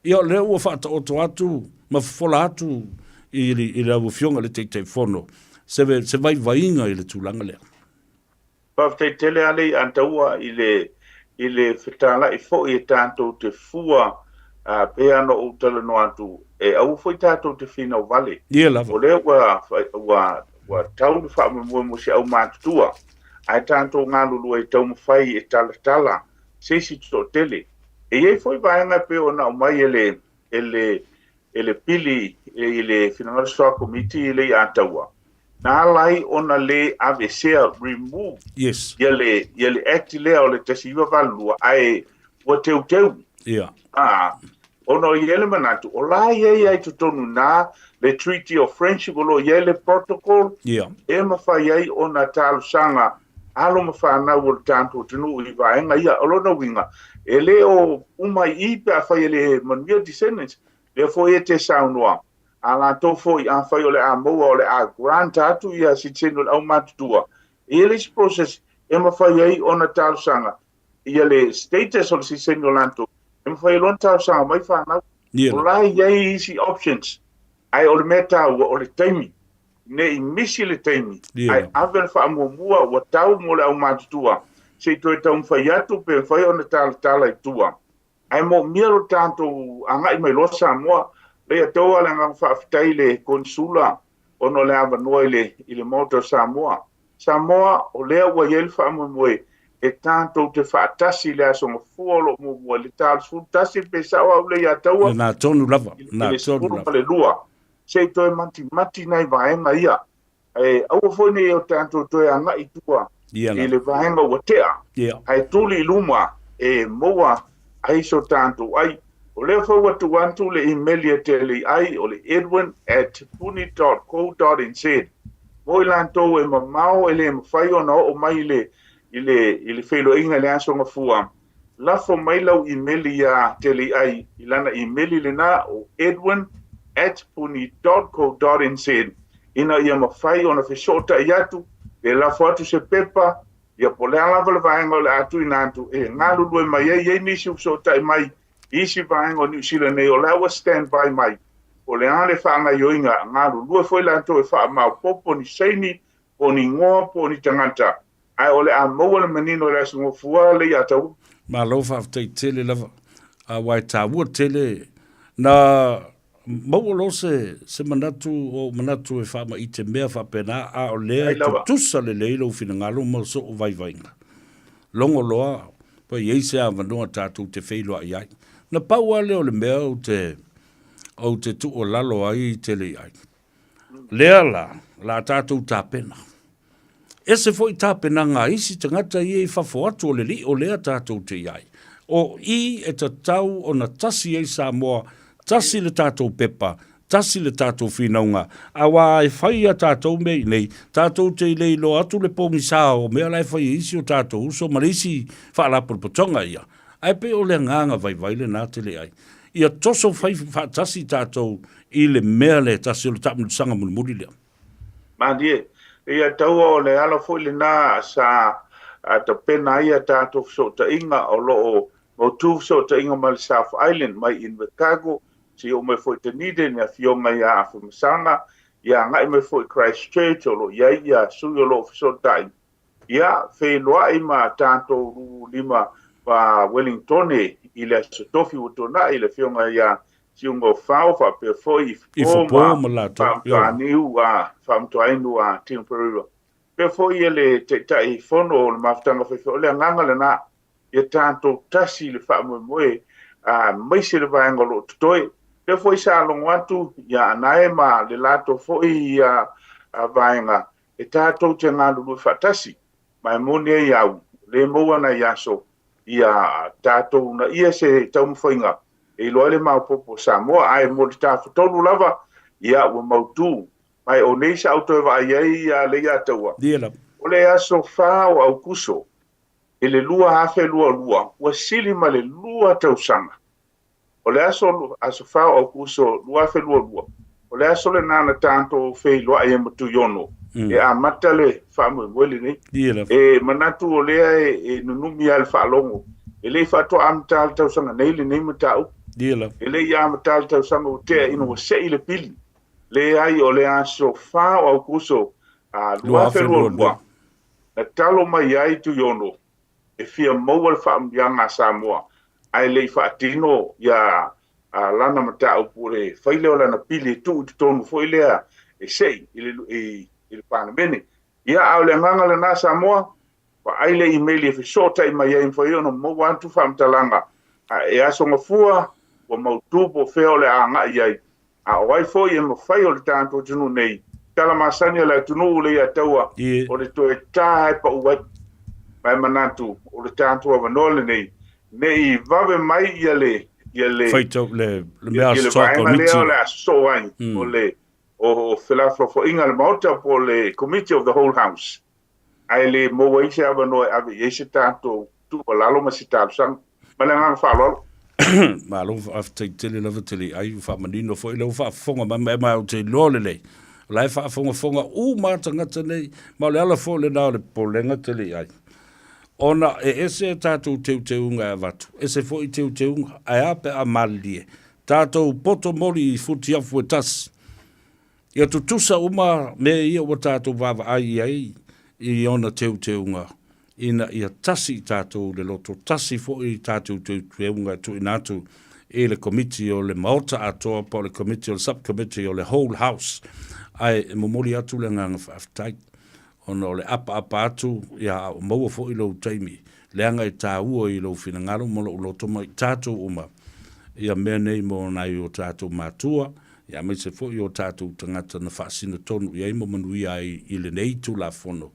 Ia o lea ua faataoto atu ma fofola atu i lau Afioga i le Taitaifono se vaivaiga i le tulaga lea. Faafetai tele a lei Ataua i le i le fetalai foi e tatou te fua a pei a na ou talanoa atu e aua foi tatou te finau vale. Ia lava. O lea ua ua ua tau le faamoemoe mo se aumatutua ae tatou galulue e taumafai e talatala se isi toatele. E i ai foi vaega e pei ona aumai e le e le e le pili i le finagalo soa komiti i le Ataua, na ala ai ona le aveesea, remove, yes. ia le, ia le act lea o le 1982, ae ua teuteu. Yeah. Ah, ona o i ai le manatu, o la i ai ai totonu na le Treaty of Friendship, o lo o i ai le protocol, yeah. e mafai ai ona talosaga alo ma fanau o le tatou atunuu i vaega ia. O lona uiga, e le o uma i i pe afai e le manuia descendants, lea foi e te saunoa, a latou foi afai o le a maua o le a grant atu ia sitiseni o le aumatutua, e i ai le isi process e mafai ai ona talosaga ia le status o le sitiseni o latou, e mafai ai loa ona talosaga mai fanau. O la e i ai isi options, ae o le mea taua o le taimi. Ne i misi le taimi, ae ave le faamuamua ua tau mo le aumatutua, se i toe taumafai atu pe mafai ona talatala i tua. Ae moomia lo tatou agai mai loa Samoa. Leia taua le agaga faafetai i le Konesula ona o le avanoa i le i le Maota o Samoa. Samoa, o lea ua i ai le faamoemoe e tatou te faatasi i le Aso Gafua o lo o muamua i le ta o le 11 pe sao au lea ia taua Lena tonu lava, i le 12. Se i toe matimati nai vaega ia. Ae aua foi ne i o tatou toe agai i tua i le vaega ua tea, ae tuli i luma e maua ai so tatou ai. O lea foi ua tuu atu le imeli e te alii ai, o le edwin at puni dot co dot nz, mo i latou e mamao e le mafai ona oo mai i le, i le, i le feiloaiga i le Aso Gafua, Lafo mai lau imeli iā Teliai i lana imeli lena o edwin at puni dot co dot nz ina ia mafai ona fesootai atu pe lafo atu se pepa, ia po o le a lava le vaega o le a tuuina atu e galulue mai ai. E i ai nisi ua fesootai mai i isi vaega o Niu Sila nei o la ua stand by mai po o le a le faagaioiga, galulue foi latou e faamaopoopo ni saini po o ni igoa po o ni tagata Ae o le a maua le manino i le Aso Gafua le ia taua. Malo faafetai tele lava aua e taua tele na maua loa se se manatu o ou manatu e faamaite mea faapena a o lea e tutusa lelei lou finagalo ma sou vaivaiga. Logo loa pe i ai se avanoa tatou te feiloai ai. Na pau lava lea o le mea ou te ou te tuualalo ai tele i ai. Lea la, la tatou tapena. Ese foi tapenaga a isi tagata ia i fafo atu o le lio lea tatou te i ai. O i e tatau ona tasi ai Samoa, tasi le tatou pepa, tasi le tatou finauga, auā e fai a tatou mea i nei, tatou te le iloa atu le pogisa o mea la e fai e isi o tatou uso ma le isi faalapotopotoga ia. Ae pei o le agaga vaivai lena tele ai. Ia toso fai faatasi tatou i le mea lea e tasi o le taamilosaga mulimuli lea. Malie, ia taua o le ala foi lena sa tapena ai a tatou fesootaiga o lo o mautu fesootaiga mai le South Island, mai Invercargill, seia oo mai foi i Dunedin, le afioga ia Afamasaga, Ia agai mai foi i Christchurch o lo o i ai ia sui o lo o fesootai, ia feiloai ma tatou lima ma Wellingtone i le Aso Tofi ua tuanai i le Afioga ia Siuga o Fao faapea foi i Fofo ma latou Faamutoaniu a Faamutoainu a Tim Pereira. Faapea foi ia le Taitai Fono o le Mafutaga Faifeau, o le agaga lena, ia tatou tasi i le faamoemoe aemaise le vaega o lo o totoe. Lea foi sa logo atu ia Anae ma le latou foi vaega e tatou te galulue faatasi. Ma e moni ai au, o lea e maua nai aso ia tatou uunaia se taumafaiga e iloa ai le maopoopo o Samoa. Ae mo le tafatolu lava, ia ua mautu. Ma e o nei sa ou toe vaai ai ia Leiataua, o le aso 4 o Aukuso i le 2022, ua sili ma le lua tausaga. O le aso, aso 4 o Aukuso 2022, o le aso lena na tatou feiloai ai ma Tuiono, e amata le faamoemoe lenei. E manatu o lea e nunumi lava i le faalogo, e le i faatoa amata le tausaga nei lenei mataupu. E le i amata le tausaga ua tea ina ua sei le pili. Leai, o le aso 4 o Aukuso 2022, Na talo mai ai Tuiono e fia maua le faamanuiaga a Samoa ae le i faatino ia lana mataupu o le fai lea o lana pili e tuu i totonu foi lea e sei i le, i, i le Palemene. Ia, a o le agaga lena Samoa, vaai le imeli e fesootai mai ai, mafai ona maua atu faamatalaga e Aso Gafua ua mautu po o fea o le a agai ai. A o ai foi e mafai o le tatou atunuu nei, tala masani a le atunuu Leiataua, o le toe ta e pau ai. Ma e manatu, o le tatou avanoa lenei, ne i vave mai ia le, ia le, Faitau, le, le mea ia le vaega lea o le a sosoo ai, o le, o felafolafoaiga a le Maota po o le Committee of the Whole House. Ae le maua ai se avanoa e ave i ai se tatou tuualalo ma se talosaga. Ma le agaga faaaloalo. Malo faafetai tele lava tele ai ua faamanino foi lea ua faafofoga mai ma ma ou te iloa lelei o la e faafogafoga uma tagata nei ma o le ala foi lena o le popolega tele i ai ona e ese a tatou teuteuga e avatu ese foi teuteuga ae a pe a malilie tatou poto moli i futiafu e tasi Ia tutusa uma mea ia ua tatou vaavaai i ai i ona teuteuga, ina ia tasi i tatou le loto, tasi foi i tatou teuteuga e tuuina atu i le Komiti o le Maota atoa po o le Komiti o le Sub-Committee o le Whole House. Ae e momoli atu le agaga faafetai ona o le apaapa atu, ia a ua maua foi lou taimi, leaga e taua i lou finagalo ma lou loto ma i tatou uma ia mea nei mo nai o tatou matua, ia aemaise foi o tatou tagata na faasino tonu i ai ma manuia ai i lenei Tulafono,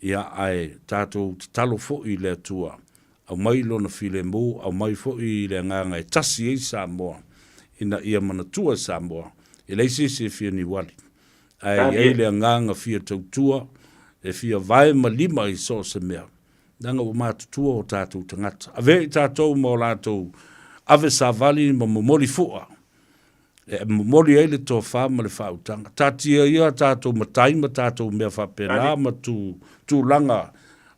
ia ae tatou tatalo foi i le Atua, aumai Lona filemu, aumai foi le agaga e tasi ai Samoa, ina ia manatua e Samoa, e leai se isi e fia niuali, ae i ai le agaga fia tautua, e fia vae ma lima i so o se mea, leaga ua matutua o tatou tagata. Avea i tatou ma o latou ave savali ma momoli fua, e momoli ai le tofa ma le faautaga. Taatia ia tatou matai ma tatou mea faapena ma tu, tulaga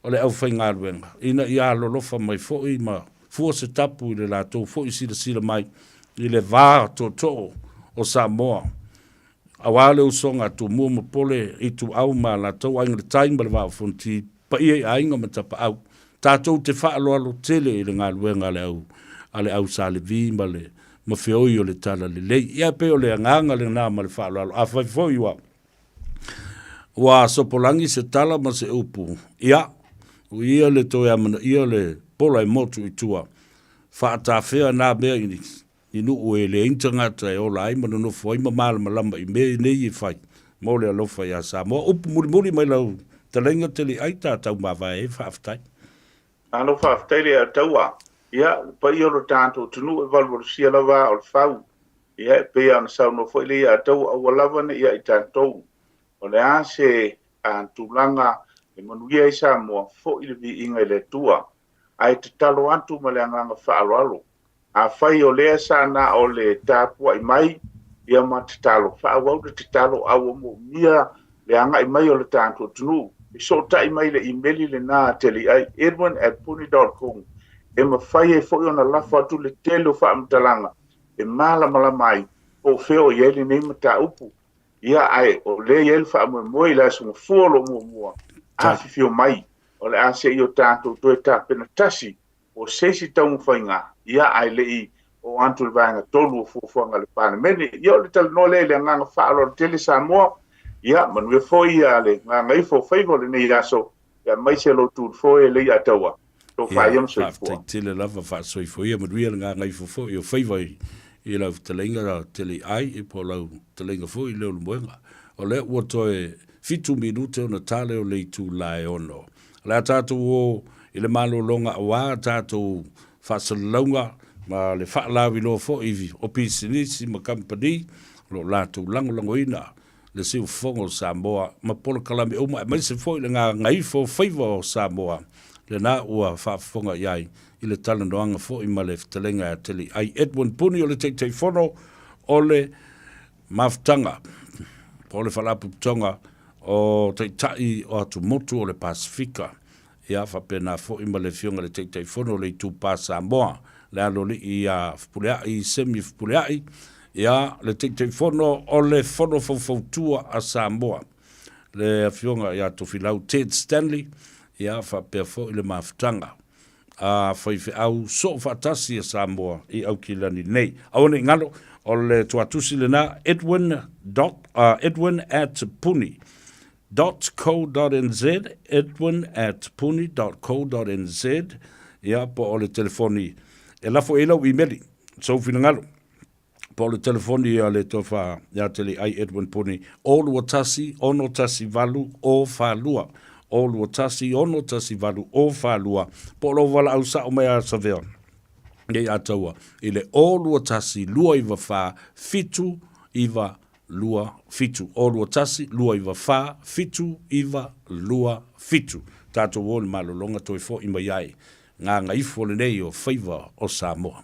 o le aufaigaluega, ina ia alolofa mai foi ma fua se tapu i le latou foi silasila mai i le va tootoo o Samoa, aua le usoga a Tumua ma Pole, Ituau ma Alataua, Aiga i le Tai ma le Vaa o Fonoti, paia i aiga ma tapaau. Tatou te faaaloalo tele i le galuega a le au a le au Sa Levi ma le ma feoi o le Talalelei. Ia e pei o le agaga lena ma le faaaloalo. Afai foi ua ua sopolagi se tala ma se upu, ia, ua ia le toe amanaia le pola e motu i tua, faatafea na mea i i nuu e leai ni tagata e ola ai ma nonofo ai ma malamalama i mea nei e fai mo le alofa iā Samoa. Upu mulimuli mai lau talaiga tele ai ta tau mavae ai faafetai. Malo faafetai le Ataua. Ia, le paia o lo tatou atunuu e valuvalusia lava aa o le fau. Ia, e pei lava ona saunoa foi le ia Ataua, aua lava ne i ia i tatou. O le a se tulaga e manuia ai Samoa, foi le viiga i le Atua. Ae tatalo atu ma le agaga faaaloalo, Afai o lea sa na o le tapuai mai ia ma tatalo, faaauau le tatalo a ua moomia le agai mai o le tatou atunuu. Fesootai mai i le imeli lena a Teliai, edwin at puni dot com, e mafai ai foi ona lafo atu le tele o faamatalaga e malamalama ai po o fea o i ai lenei mataupu. Ia, ae o lea e i ai le faamoemoe i le Aso Gafua o lo o muamua afifio mai, o le a se i o tatou toe tapena tasi mo se isi taumafaiga, ia, ae le i oo atu i le vaega 3 o fuafuaga a le Palemene. Ia, o le talanoa lea i le agaga faaaloalo tele Samoa, ia, manuia foi le gagaifo o faiva o lenei aso, ia aemaise lou tu foe e lei ataua. Tofa ia ma soifua. Faafetai tele lava faasoifua ia, manuia le gagaifo foi o faiva i lau fetalaiga tele ai po o lau fetalaiga foi i Leulumoega. O lea ua toe 7 minute ona tale o le itula e 6. O le a tatou o i le malologa aua tatou faasalalauga ma le faalauiloa foi o pisinisi ma kamupani o lo o latou lagolagoina le siufofoga o Samoa ma polokalame uma aemaise foi le gagaifo o faiva o Samoa, lena ua faafofoga i ai i le talanoaga foi ma le fetalaiga ia Teliai Edwin Puni o le Taitaifono o le Mafutaga po o le Faalapotopotoga o Taitai o Atumotu o le Pasefika. Ia faapena foi ma le Afioga i le Taitaifono o le Itupa Samoa, le Aloalii ia Fepuleai Semi Fepuleai, ia le Taitaifono o le Fono Faufautua a Samoa, le Afioga ia Tofilau Ted Stanley, ia faapea foi le mafutaga a faifeau soo faatasi a Samoa i Aukilani nei. Aua ne i galo, o le tuatusi lena, edwin dot, edwin at puni dot co dot nz, edwin at puni dot co dot nz, ia, po o le telefoni e lafo i ai lau imeli, sou finagalo, po o le telefoni a le tofa ia te Leai Edwin Puni, o 21 618 o 42, o 21 618 o 42, po o lou valaau sao mai a Savea nei Ataua i le o 21 294 7 9 2 7 o 2 1 2 9 4 7 9 2 7. Tatou o i le malologa toe fo'i mai ai gagaifo lenei o faiva o Samoa.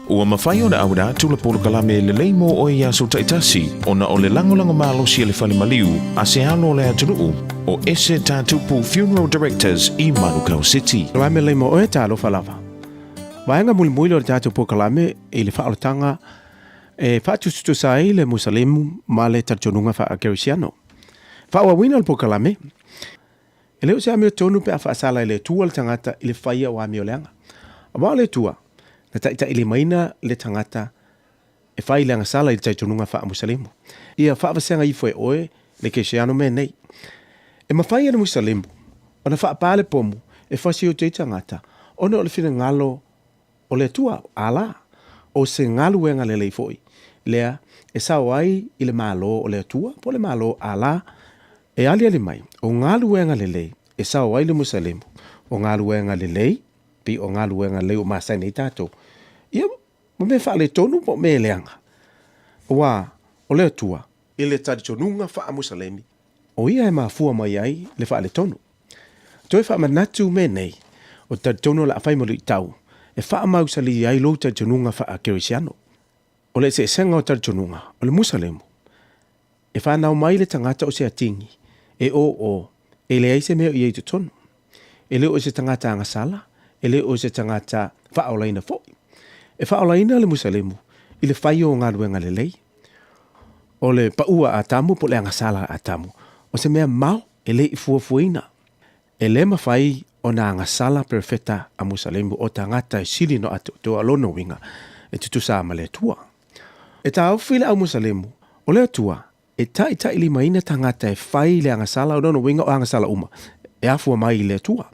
Ua mafai ona auina atu le polokalame lelei mo oe i aso taitasi ona o le lagolago malosi a le fale maliu a se alo o le atunuu o Ese Tatupu Funeral Directors i Manukau City. Kalame lelei mo oe, talofa lava. Vaega mulimuli o le tatou polokalame i le faaolataga e faatusatusa ai le Musalemu ma le talitonuga faa-Kerisiano. Faaauauina le polokalame, e le o se amiotonu pe a faasala e le Atua le tagata i le faia o amio leaga. Aua o le Atua, na taitailimaina le tagata e fai le agasala i le talitonuga faa-Musalemu. Ia faavasega ifo e oe le Kerisiano mea nei. E mafai e le Musalemu ona faapa le pomu e fasi o te tagata ona o le finagalo o le Atua, Allah, o se galuega lelei foi lea e sao ai i le Malo o le Atua po o le Malo Allah e aliali mai, o galuega lelei e sao ai le Musalemu, o galuega lelei pei o galuega lelei ua masani ai tatou, ia ma mea faaletonu po o mea leaga, aua o le Atua, i le talitonuga faa-Musalemi, o ia e mafua mai ai le faaletonu. Toe faamanatu mea nei, o te talitonu o le a fai ma luitau e faamausalia ai lou talitonuga faa-Kerisiano. O le eseesega o talitonuga, o le Musalemu, e fanau mai le tagata o se atigi, e ō, e leai se mea o i ai i totonu. E le o se tagata agasala, e le o se tagata faaolaina foi. E faaolaina le Musalemu i le fai o galuega lelei. O le paua a Atamu po o le agasala a Atamu, o se mea mao e le i fuafuaina. E le mafai ona agasala perofeta a Musalemu o tagata e sili ona atoatoa lona uiga e tutusa ma le Atua. E taofi le au Musalemu, o le Atua e taitailimaina tagata e fai le agasala, o lona uiga o agasala uma e afua mai i le Atua.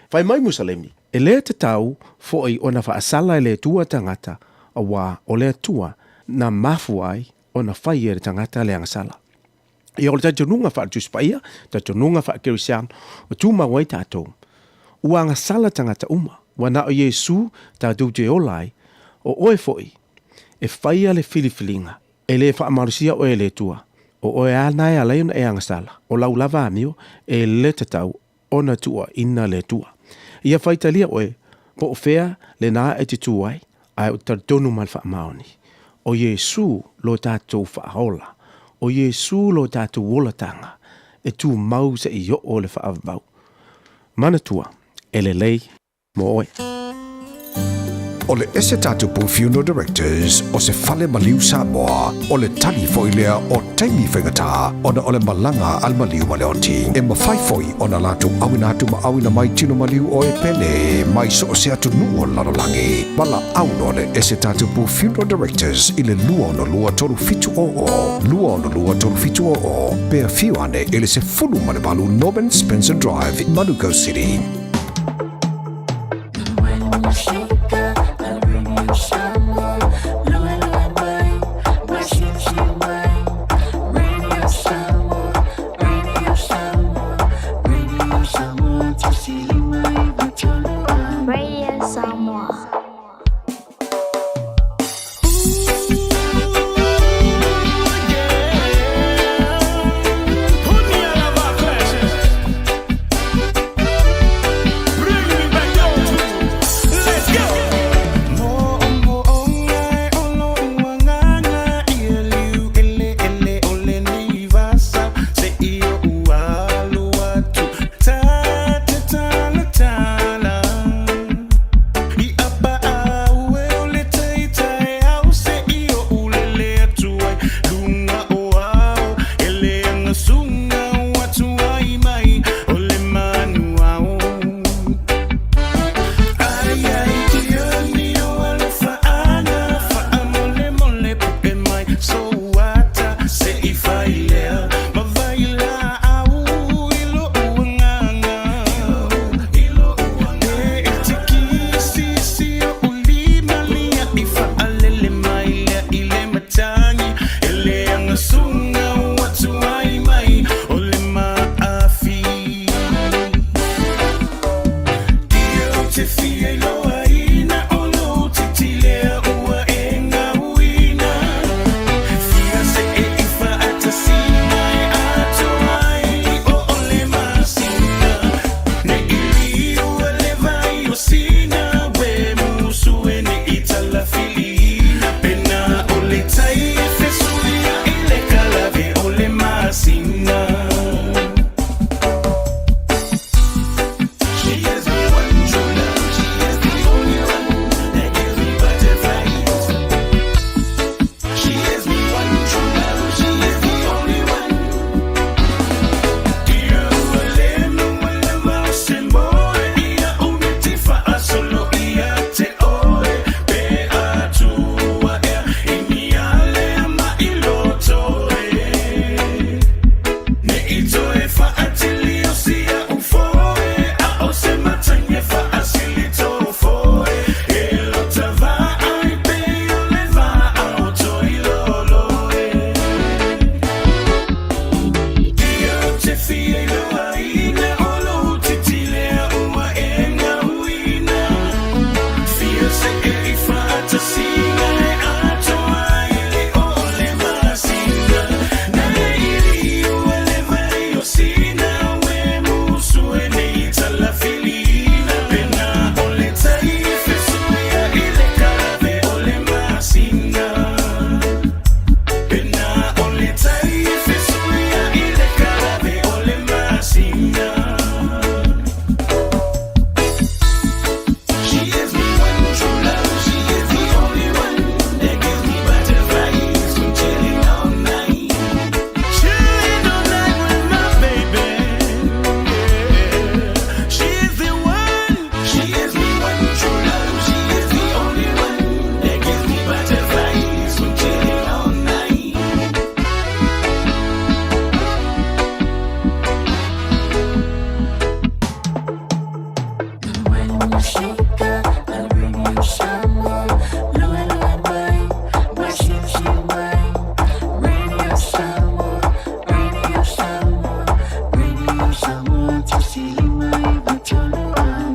Fai mai Musalemi, e le tatau foi ona faasala e le Atua tagata, aua o le Atua na mafua ai ona fai e le tagata le agasala. Ia o le talitonuga faale-Tusi Paia, talitonuga faale-Kerisiano, ua tumau ai tatou. Ua agasala tagata uma, ua na o Iesu tatou te ola ai, o oe foi e faia le filifiliga, e le faamalosia oe e le Atua, o oe lava lena e ala ai ona e agasala, o lau lava amio e le tatau ona tuuaina le Atua. Ia faitalia oe po o fea lena e te tu ai, ae ou te talitonu ma le faamaoni, o Iesu lo tatou faaola, o Iesu lo tatou olataga, e tumau seia oo le faavavau. Manatua, e lelei mo oe. O le Ese Tatupu Funeral Directors o se fale maliu Samoa, o le tali foi lea o taimi faigata ona o le malaga a le maliu ma le oti. E mafai foi ona latou auina atu ma auina mai tino maliu o e pele mai so o se atunuu o le lalolagi. Valaau loa le Ese Tatupu Funeral Directors i le 262 3700, 262 3700, pe afio ane i le 18 Norman Spencer Drive, Manukau City. Radio Samoa.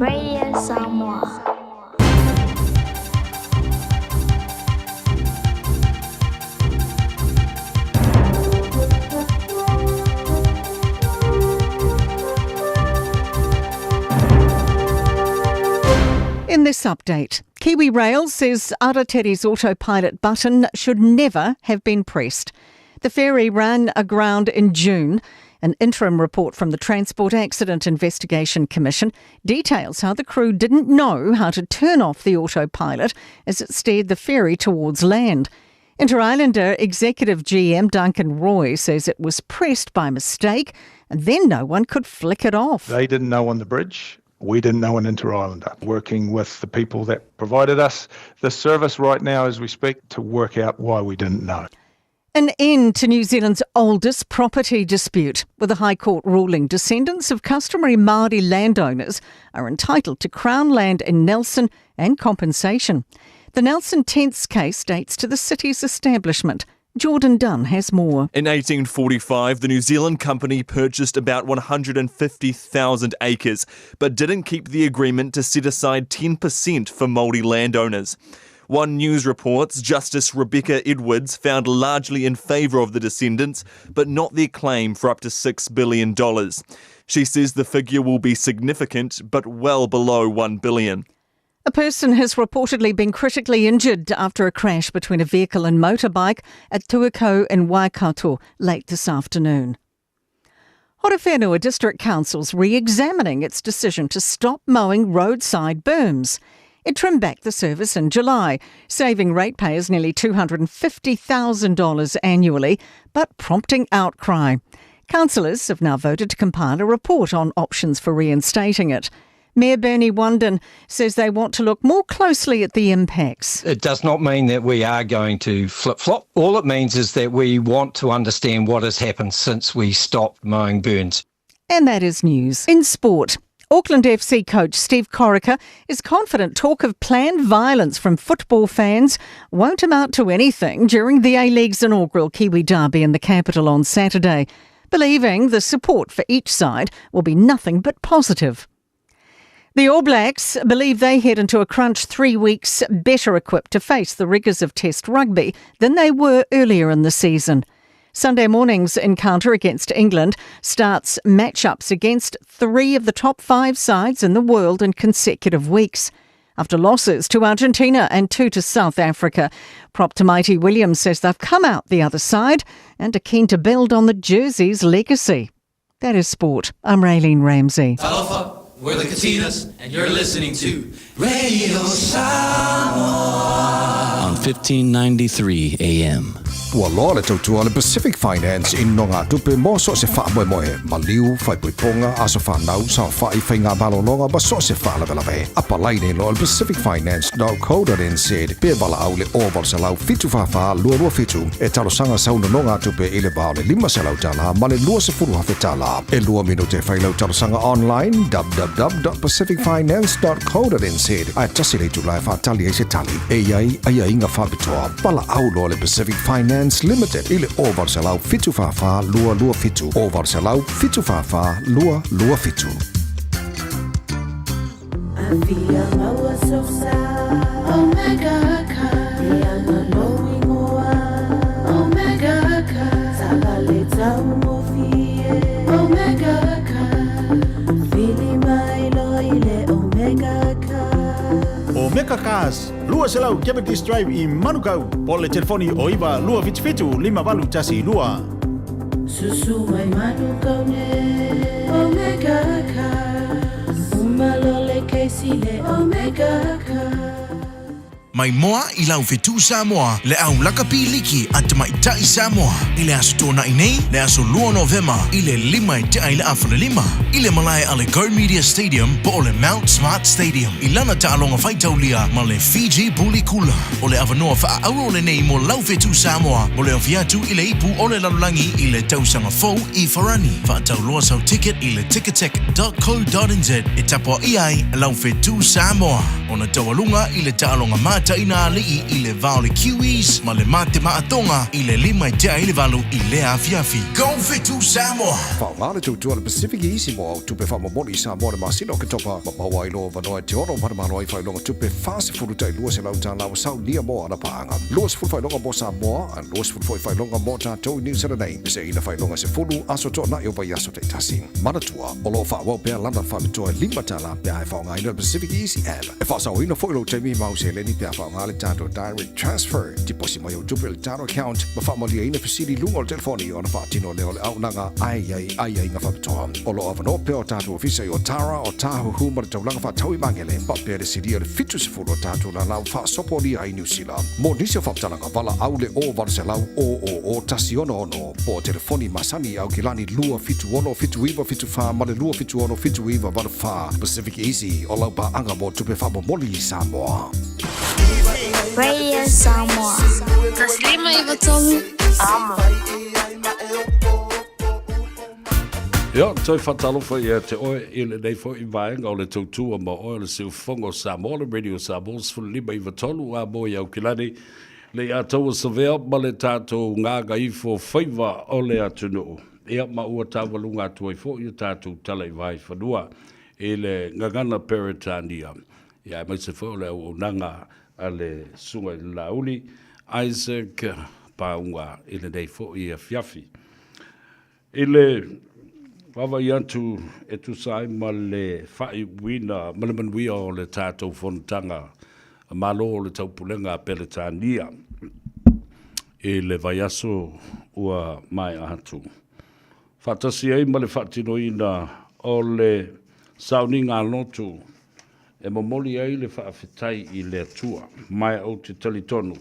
Radio Samoa. In this update, Kiwi Rail says Aratere's autopilot button should never have been pressed. The ferry ran aground in June. An interim report from the Transport Accident Investigation Commission details how the crew didn't know how to turn off the autopilot as it steered the ferry towards land. Interislander Executive GM Duncan Roy says it was pressed by mistake and then no one could flick it off. They didn't know on the bridge. We didn't know an Interislander. Working with the people that provided us the service right now as we speak to work out why we didn't know. An end to New Zealand's oldest property dispute. With a High Court ruling, descendants of customary Māori landowners are entitled to Crown land in Nelson and compensation. The Nelson Tents case dates to the city's establishment. Jordan Dunn has more. In 1845, the New Zealand company purchased about 150,000 acres, but didn't keep the agreement to set aside 10% for Māori landowners. One News reports Justice Rebecca Edwards found largely in favour of the descendants, but not their claim for up to $6 billion. She says the figure will be significant, but well below $1 billion. A person has reportedly been critically injured after a crash between a vehicle and motorbike at Tuakau in Waikato late this afternoon. Horowhenua District Council's re-examining its decision to stop mowing roadside berms. It trimmed back the service in July, saving ratepayers nearly $250,000 annually, but prompting outcry. Councillors have now voted to compile a report on options for reinstating it. Mayor Bernie Wanden says they want to look more closely at the impacts. It does not mean that we are going to flip-flop. All it means is that we want to understand what has happened since we stopped mowing burns. And that is news. In sport, Auckland FC coach Steve Corica is confident talk of planned violence from football fans won't amount to anything during the A-League's inaugural Kiwi Derby in the capital on Saturday, believing the support for each side will be nothing but positive. The All Blacks believe they head into a crunch 3 weeks better equipped to face the rigours of Test rugby than they were earlier in the season. Sunday morning's encounter against England starts matchups against 3 of the top 5 sides in the world in consecutive weeks. After losses to Argentina and 2 to South Africa, prop Tamaiti Williams says they've come out the other side and are keen to build on the jersey's legacy. That is sport. I'm Raylene Ramsey. Talofa, we're the Katinas, and you're listening to Radio Samoa on 1593 AM. Ua loa le tautua a le Pacific Finance i nonogatupe mo so o se faamoemoe, maliu, faaipoipoga, aso fanau, saofai, faiga malologa ma so o se faalavelave. Apalai nei loa le pacificfinance.co.nz pe valaau le 0800 744 227 e talosaga sau nonogatupe i le va o le 500 tala ma le 20,000 tala. E lua minute e fai lau talosaga online www.pacificfinance.co.nz ae tasi le itula e faatali ai se tali e i ai aiaiga faapitoa. Valaau loa le Pacific Finance Limited i le 0800 744 227 0800 744 227. Omega Cars, 200 Cavendish Drive i Manukau, po o le telefoni o 9 277 5812. Susu mai Manukau ne Omega Cars Uma lo le Casey le Omega Cars. Mai moa i lau fetu Samoa le au lakapi liki a tamaitai Samoa i le aso Tona'i nei, le aso 2 Novema i le 5 e tea i le 4:30 i le malae a le Go Media Stadium po o le Mount Smart Stadium i lana taaloga faitaulia ma le Fiji Bulikula. O le avanoa faaauro lenei mo lau fetu Samoa mo le ofi atu i le ipu o le lalolagi i le tausaga fou i Farani. Faatauloa sau ticket i le ticketek.co.nz e tapuaia ai lau fetu Samoa ona taualuga i le taaloga mataina alii i le va o le Kiwis ma le Matemaatoga i le 7:55 i lea afiafi. Go Fetu Samoa! Faaaoga le tautua a le Pacific Easy mo au tupe faamomoli i Samoa i le masina o Oketopa ma maua ai loa avanoa e te ono manumalo ai faailoga tupe 40 tai 200 tala ua saunia mo ana paaga. 20 faailoga mo Samoa, a 20 foi faailoga mo tatou i New Zealand nei. Peseina faailoga 10 aso toanai o vaiaso taitasi. Manatua, o lo o faaauau pea lana faapitoa e 5 tala pe a e faaaogaina le Pacific Easy app. E faasaoina foi lou taimi ma au seleni pe a faaaoga le tatou direct transfer deposit. Deposi mai au tupe i le Taro Account ma faamalieina fesili i luga o le telefoni ona faatino lea o le auaunaga ae i ai aiaiga faapitoa. O lo o avanoa pea o tatou ofisa i Otara, Otahuhu ma le taulaga faatau i Magele, faapea le silia i le 70 o tatou lala ua faasopolia i Niu Sila. Mo nisi o faamatalaga, valaau le 0800 000 166 po o telefoni masani i Aukilani 276 7974 ma le 276 7984. Pacific Easy, o lau paaga mo tupe faamomoli i Samoa. Radio Samoa. 153 Amo. Ia, toe faatalofa ia te oe i lenei foi vaega o le tautua ma oe o le siufofoga o Samoa, le Radio Samoa 1593 a mo i Aukilani, le ia taua savea ma le tatou gagaifo faiva o le atunuu. Ia, ma ua taualuga atu ai foi ia tatou tala i vaifanua i le gagana Peretania. Ia, aemaise foi o le auaunaga a le Susuga i le Laauli Isaac Pauga i lenei foi afiafi. I le vaavaai atu e tusa ai ma le faaiuina ma le manuia o le tatou fonotaga Malo o le Taupulega a Peretania i le vaiaso ua maea atu, faatasi ai ma le faatinoina o le sauniga lotu e momoli ai le faafetai i le Atua. Ma ou te talitonu,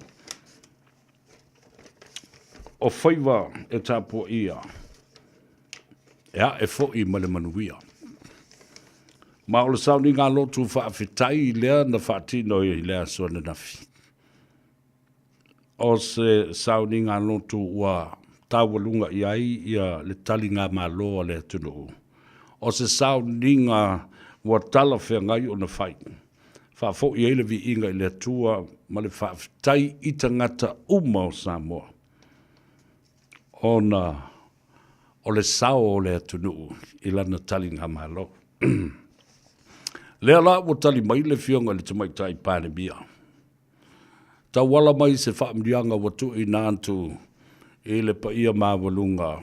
o faiva e tapuaia, e ae foi ma le manuia. Ma o le sauniga lotu faafetai lea na faatino i le aso ananafi. O se sauniga lotu ua taualuga i ai ia le taligamalo a le atunuu. O se sauniga ua talafeagai ona fai, faafoi ai le viiga i le Atua ma le faafetai i tagata uma o Samoa, ona o le sao o le atunuu i lana taligamalo. Lea la ua tali mai le Afioga i le Tamaitai Palemia, tauala mai se faamanuiaga ua tuuina atu i le paia maualuga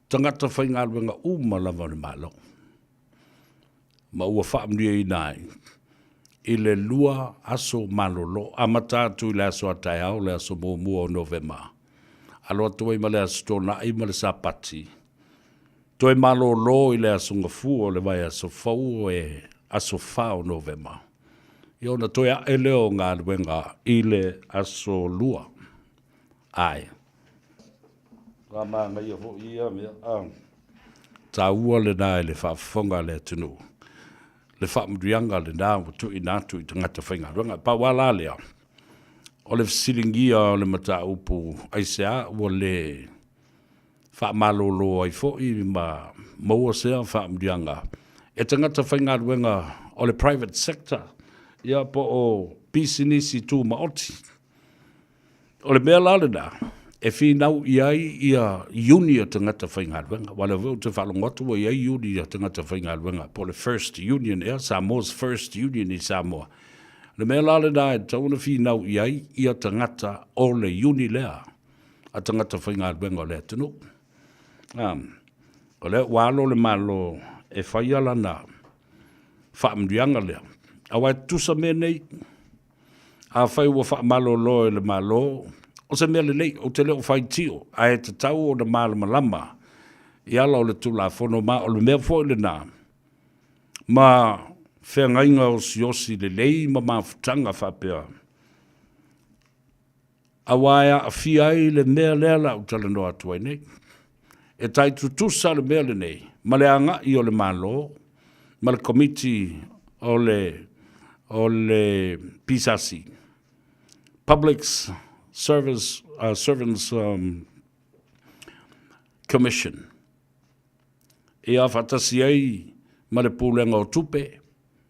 tagata faigaluega uma lava o le Malo, ma ua faamanuiaina ai i le 2 aso malolo, amata atu i le aso a taeao, le aso muamua o Novema, alo atu ai ma le aso Toonai ma le Sapati, toe malolo i le aso Gafua o le vaiaso fou e aso 4 o Novema, ia ona toe ae lea o galuega i le aso Lua. Ae, ua manaia foi ia mea. Taua lena i le faafofoga a le atunuu, le faamanuiaga lena ua tuuina atu i tagata faigaluega. Pau lava la lea, o le fesiligia o le mataupu aisea ua le faamalolo ai foi ma maua sea faamanuiaga e tagata faigaluega o le private sector, ia po o pisinisi tumaoti. O le mea la lena e finau i ai ia iuni o tagata faigaluega, aua o lea foi ou te faalogo atu ua i ai iuni a tagata faigaluega, po o le First Union ea, Samoa's First Union i Samoa. O le mea la lena e tatau ona finau i ai ia tagata o le iuni lea a tagata faigaluega o le atunuu. O lea ua alo le Malo e faia lana faamanuiaga lea, aua e tutusa mea nei. Afai ua faamalolo e le Malo, o se mea lelei, ou te le o faitio, ae tatau ona malamalama i ala o le Tulafono, ma o le mea foi lena ma feagaiga osiosi lelei ma mafutaga faapea, aua e aafia ai le mea lea la ou talanoa atu ai nei. E tai tutusa le mea lenei ma le agai o le Malo ma le Komiti o le o le PSC, Public Service Servants Commission, ia faatasi ai ma le Pulega o Tupe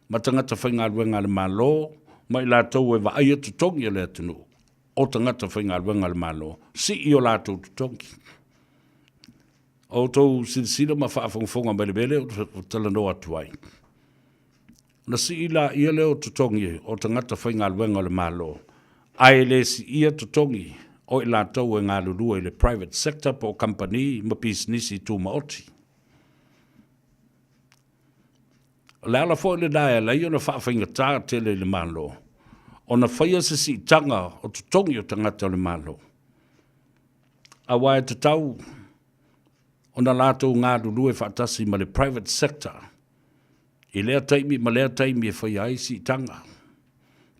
ma tagata faigaluega a le Malo ma i latou e vaaia totogi o le atunuu, o tagata faigaluega a le Malo, sii o latou totogi. O outou silasila ma faafogafoga mai le mea lea ou talanoa atu ai. Ona sii laia lea o totogi o tagata faigaluega o le Malo, ae le siia totogi o i latou e galulue i le private sector po o kamupani ma pisinisi tumaoti. O le ala foi lena e ala ai ona faafaigata tele i le Malo, ona faia se siitaga o totogi o tagata o le Malo. Aua e tatau ona latou galulue faatasi ma le private sector i lea taimi ma lea taimi e faia ai siitaga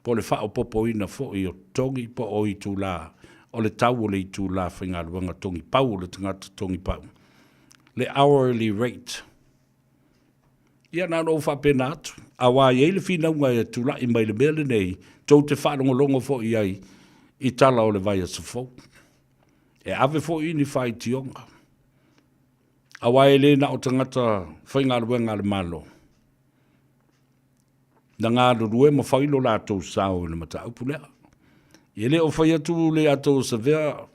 po o le faaopoopoina foi o totogi po o itula o le tau o le itula faigaluega togi pau o le tagata togi pau, le hourly rate. Ia na ona ou faapena atu, aua e i ai le finauga e tulai mai le mea lenei, tou te faalogologo foi i ai i tala o le vaiaso fou. E ave foi ni faitioga, aua e le na o tagata faigaluega a le Malo na galulue ma fai lo latou sao i le mataupu lea. E le o fai atu le Ato Savea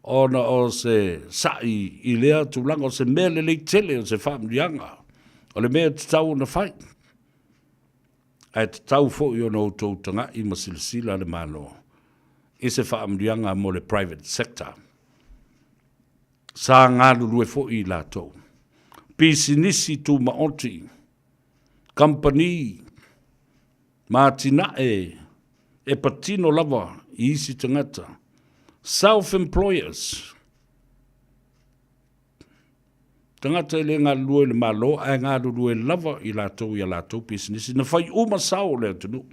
ona o se sa'i i lea tulaga, o se mea lelei tele o se faamanuiaga, o le mea e tatau ona fai. Ae tatau foi ona outou taga'i ma silasila le Malo i se faamanuiaga mo le private sector. Sa galulue foi i latou. Pisinisi tumaoti, kamupani, ma atinae e patino lava i isi tagata, self-employers, tagata e le galulue i le Malo ae galulue lava i latou i a latou pisinisi, na fai uma sao o le atunuu.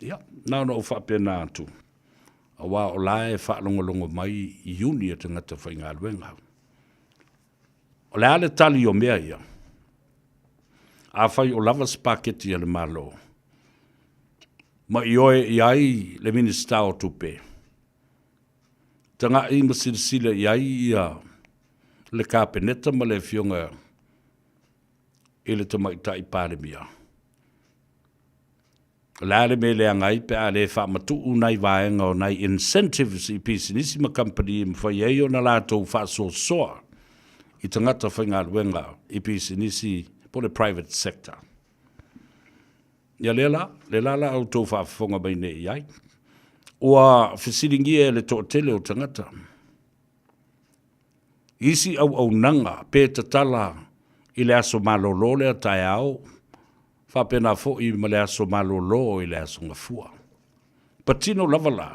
Ia, na ona ou faapena atu, aua o la e faalogologo mai iuni a tagata faigaluega. O le a le tali o mea ia? Afai o lava se paketi a le Malo, ma ioe i ai le Minisita o Tupe, taga'i ma silasila i ai ia le Kapeneta ma le Afioga i le Tamaitai Palemia. O le a le mea e leaga ai pe a le faamatuu nai vaega o nai incentives i pisinisi ma kamupani e mafai ai ona latou faasoasoa i tagata faigaluega i pisinisi po o le private sector. Ia lea la, le la la outou faafofoga mai nei i ai. Ua fesiligia e le toatele o tagata isi auaunaga pe tatala i le aso malolo lea taeao, faapena foi ma le aso malolo i le aso Gafua. Patino lava la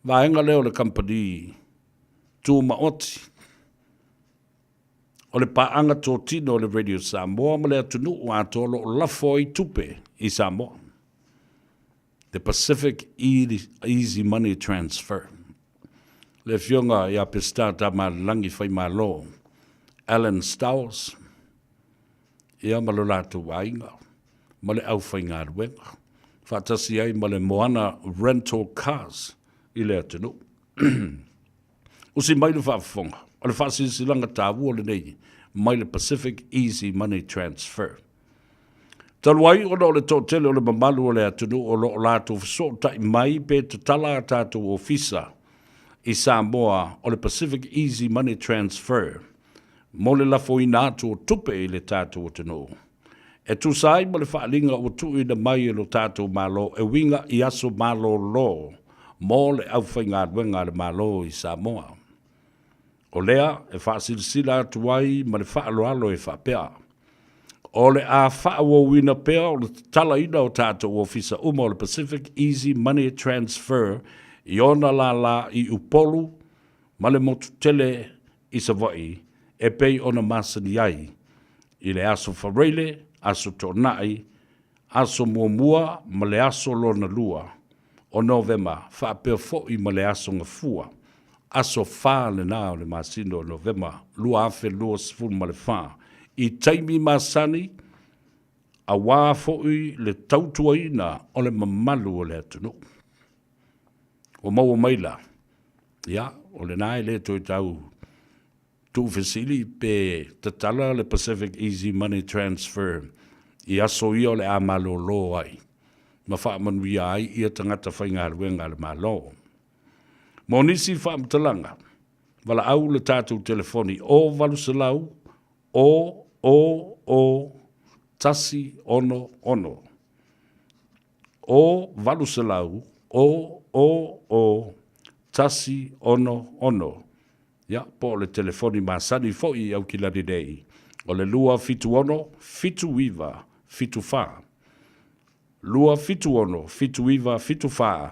vaega lea o le kamupani tumaoti o le paaga totino o le Radio Samoa ma le atunuu atoa o lo o lafo ai tupe i Samoa. The Pacific Easy Money Transfer. Le Afioga ia Peseta Tamalelagi Faimalo, Alan Stowers, ia ma lo latou aiga, ma le aufaigaluega, faatasi ai ma le Moana Rental Cars i le atunuu. Usi mai le faafofoga, o le faasilasilaga taua lenei mai le Pacific Easy Money Transfer. Talu ai ona o le toatele o le mamalu o le atunuu o lo o latou fesootai mai pe tatala a tatou ofisa i Samoa o le Pacific Easy Money Transfer mo le lafoina atu o tupe i le tatou atunuu e tusa ai ma le faaaliga ua tuuina mai e lo tatou Malo e uiga i aso malolo mo le aufaigaluega a le Malo i Samoa. O lea e faasilasila atu ai ma le faaaloalo e faapea, o le a faaauauina pea o le tatalaina o tatou ofisa uma o le Pacific Easy Money Transfer i ona lālā i Upolu ma le motu tele i Savaii e pei ona masani ai i le Aso Faraile, Aso Toonai, Aso Muamua ma le aso lona lua o Novema faapea foi ma le Aso Gafua, aso fa lena o le masina o Novema 2024, i taimi masani aua foi le tautuaina o le mamalu o le atunuu. Ua maua mai la, ia, o lena e le toe tau Tuufesili pe tatala le Pacific Easy Money Transfer i aso ia o le a malolo ai ma faamanuia ai ia tagata faigaluega a le Malo. Mo nisi faamatalaga, valaau le tatou telefoni o 800 o o o 166. O 800 o o o 166. Ia, po o le telefoni masani foi i Aukilani nei, o le 276 79 74. 276 7974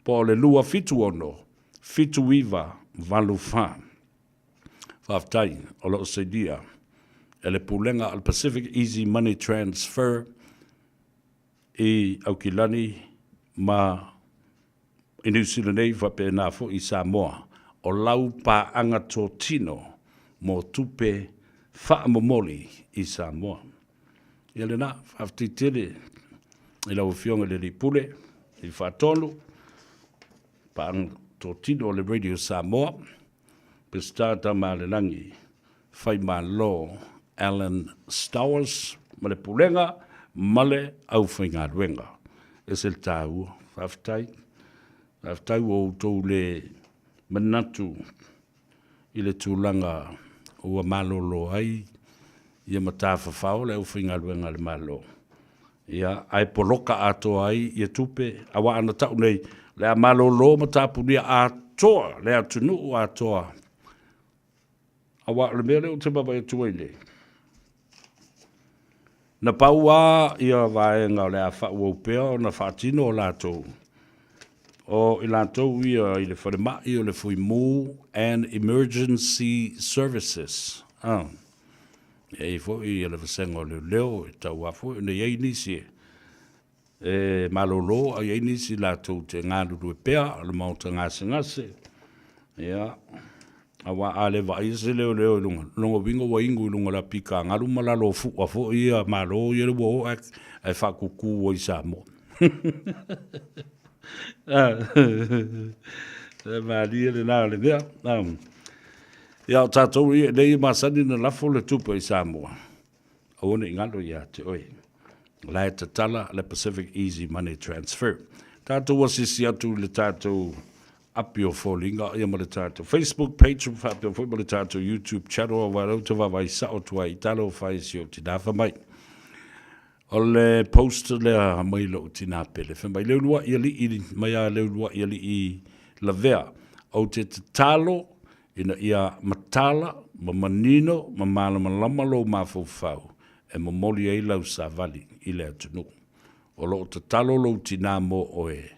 po o le 276 7984. Faafetai o lo o sainia e le Pulega a le Pacific Easy Money Transfer i Aukilani ma i Niu Sila nei faapena foi i Samoa, o lau paaga totino mo tupe faamomoli i Samoa. Ia lena, faafetai tele i lau Afioga i le Alii Pule, i Faatonu, paaga totino o le Radio Samoa, Peseta Tamaalelagi, Faimalo Alan Stowers ma le Pulega ma le aufaigaluega. Ese le taua. Faafetai. Faafetai ua outou le manatu i le tulaga ua malolo ai ia matafafao le aufaigaluega a le Malo. Ia, ae poloka atoa ai ia tupe, aua ana tau nei, le a malolo ma tapunia atoa le atunuu atoa. Aua o le mea lea ou te vaavaai atu ai nei, na pau lava ia vaega o le a faaauau pea ona faatino o latou, o i latou ia i le falemai o le Fuimu and Emergency Services. Ah. E i ai foi le vasega o leoleo e tau lava foi ona i ai nisi e malolo a i ai nisi latou te galulue pea o le maota gasegase. Ia, aua a le vaaia se leoleo i luga, lona uiga ua inu i luga o le apika galu ma lalo o fua foi ia malo ia le ua o ae faakuku ai i Samoa. E malie lena o le mea. Ia, o tatou ia nei e masani ona lafo le tupe i Samoa, aua ne i galo ia te oe. O la e tatala le Pacific Easy Money Transfer. Tatou asiasi atu i le tatou api o foliga ia ma le tatou Facebook page faapea foi ma le tatou YouTube channel aua lea ou te vaavaai sao atu ai i talofa e si ou tina fai mai. O le post lea mai lou tina pele fai mai Leuluai alii mai a Leuluai alii Lavea ou te tatalo ina ia matala ma manino ma malamalama lou mafaufau e momoli ai lau savali i le atunuu. O lo o tatalo lou tina mo oe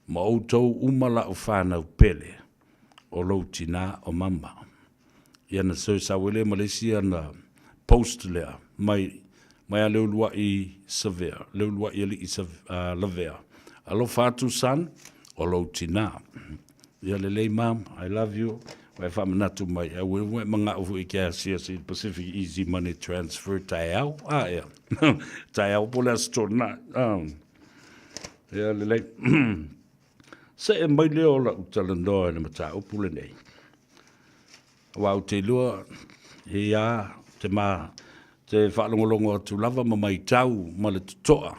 ma outou uma lau fanau pele, o lou tina o mama. Ia na search sau ai lea ma le isi ana post lea mai mai a Leuluai Savea, Leuluai Alii Lavea. Alofa atu son, o lou tina. Ia lelei mom, I love you. Ua e faamanatu mai, aua ua e manao foi e te asiasi i le Pacific Easy Money Transfer taeao. A ea, taeao po o le Aso Toonai. Ia lelei. See mai lea o lau talanoa i le mataupu lenei. Aua ou te iloa, ia, te ma, te faalogologo atu lava ma maitau ma le totoa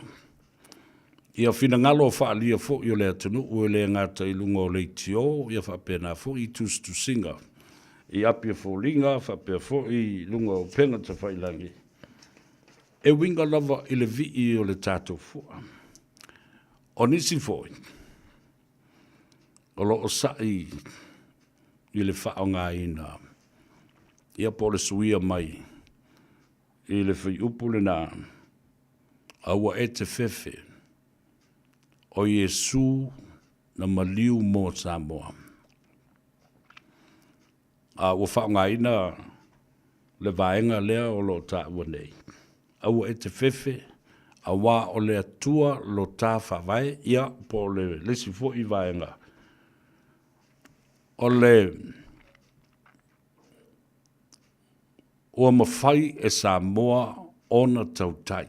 ia finagalo o faaalia foi o le atunuu e le gata i luga o leitio ia faapena foi i tusitusiga i api o foliga faapea foi i luga o upega tafailagi e uiga lava i le vii o le tatou fua. O nisi foi o lo o sa'i i le faaaogaina ia po o le suia mai i le fuaiupu lena, a ua e te fefe, o Iesu na maliu mo Samoa. A ua faaaogaina le vaega lea o lo o taua nei, aua e te fefe, auā o le Atua lo ta faavae, ia, po o le isi foi vaega, o le ua mafai e Samoa ona tautai.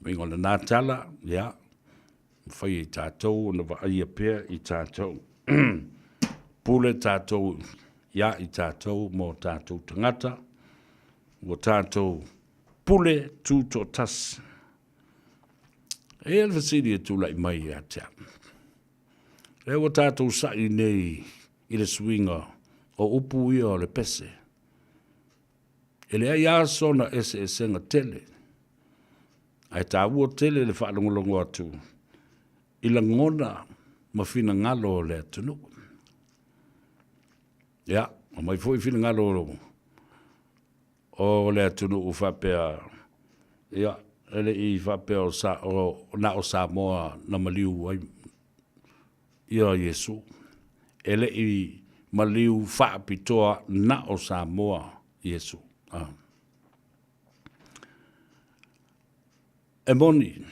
Uiga o lena tala, ia, mafai e tatou ona vaaia pea i tatou. Pule tatou ia i tatou mo tatou tagata, ua tatou pule tutoatasi. E i ai le fesili e tulai mai ia te au. Lea ua tatou sa'i nei i le suiga o upu ia o le pese. E leai lava sona eseesega tele, ae taua tele le faalogologo atu i lagona ma finagalo o le atunuu. Ia, aumai foi finagalo o le atunuu faapea, ia, E le i faapea o, sa, o na o Samoa na maliu ai ia Iesu. E le i maliu faapitoa na o Samoa Iesu. Ah. E moni,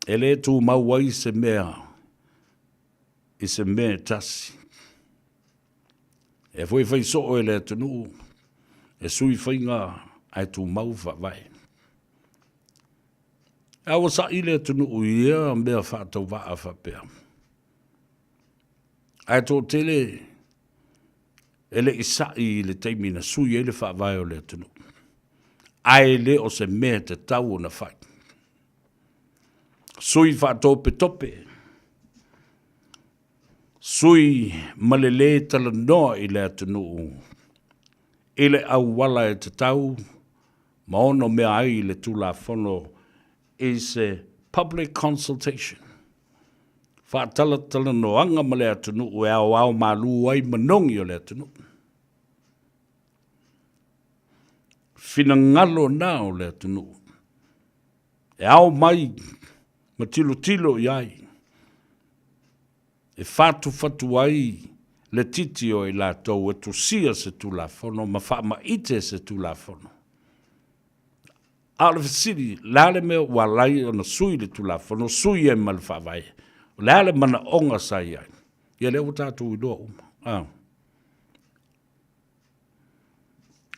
e le tumau ai se mea i se mea e tasi. E foi fai soo e le atunuu, e sui faiga ae tumau faavae. A ua sa'i le atunuu i ia mea faatauvaa faapea. Ae toatele e le i sa'i i le taimi na sui ai le faavae o le atunuu. Ae le o se mea tatau ona fai. Sui faatopetope, sui ma le lē talanoa i le atunuu i le auala e tatau ma ono mea ai le Tulafono i se public consultation, faatalatalanoaga ma le atunuu e aoao malū ai manogi o le atunuu. Finagalo na o le atunuu e ao mai ma tilotilo i ai e fatufatu ai le titi o i latou e tusia se Tulafono ma faamaite se Tulafono. A o le fesili, le a le mea ua ala ai ona sui le Tulafono, sui ai ma le Faavae? O le a le manaoga sa i ai? Ia lea ua tatou iloa uma. A.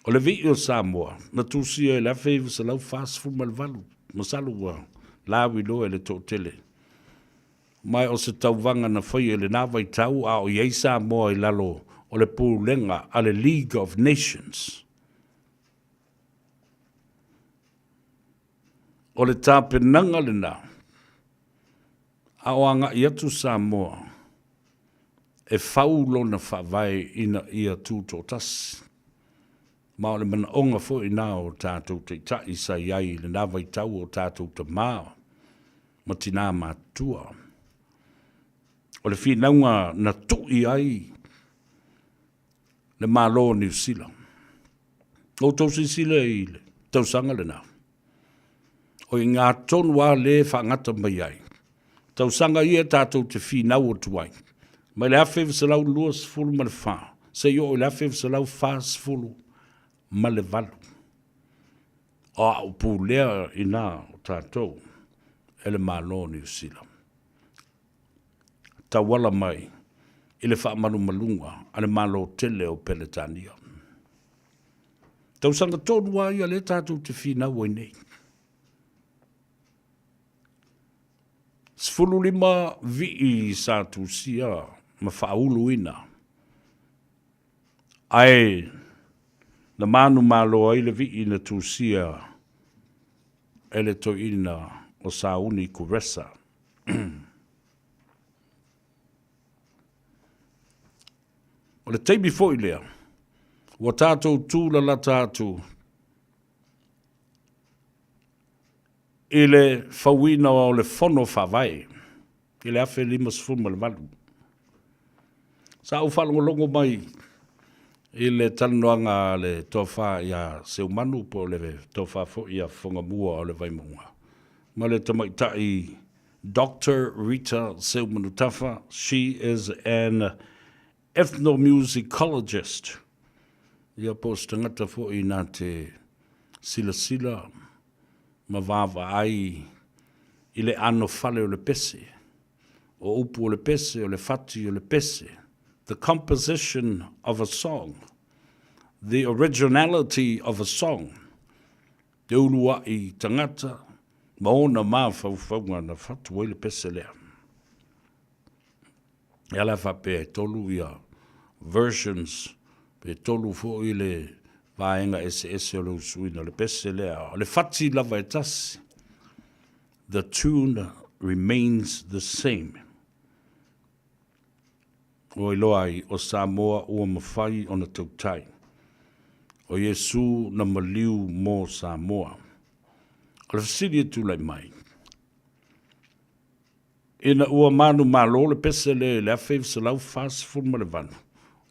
O le vii o Samoa, na tusia i le 1948, masalo ua lauiloa e le toatele. Ma o se tauvaga na faia i lena vaitau a o i ai Samoa i lalo o le pulega a le League of Nations. O le tapenaga lena, a o agai atu Samoa e fau lona faavae ina ia tutoatasi. Ma o le manaoga foi na o tatou taitai sa i ai i lena vaitau o tatou tama ma tinā matutua. O le finauga na tui ai le Malo o Niu Sila. Outou silasila i le tausaga lena. O i ngā tonu a le faagata mai ai. Tausaga ia tatou te finau atu ai. Mai le 1924 seia oo i le 1948. O au pulea ina o tatou e le Malo o Niu Sila. Tauala mai i le faamalumaluga a le Malo tele o Peretania. Tausaga tonu lava ia lea tatou te finau ai nei. 15 vii sa tusia ma faauluina, ae na manumalo ai le vii na tusia e le toeaina o Sauni Kuresa. O le taimi foi lea, ua tatou tūlalata atu i le fauina o le Fono Faavae i le 1058. Sa ou faalogologo mai i le talanoaga a le tofa ia Seumanu po o le tofa foi ia Fofogamua o le Vaimauga ma le tamaitai Doctor Rita Seumanutafa, she is an ethnomusicologist, ia po o se tagata foi na te silasila ma vaavaai i le anofale o le pese, o upu o le pese, o le fati o le pese, the composition of a song, the originality of a song, te uluaʻi tagata ma ona mafaufauga na fatu ai le pese lea. E ala faapea e tolu ia versions, pe tolu foi le vaega eseese o le usuina o le pese lea. O le fati lava e tasi, the tune remains the same. Ua iloa ai o Samoa ua mafai ona tautai. O Iesu na maliu mo Samoa. O le fesili e tulai mai, ina ua manumalo le pese lea i le 1948,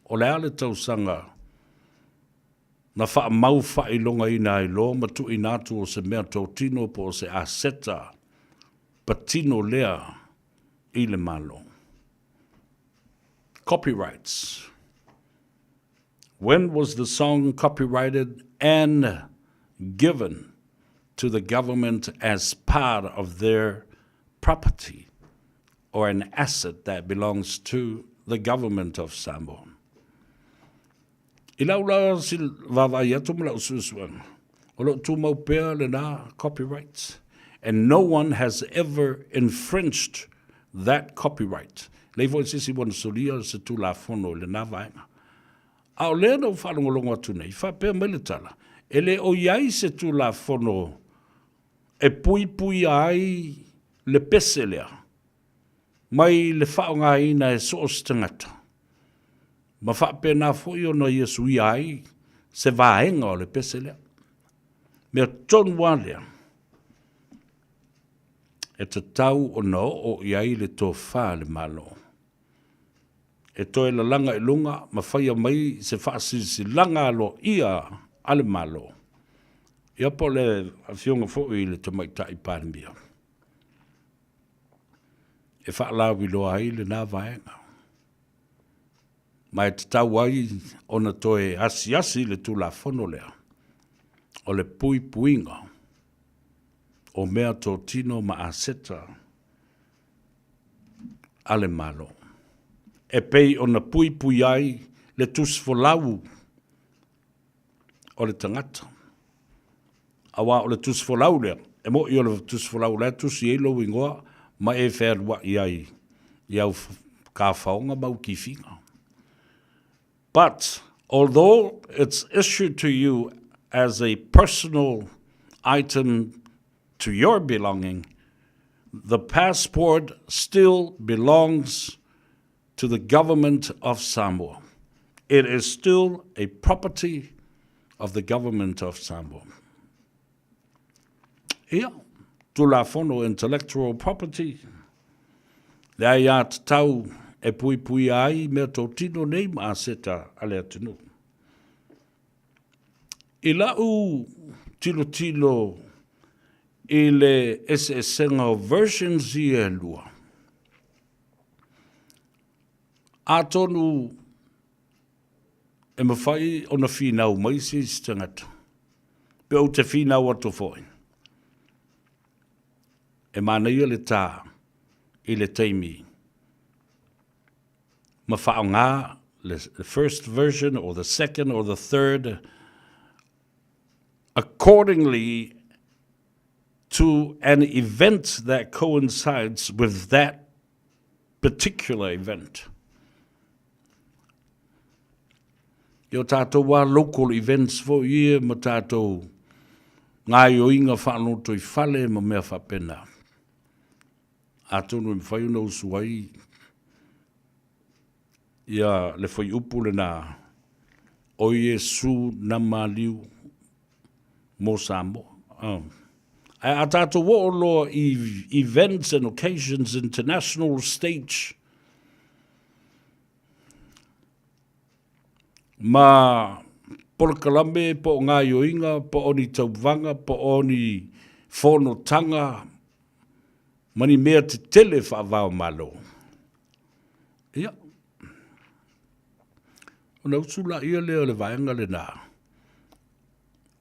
o le a le tausaga na faamau faailogaina ai loa ma tuuina atu o se mea totino po o se aseta patino lea i le Malo. Copyrights. When was the song copyrighted and given to the government as part of their property or an asset that belongs to the government of Samoa? I lau la vaavaai atu ma lau suesuega, o lo o tumau pea lena copyrights and no one has ever infringed that copyright. Leai foi se isi ua na solia se Tulafono i lena vaega. A o lea na ou faalogologo atu nei, faapea mai le tala, e le o i ai se Tulafono e puipuia ai le pese lea mai le faaaogaina e so o se tagata, ma faapena foi ona ia suia ai se vaega o le pese lea. Mea tonu lava lea e tatau ona oo i ai le tofa a le Malo e toe lalaga i luga ma faia mai se faasilasilaga aloaia a le Malo, ia po o le Afioga foi i le Tamaitai Palemia e faalauiloa ai lena vaega. Ma e tatau ai ona toe asiasi le Tulafono lea o le puipuiga o mea totino ma aseta a le Malo, e pei ona puipui ai le tusifolau o le tagata. Aua o le tusifolau lea, e moni o le tusifolau la e tusi ai lou igoa ma e fealuai ai i au kafaoga ma au kifiga. But although it's issued to you as a personal item to your belonging, the passport still belongs to the government of Samoa. It is still a property of the government of Samoa. Ia, Tulafono Intellectual Property, le aiatatau e puipuia ai mea totino nei ma aseta a le atunuu. I lau tilotilo i le eseesega o versions ia e lua, atonu e mafai ona finau mai se isi tagata, pe ou te finau atu foi, e manaia le tā i le taimi ma faaaoga le first version or the second or the third accordingly to an event that coincides with that particular event. I o tātou wā local events foi ia ma tātou ngāioinga whaanoto i whale ma mea whapena. Atonu e mawhai ona usu ai ia le fuaiupu lenā, o Iesu na maliu mo Samoa. Ae a tātou oo loa i events and occasions international stage, ma polokalame po o gaoioiga po o ni tauvaga po o ni fonotaga ma ni mea tetele faavao Malo. Ia, ona usu laia lea o le vaega lenā,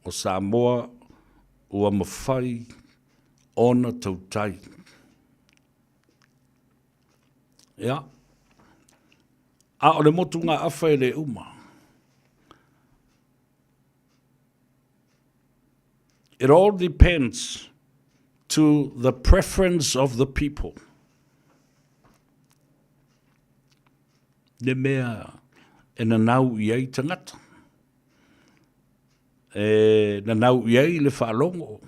o Samoa ua mafai ona tautai. Ia, a o le motugaafa e le uma. It all depends to the preference of the people. Le mea e nanau i ai tagata. E nanau i ai le faalogo.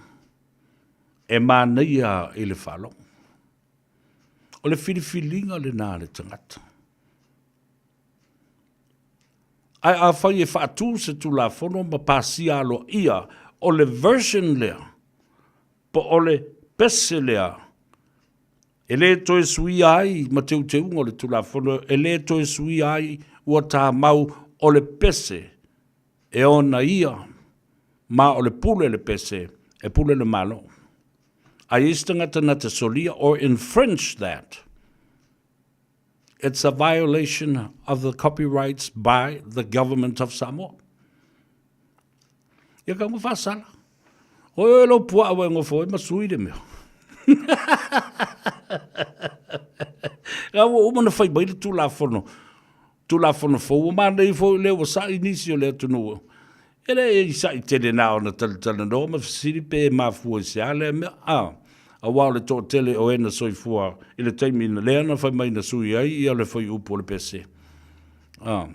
E manaia i le faalogo. O le filifiliga lenā a le tagata. Ae afai e faatu se Tulafono ma pasia aloaia o le version lea, po o le pese lea, e le toe suia ai ma teuteuga o le Tulafono, e le toe suia ai ua tamau o le pese. E ona ia ma o le pule le pese, e pule le Malo. A i ai se tagata na te solia or infringe that, it's a violation of the copyrights by the Government of Samoa. Ia ka ua faasala. Oi oi lou puaa ua e gofo ai ma sui le mea. Ka ua uma na fai mai le Tulafono, Tulafono fou, ua manaia foi lea ua sa'i nisi o le atunuu. E le i sa'i tele na ona talatalanoa ma fesili pe mafua i se a lea mea. A, aua o le toatele o e na soifua i le taimi na lea na fai mai na sui ai ia le fuaiupu o le pese. A.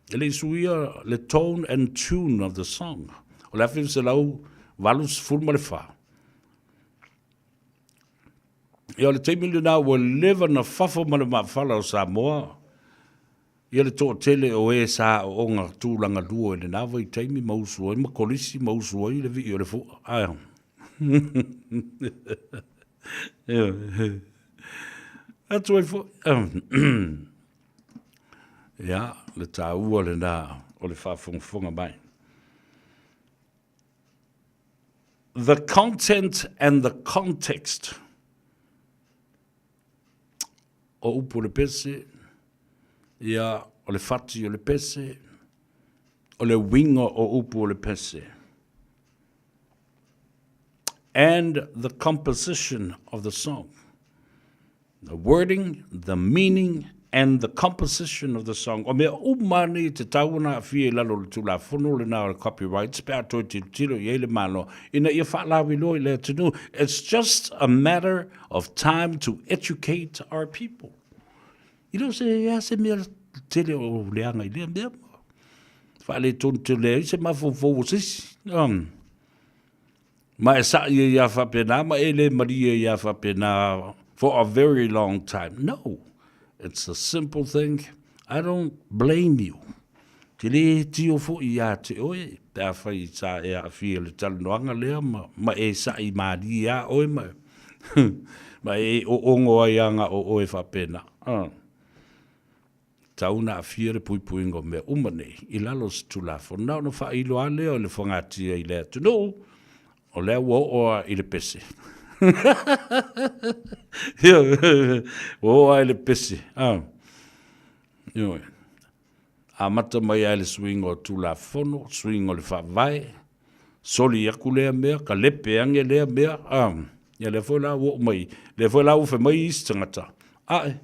E le i suia le tone and tune of the song. O le 1984. Ia o le taimi lena ua leva na fafo ma le maafala o Samoa ia le toatele o e sa aooga tulaga lua i lena vaitaimi ma usu ai ma kolisi ma usu ai le vii o le fua. Ae. Atu ai foi. Ia, le taua lena o le faafogafoga mai. The content and the context o upu o le pese, ia, o le fati o le pese, o le uiga o upu o le pese. And the composition of the song. The wording, the meaning and the composition of the song. O mea uma nei e tatau ona aafia i lalo o le Tulafono lena o le Copyrights pe a toe tilotilo i ai le Malo ina ia faalauiloa i le atunuu. It's just a matter of time to educate our people. I le o se ea se mea tele o leaga i lea mea. Faaletonu tele ai se mafaufau o se isi. Um, Ma e saʻi ai a faapena ma e le malie ai a faapena for a very long time. No, it's a simple thing. I don't blame you. Te le tio foi iā te oe, pe afai sa e aafia i le talanoaga lea ma, ma e saʻi malie a oe ma, ma e oogo ai a ga o oe faapena. Uh. Tau na aafia le puipuiga o mea uma nei i lalo o se Tulafono. Na ona faailo lava lea o le fogatia i le atunuu, o lea ua oo lava i le pese. Ioe, ua oo lava i le pese. Ioe. Amata mai lava i le suiga o Tulafono, suiga o le Faavae, soli aku lea mea, kalepe ane lea mea, a, ia lea foi la ua oo mai, lea foi la ua fai mai isi tagata, ae,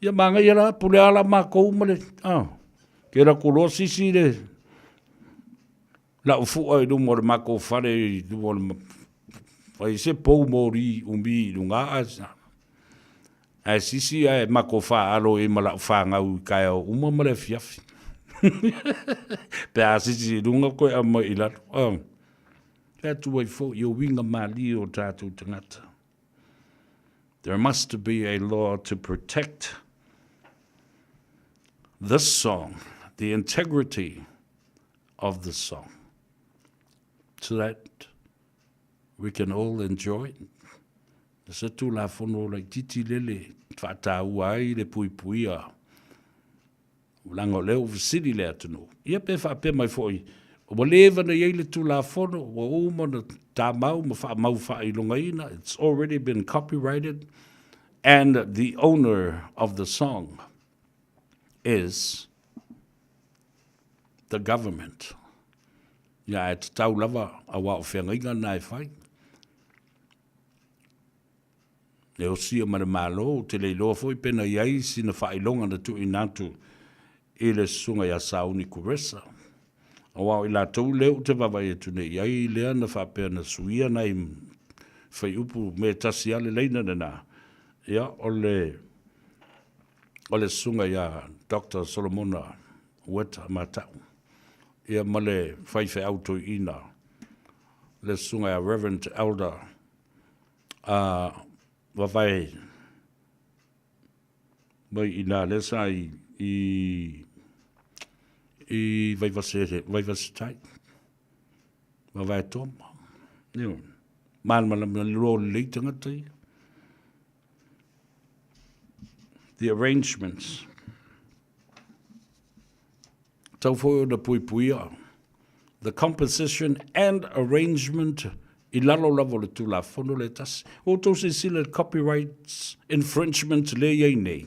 ia manaia la, pule lava la matou ma le, a, ke alu atu loa sisi le, lau fua i luma o le matou fale i luma o le, fai se pou moli umi i luga, ae, Ae sisi ae matou faalo i ai ma lau fanau i taeao uma ma le afiafi. Pe a sisi i luga koe aumai i lalo. Oh. Ke atu ai foi o uiga malie o tatou tagata. There must be a law to protect this song, the integrity of the song, so that we can all enjoy it. Se Tulafono laitiiti lele e faataua ai le puipuia, leaga o lea ua fesili le atunuu. Ia pe faapea mai foi, ua leva ona i ai le Tulafono, ua uma ona tamau ma faamau faailogaina, it's already been copyrighted, and the owner of the song is the government. Ia, ae tatau lava, aua o feagaiga na e fai. E osia ma le Malo, ou te le iloa foi pena i ai sina faailoga na tuuina atu i le susuga ia Sauni Kuresa. Aua o i latou lea ou te vaavaai atu nei i ai lea na faapea na suia nai fuaiupu me tasi lava le laina lena, ia o le o le susuga ia Doctor Solomona Ueta Mata'u, ia ma le faifeau toeaina le susuga ia Reverend Elder a Vavae mai i nā lea sa i i i Vaivase Vaivase tai. Vavae Toma. Ioe. Malamalama le loa o lelei tagata ia. The arrangements. Tau foi ona puipuia. the composition and arrangement i lalo lava o le Tulafono lea e tasi. Ua outou silasila i le copyrights infringement lea e i ai nei.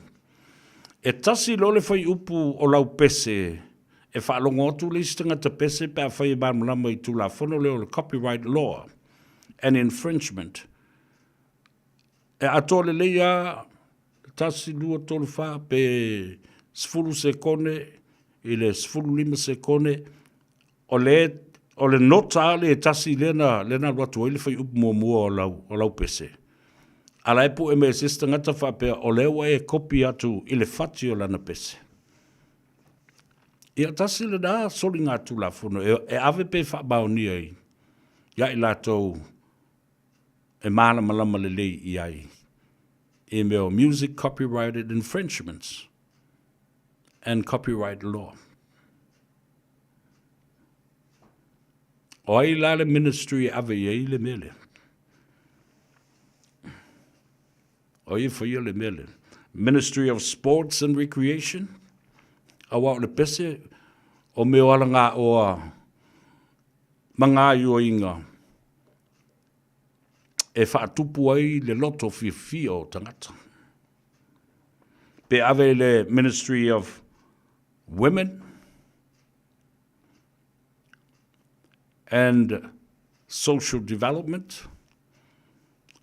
E tasi loa le fuaiupu o lau pese e faalogo atu le isi tagata pese pe afai e malamalama i Tulafono lea o le Copyright Law and Infringement. E atoa lelei lava 1, 2, 3, 4 pe 10 sekone i le 15 sekone o le o le nota lea e tasi lea na lea na alu atu ai le fuaiupu muamua o lau o lau pese. A la e pue mai e se isi tagata faapea o lea ua e kopi atu i le fati o lana pese. Ia tasi lena soligatulafono e, e ave pe faamaonia i ia i latou e malamalama lelei i ai i mea o music copyrighted infringements and copyright law. O ai la le ministry e ave i ai le mea lea? O ai e faia le mea lea? Ministry of Sports and Recreation? Aua o le pese o mea o alagaoa ma gaoioiga e faatupu ai le loto fiafia o tagata. Pe ave i le Ministry of Women and Social Development,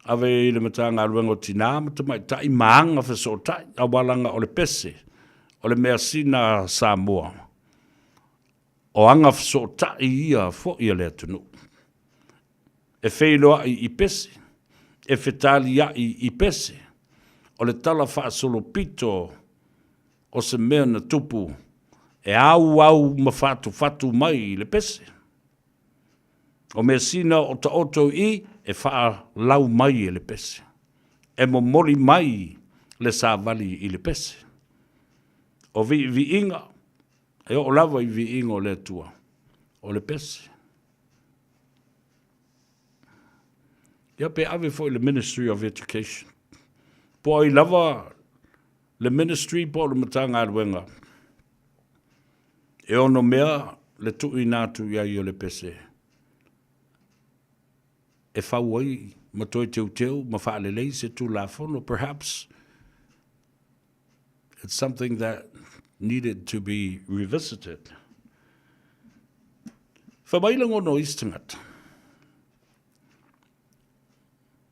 ave i le Matagaluega o Tinā ma Tamaitai ma Aga Fesootai, aua leaga o le pese, o le measina a Samoa, o aga fesootai ia foi a le atunuu. E feiloai i pese, e fetaliai i pese, o le tala faasolopito o se mea na tupu e auau ma fatufatu mai i le pese. O measina o taoto i e faalau mai e le pese, e momoli mai le savali i le pese. O viiviiga, e oo lava i viiga o le Atua, o le pese. Ia pe ave foi i le Ministry of Education. Po o ai lava le Ministry po o le Matagaluega e ono mea le tuuina atu i ai o le pese e fau ai ma toe teuteu ma faalelei se Tulafono. Perhaps it's something that needed to be revisited. Fai mai lagona o isi tagata,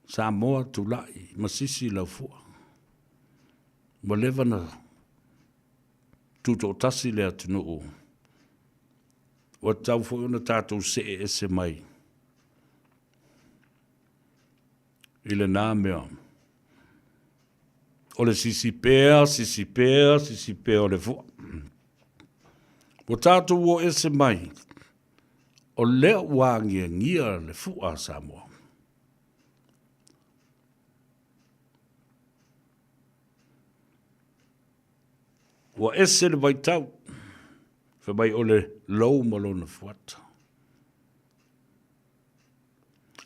Samoa tulai masisi lau fua. Ua leva na tutoatasi le atunuu. Ua tatau foi ona tatou see ese mai i lena mea. O le sisi pea, sisi pea, sisi pea o le fua. Ua tatou o ese mai, o lea ua agiagia le fua a Samoa. Ua ese le vaitau, fai mai o le lou ma lona fuata.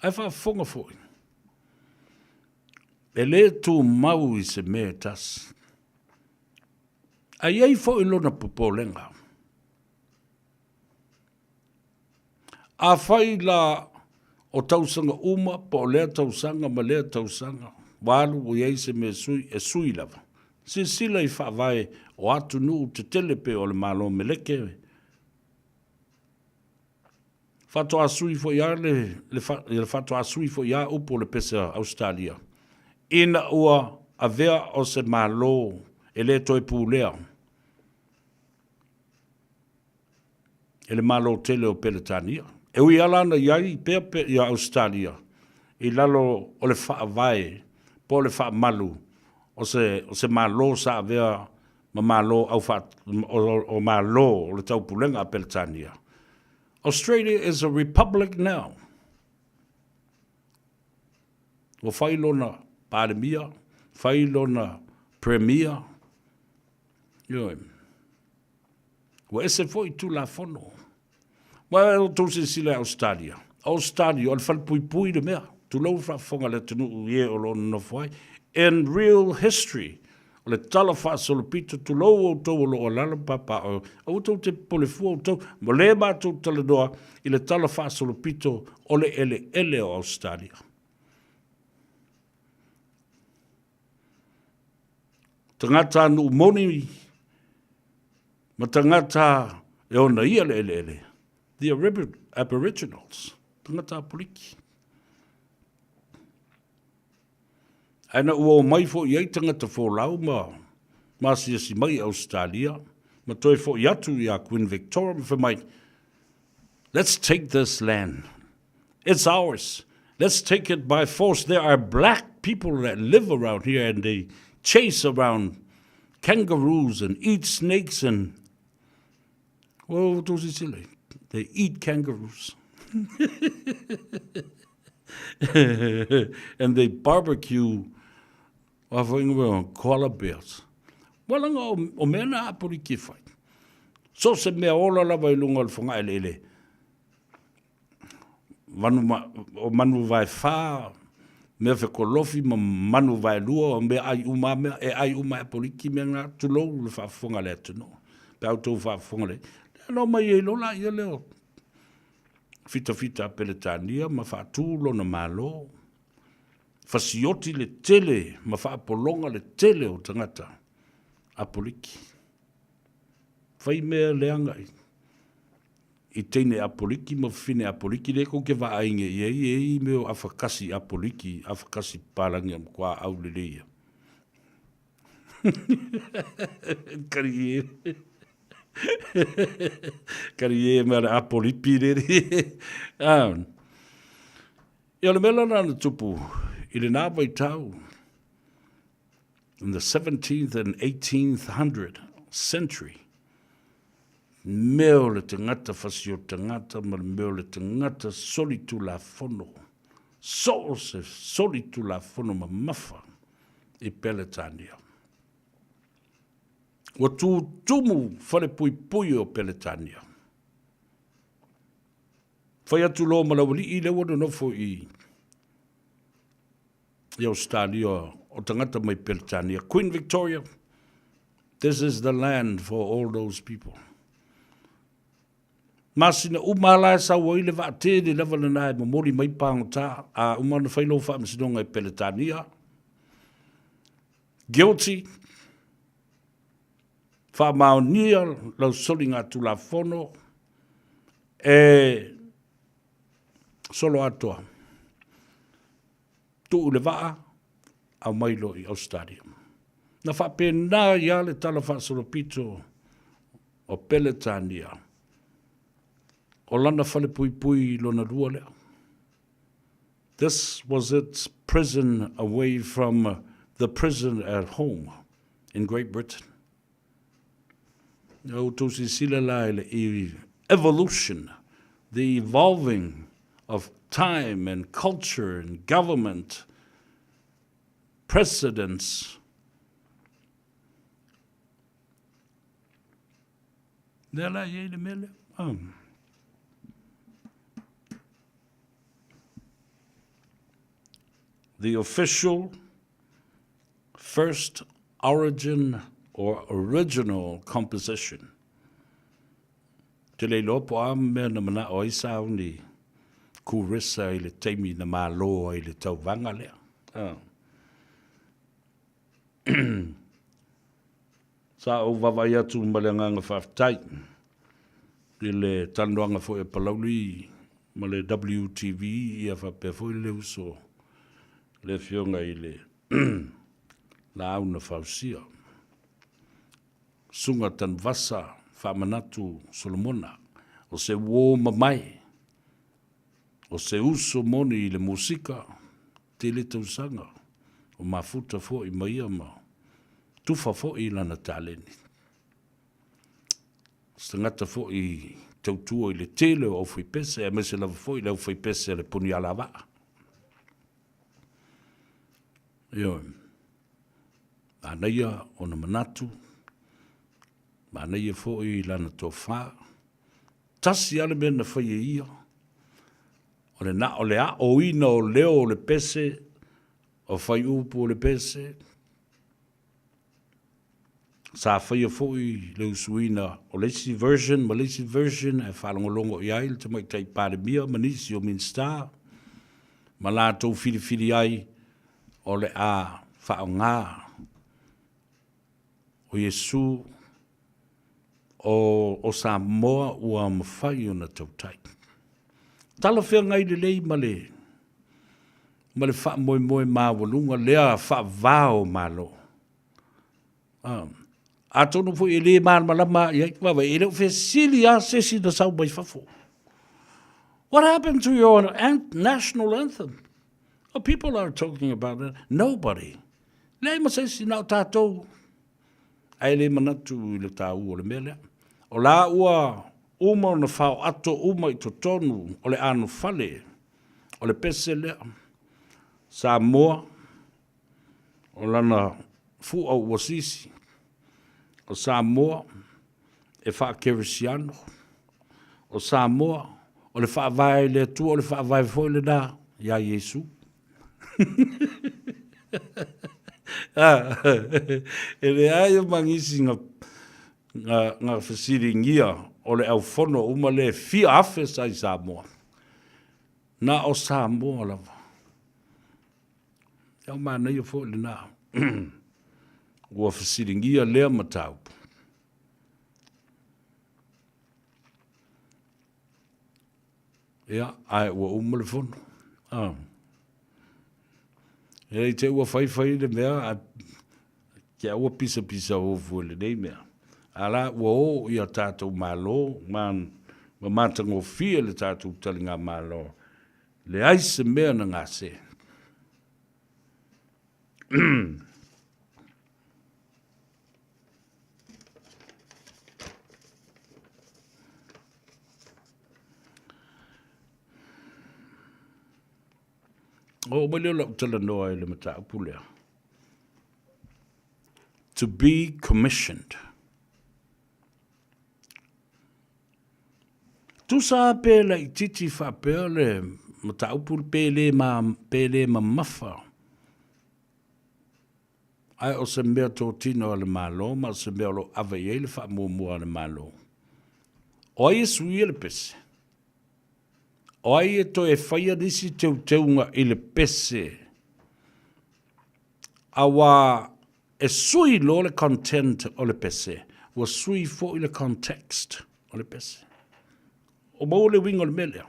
Ae faafofoga foi, e le tumau i se mea e tasi. Ae i ai foi lona popolega. Afai la o tausaga uma po o lea tausaga ma lea tausaga ua alu ua i ai se mea sui, e sui lava. Silasila i faavae o atunuu tetele pei o le Malo Meleke, Faatoa sui foi lava le, le, le faatoa sui foi lava upu o le pese a Ausetalia, ina ua avea o se Malo e le toe pulea e le Malo tele o Peretania. E ui lava la na i ai pea ia Ausetalia i lalo o le faavae po o le faamalu o se, o se Malo sa avea ma Malo aufa, o, o Malo o le Taupulega a Peretania. Australia is a republic now. Ua fai lona Palemia, fai lona Premier. Ioe. Ua ese foi Tulafono. Ua outou silasila i Australia. Australia, o le falepuipui le mea. Tulou le faafofoga a le atunuu i e o lo o nonofo ai. In real history, O le tala faasolopito, tulou outou o lo o alaala ma papaaao, aua tou te popole fua outou, ma le matou talanoa i le tala faasolopito o le eleele o Ausetalia. Tagata nuu moni ma tagata e ona ia le eleele, the Aboriginals, tagata Apoliki. Ae na ua omai foi ai tagata folau ma ma asiasi mai i Ausetalia ma toe foi atu iā Queen Victoria ma fai mai, Let's take this land. It's ours. Let's take it by force. There are black people that live around here and they chase around kangaroos and eat snakes and Ua outou silasila i ai? They eat kangaroos. And they barbecue a foi ngā koala bears. Ua langa o, o mea na Apoliki e whai. So se mea ola lava i lunga o le whangaeleele. Manu ma, o manu vae whā, mea whekolofi ma manu vae lua, o mea ai uma mea, e ai uma e Apoliki mea ngā tulou le whaafofoga le atunuu. Pe au tou whaafofoga le. Lea no mai e lola ia leo. Fitafita a Peretania ma faatū lona Malo, fasioti le tele ma faapologa le tele o tagata Apoliki. Fai mea leaga i, i teine Apoliki ma fafine Apoliki lea kou ke vaainga i ai e i mea o afakasi Apoliki, afakasi papalagi a matua au lelei ia. Kari e. Kari e mea le apolipi le ri. Ia o le mea lana na tupu i le nā vaitau in the 17th and 18th hundred century, mea o le tagata fasi o tagata ma le mea o le tagata solitulafono, so o se solitulafono mamafa i Peretania. Ua tūtumu falepuipui o Peretania. Fai atu loa ma le aualii lea ua nonofo i i Ausetalia o tagata mai Peretania. Queen Victoria, this is the land for all those people. Masina uma lava la e sau ai le vaatele lava lena e momoli mai pagota, a uma ona fai lou faamasinoga i Peretania. Guilty, faamaonia lau soligatulafono e solo atoa. Tuu i le vaa, aumai loa i Ausetalia. Na faapena ai lava le tala faasolopito o Peretania, o lana falepuipui lona lua lea. This was its prison away from the prison at home in Great Britain. Ia outou silasila la i le evolution, the evolving of time and culture and government, precedents. Lea la i ai le mea lea. The official first origin or original composition. Te le iloa po o a mea na manao ai sauni Kuresa i le taimi na malo ai le tauvaga lea. Ah. Sa ou vaavaai atu ma le agaga faafetai i le talanoaga foi a Palauli ma le WTV ia faapea foi le uso le afioga i le Laau na Fausia, Susuga Tanuvasa Faamanatu Solomona, o se uō mamae, o se uso moni i le musika, tele tausaga o mafuta foi ma ia ma tufa foi i lana taleni. O se tagata foi i tautua i le tele o aufaipese, aemaise lava foi le aufaipese a le Punialavaa. Ioe. Manaia ona manatu, manaia foi lana tofa. Tasi lava le mea na fai e ia, o le na o le aoina o leo o le pese, o faiupu o le pese. Sa faia foi le usuina o le isi version ma le isi version e faalogologo i ai le Tamaitai Palemia ma nisi o Minisita ma latou filifili ai o le a faaaoga o Iesu o Samoa ua mafai ona tautai. Talafeagai lelei ma le ma le faamoemoe maualuga lea faava o Malo. Atonu foi e le malamalama i ai, vaavaai, e le o fesili lava se isi na sau mai fafo. What happened to your national anthem? Oh, people are talking about it. Nobody. Leai ma se isi, na o tatou. Ae le manatu i le taua o le mea lea. O la ua uma ona fao ato uma i totonu o le anofale o le pese lea. Samoa, o lana fua ua sisi, o Samoa e faakerisiano, o Samoa o le faavae i le Atua, o le faavae foi lena ia Iesu. E leai o magisi na, na, na fesiligia o le aufono uma le fia afe sa i Samoa. Na o Samoa lava. Ia o manaia foi lena. Ua fesiligia lea mataupu. Ia, ae ua uma le fono. Ah. E i te ua faifai le mea, a ke aua pisapisa ofu e lenei mea. A la ua o i a tātou Malo, ma, ma matagofie le tātou talinga Malo. Leai se mea na gase. Oo mai lea o lau talanoa i le mataupu lea. To be commissioned. Tusa lava pe laitiiti faapea le mataupu pe le ma, pe le mamafa, ae o se mea totino a le Malo ma o se mea o lo o ave i ai le faamuamua a le Malo. O ai e suia le pese? O ai e toe faia nisi teuteuga i le pese? Auā E sui loa le content o le pese, ua sui foi le context o le pese. O maua le uiga o le mea lea.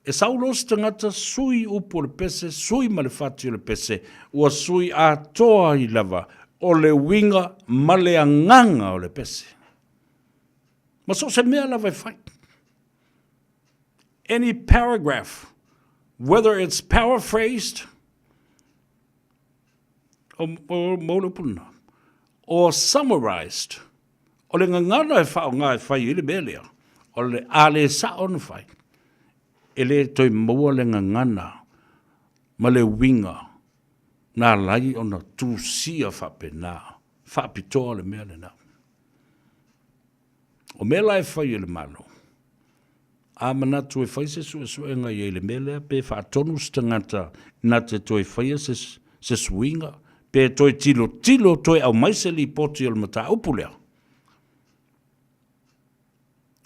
E sau loa se tagata sui upu o le pese, sui ma le fati o le pese, ua sui atoa ai lava o le uiga ma le agaga o le pese. Ma so o se mea lava e fai. Any paragraph, whether it's paraphrased, or summarized, o le gagana e faaaoga e fai ai le mea lea, o le a le sao ona fai, e le toe maua le gagana ma le uiga na ala ai ona tusia faapena, faapitoa le mea lena. O mea la e fai e le Malo, a manatu e fai se suesuega i ai i le mea lea, pe faatonu se tagata na te toe faia se, se suiga, pe toe tilotilo, toe aumai se lipoti o le mataupu lea,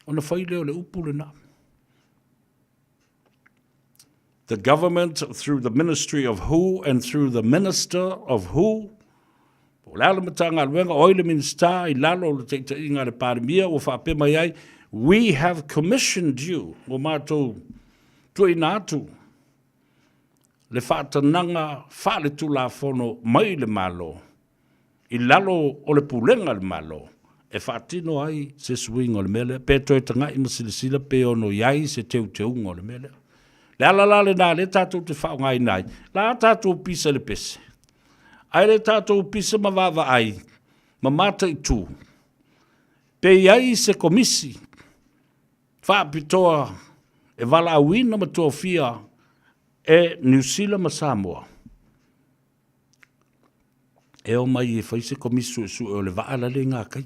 ona fai lea o le upu lena. The government through the Ministry of who and through the Minister of who, po o le a le Matagaluega, o ai le Minisita i lalo o le taitaiga a le Palemia ua faapea mai ai, we have commissioned you, ua matou tuuina atu le faatanaga faaletulafono mai le Malo i lalo o le pulega a le Malo e faatino ai se suiga o le mea lea, pe toe tagai ma silasila pe ono i ai se teuteuga o le mea lea. Le ala la lena lea tatou te faaaogaina ai, la tatou pisa i le pese, ae le tatou pisa ma vaavaai ma mataitu pe i ai se komisi faapitoa e valaauina ma tofia e Niu Sila ma Samoa e omai e fai se komisi suesue o le vaa lale i ngā kai.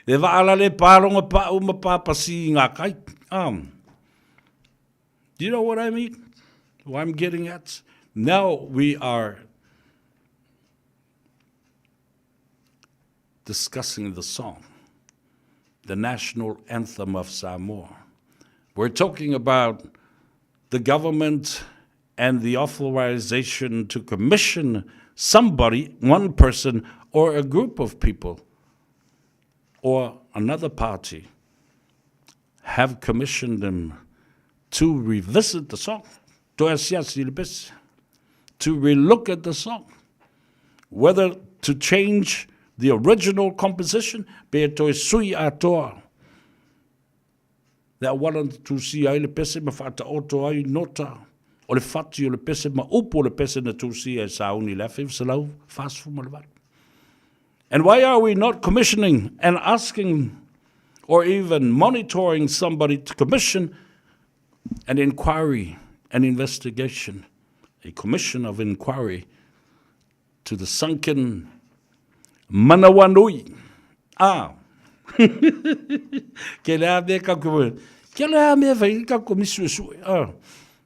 E vaa lale pāronga pāu ma pāpasi i ngā kai. Do you know what I mean? What I'm getting at? Now we are discussing the song, the national anthem of Samoa. We're talking about the government and the authorization to commission somebody, one person, or a group of people, or another party, have commissioned them to revisit the song, to to relook at the song, whether to change the original composition, pe toe sui atoa le auala na tusia ai le pese ma faataoto ai nota o le fati o le pese ma upu o le pese na tusia e sauni i le 1948. And why are we not commissioning and asking or even monitoring somebody to commission an inquiry, an investigation, a commission of inquiry to the sunken Manawanui? Ah! Ke le a mea ka ku ke le a mea fai ka komisi suesue. Ah.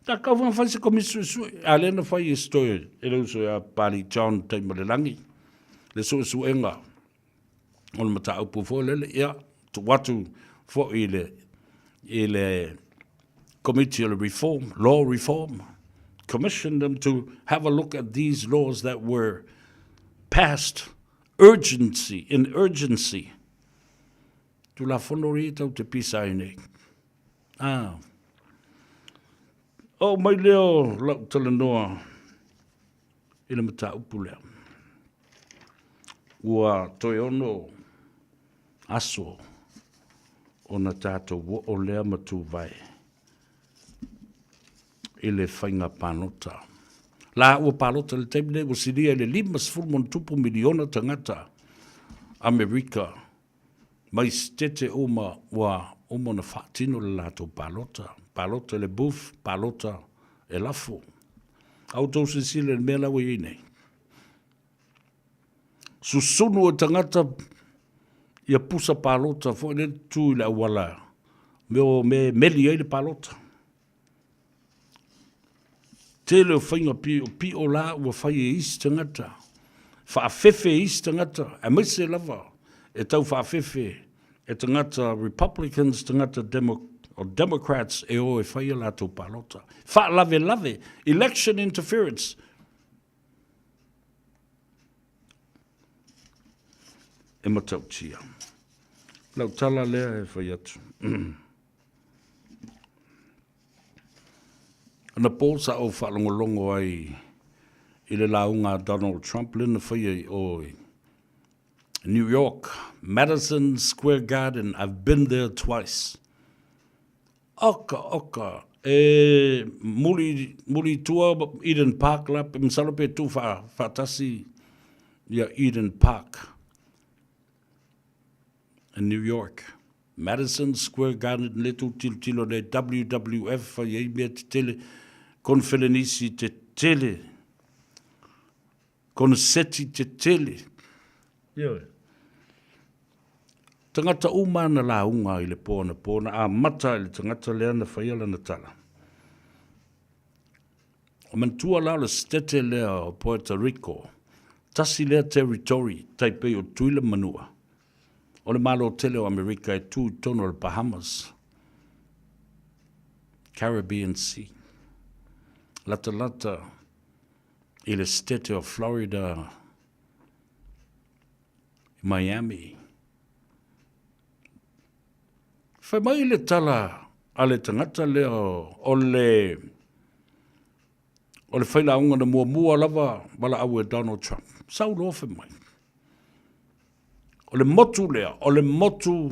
Ta kau whanga fai se komisi suesue. A le na fai e stoe e le uso ia Pali John Taimalelangi. Le suesuenga o le mataupu foi lele, ia, tuu atu foi i le, i le Committee o le Reform, Law Reform, commission them to have a look at these laws that were passed urgency, in urgency. Tulafono ri tau te pisa ai nei. Ah. O mai leo lau talanoa i le mataupu lea. Ua toe ono aso ona tatou oo lea ma tuvae i le faiga palota. La ua palota i le taimi lenei ua silia i le 50 ma miliona tagata Amerika mai sitete uma ua uma ona faatino le latou palota, palota i le booth, palota e lafo. A outou silasila i le mea la ua i ai nei? Susunu e tagata ia pusa palota foi lele tu i le auala mea o mea e meli ai le palota. Tele o faiga piopio la ua fai e isi tagata, faafefe e isi tagata, aemaise lava e tau faafefe e tagata Republicans, tagata Demo, o Democrats e o e fai a latou palota. Faalavelave, election interference. E matautia. Lau tala lea e fai atu. Anapo sa ou faalogologo ai i le lauga a Donald Trump lea na faia i o i New York, Madison Square Garden, I've been there twice. Oka, oka, e muli, muli i tua Eden Park la, masalo pe tu faatasi ia Eden Park. In New York. Madison Square Garden le tu tilotilo nei WWF fai ai mea tetele, konefelenisi tetele, koneseti tetele. Ioe. Tagata uma ana lauga i le po anapo na amata i le tagata lea na faia lana tala. O manatua la o le sitete lea o Puerto Rico, tasi lea territory tai pei o Tutuila ma Manua. O le Malo tele o Amerika e tu i totonu o le Bahamas, Caribbean Sea. Latalata i le sitete o Florida i Miami. Fai mai le tala a le tagata lea o le o le failauga na muamua lava valaau e Donald Trump. Sau loa fai mai. O le motu lea, o le motu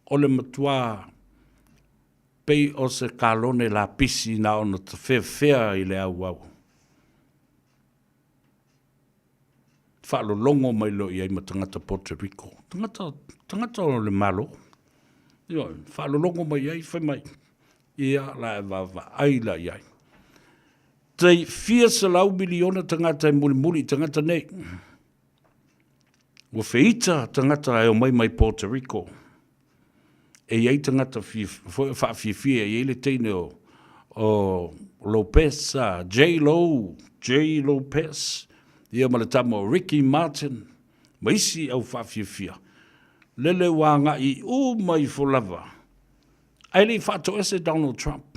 o le matua pei o se kalone lapisi na ona tafeafea i le auau. Faalologo mai loa i ai ma tagata Puerto Rico, tagata, tagata o le Malo. Ioe, faalologo mai ai, fai mai, ia la e vaavaai la i ai. Tai fia selau miliona tagata e mulimuli i tagata nei. Ua feita tagata e omai mai Puerto Rico. E i ai tagata fia, faafiafia, e i ai le teine o, O Lopez, J-Lo, J Lopez, ia ma le tama o Ricky Martin, ma isi au faafiafia. Lele ua agai uma ifo lava. Ae le i faatoese Donald Trump.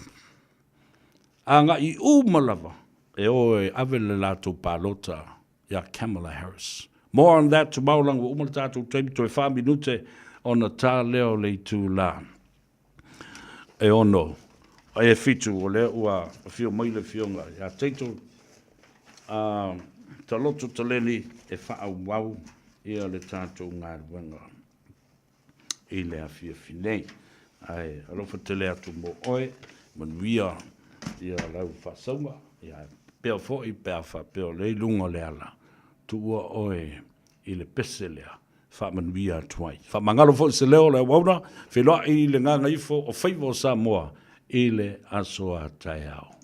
Agai uma lava e o e ave le latou palota ia Kamala Harris. More on that tomorrow leaga ua uma le tatou taimi toe 4 minute ona ta lea o le itula e 6 e 7 o lea ua afio mai le afioga ia Taito Taloto Taleni e faaauau ia le tatou galuega i le afiafi nei. Ae alofa tele atu mo oe, manuia ia lau faasauga, ia pea foi pe a faapea o lea i luga o le ala, tuua oe i le pese lea, faamanuia atu ai. Faamagalo foi se leo o le auauna, feiloai i le gagaifo o faiva o Samoa i le aso a taeao.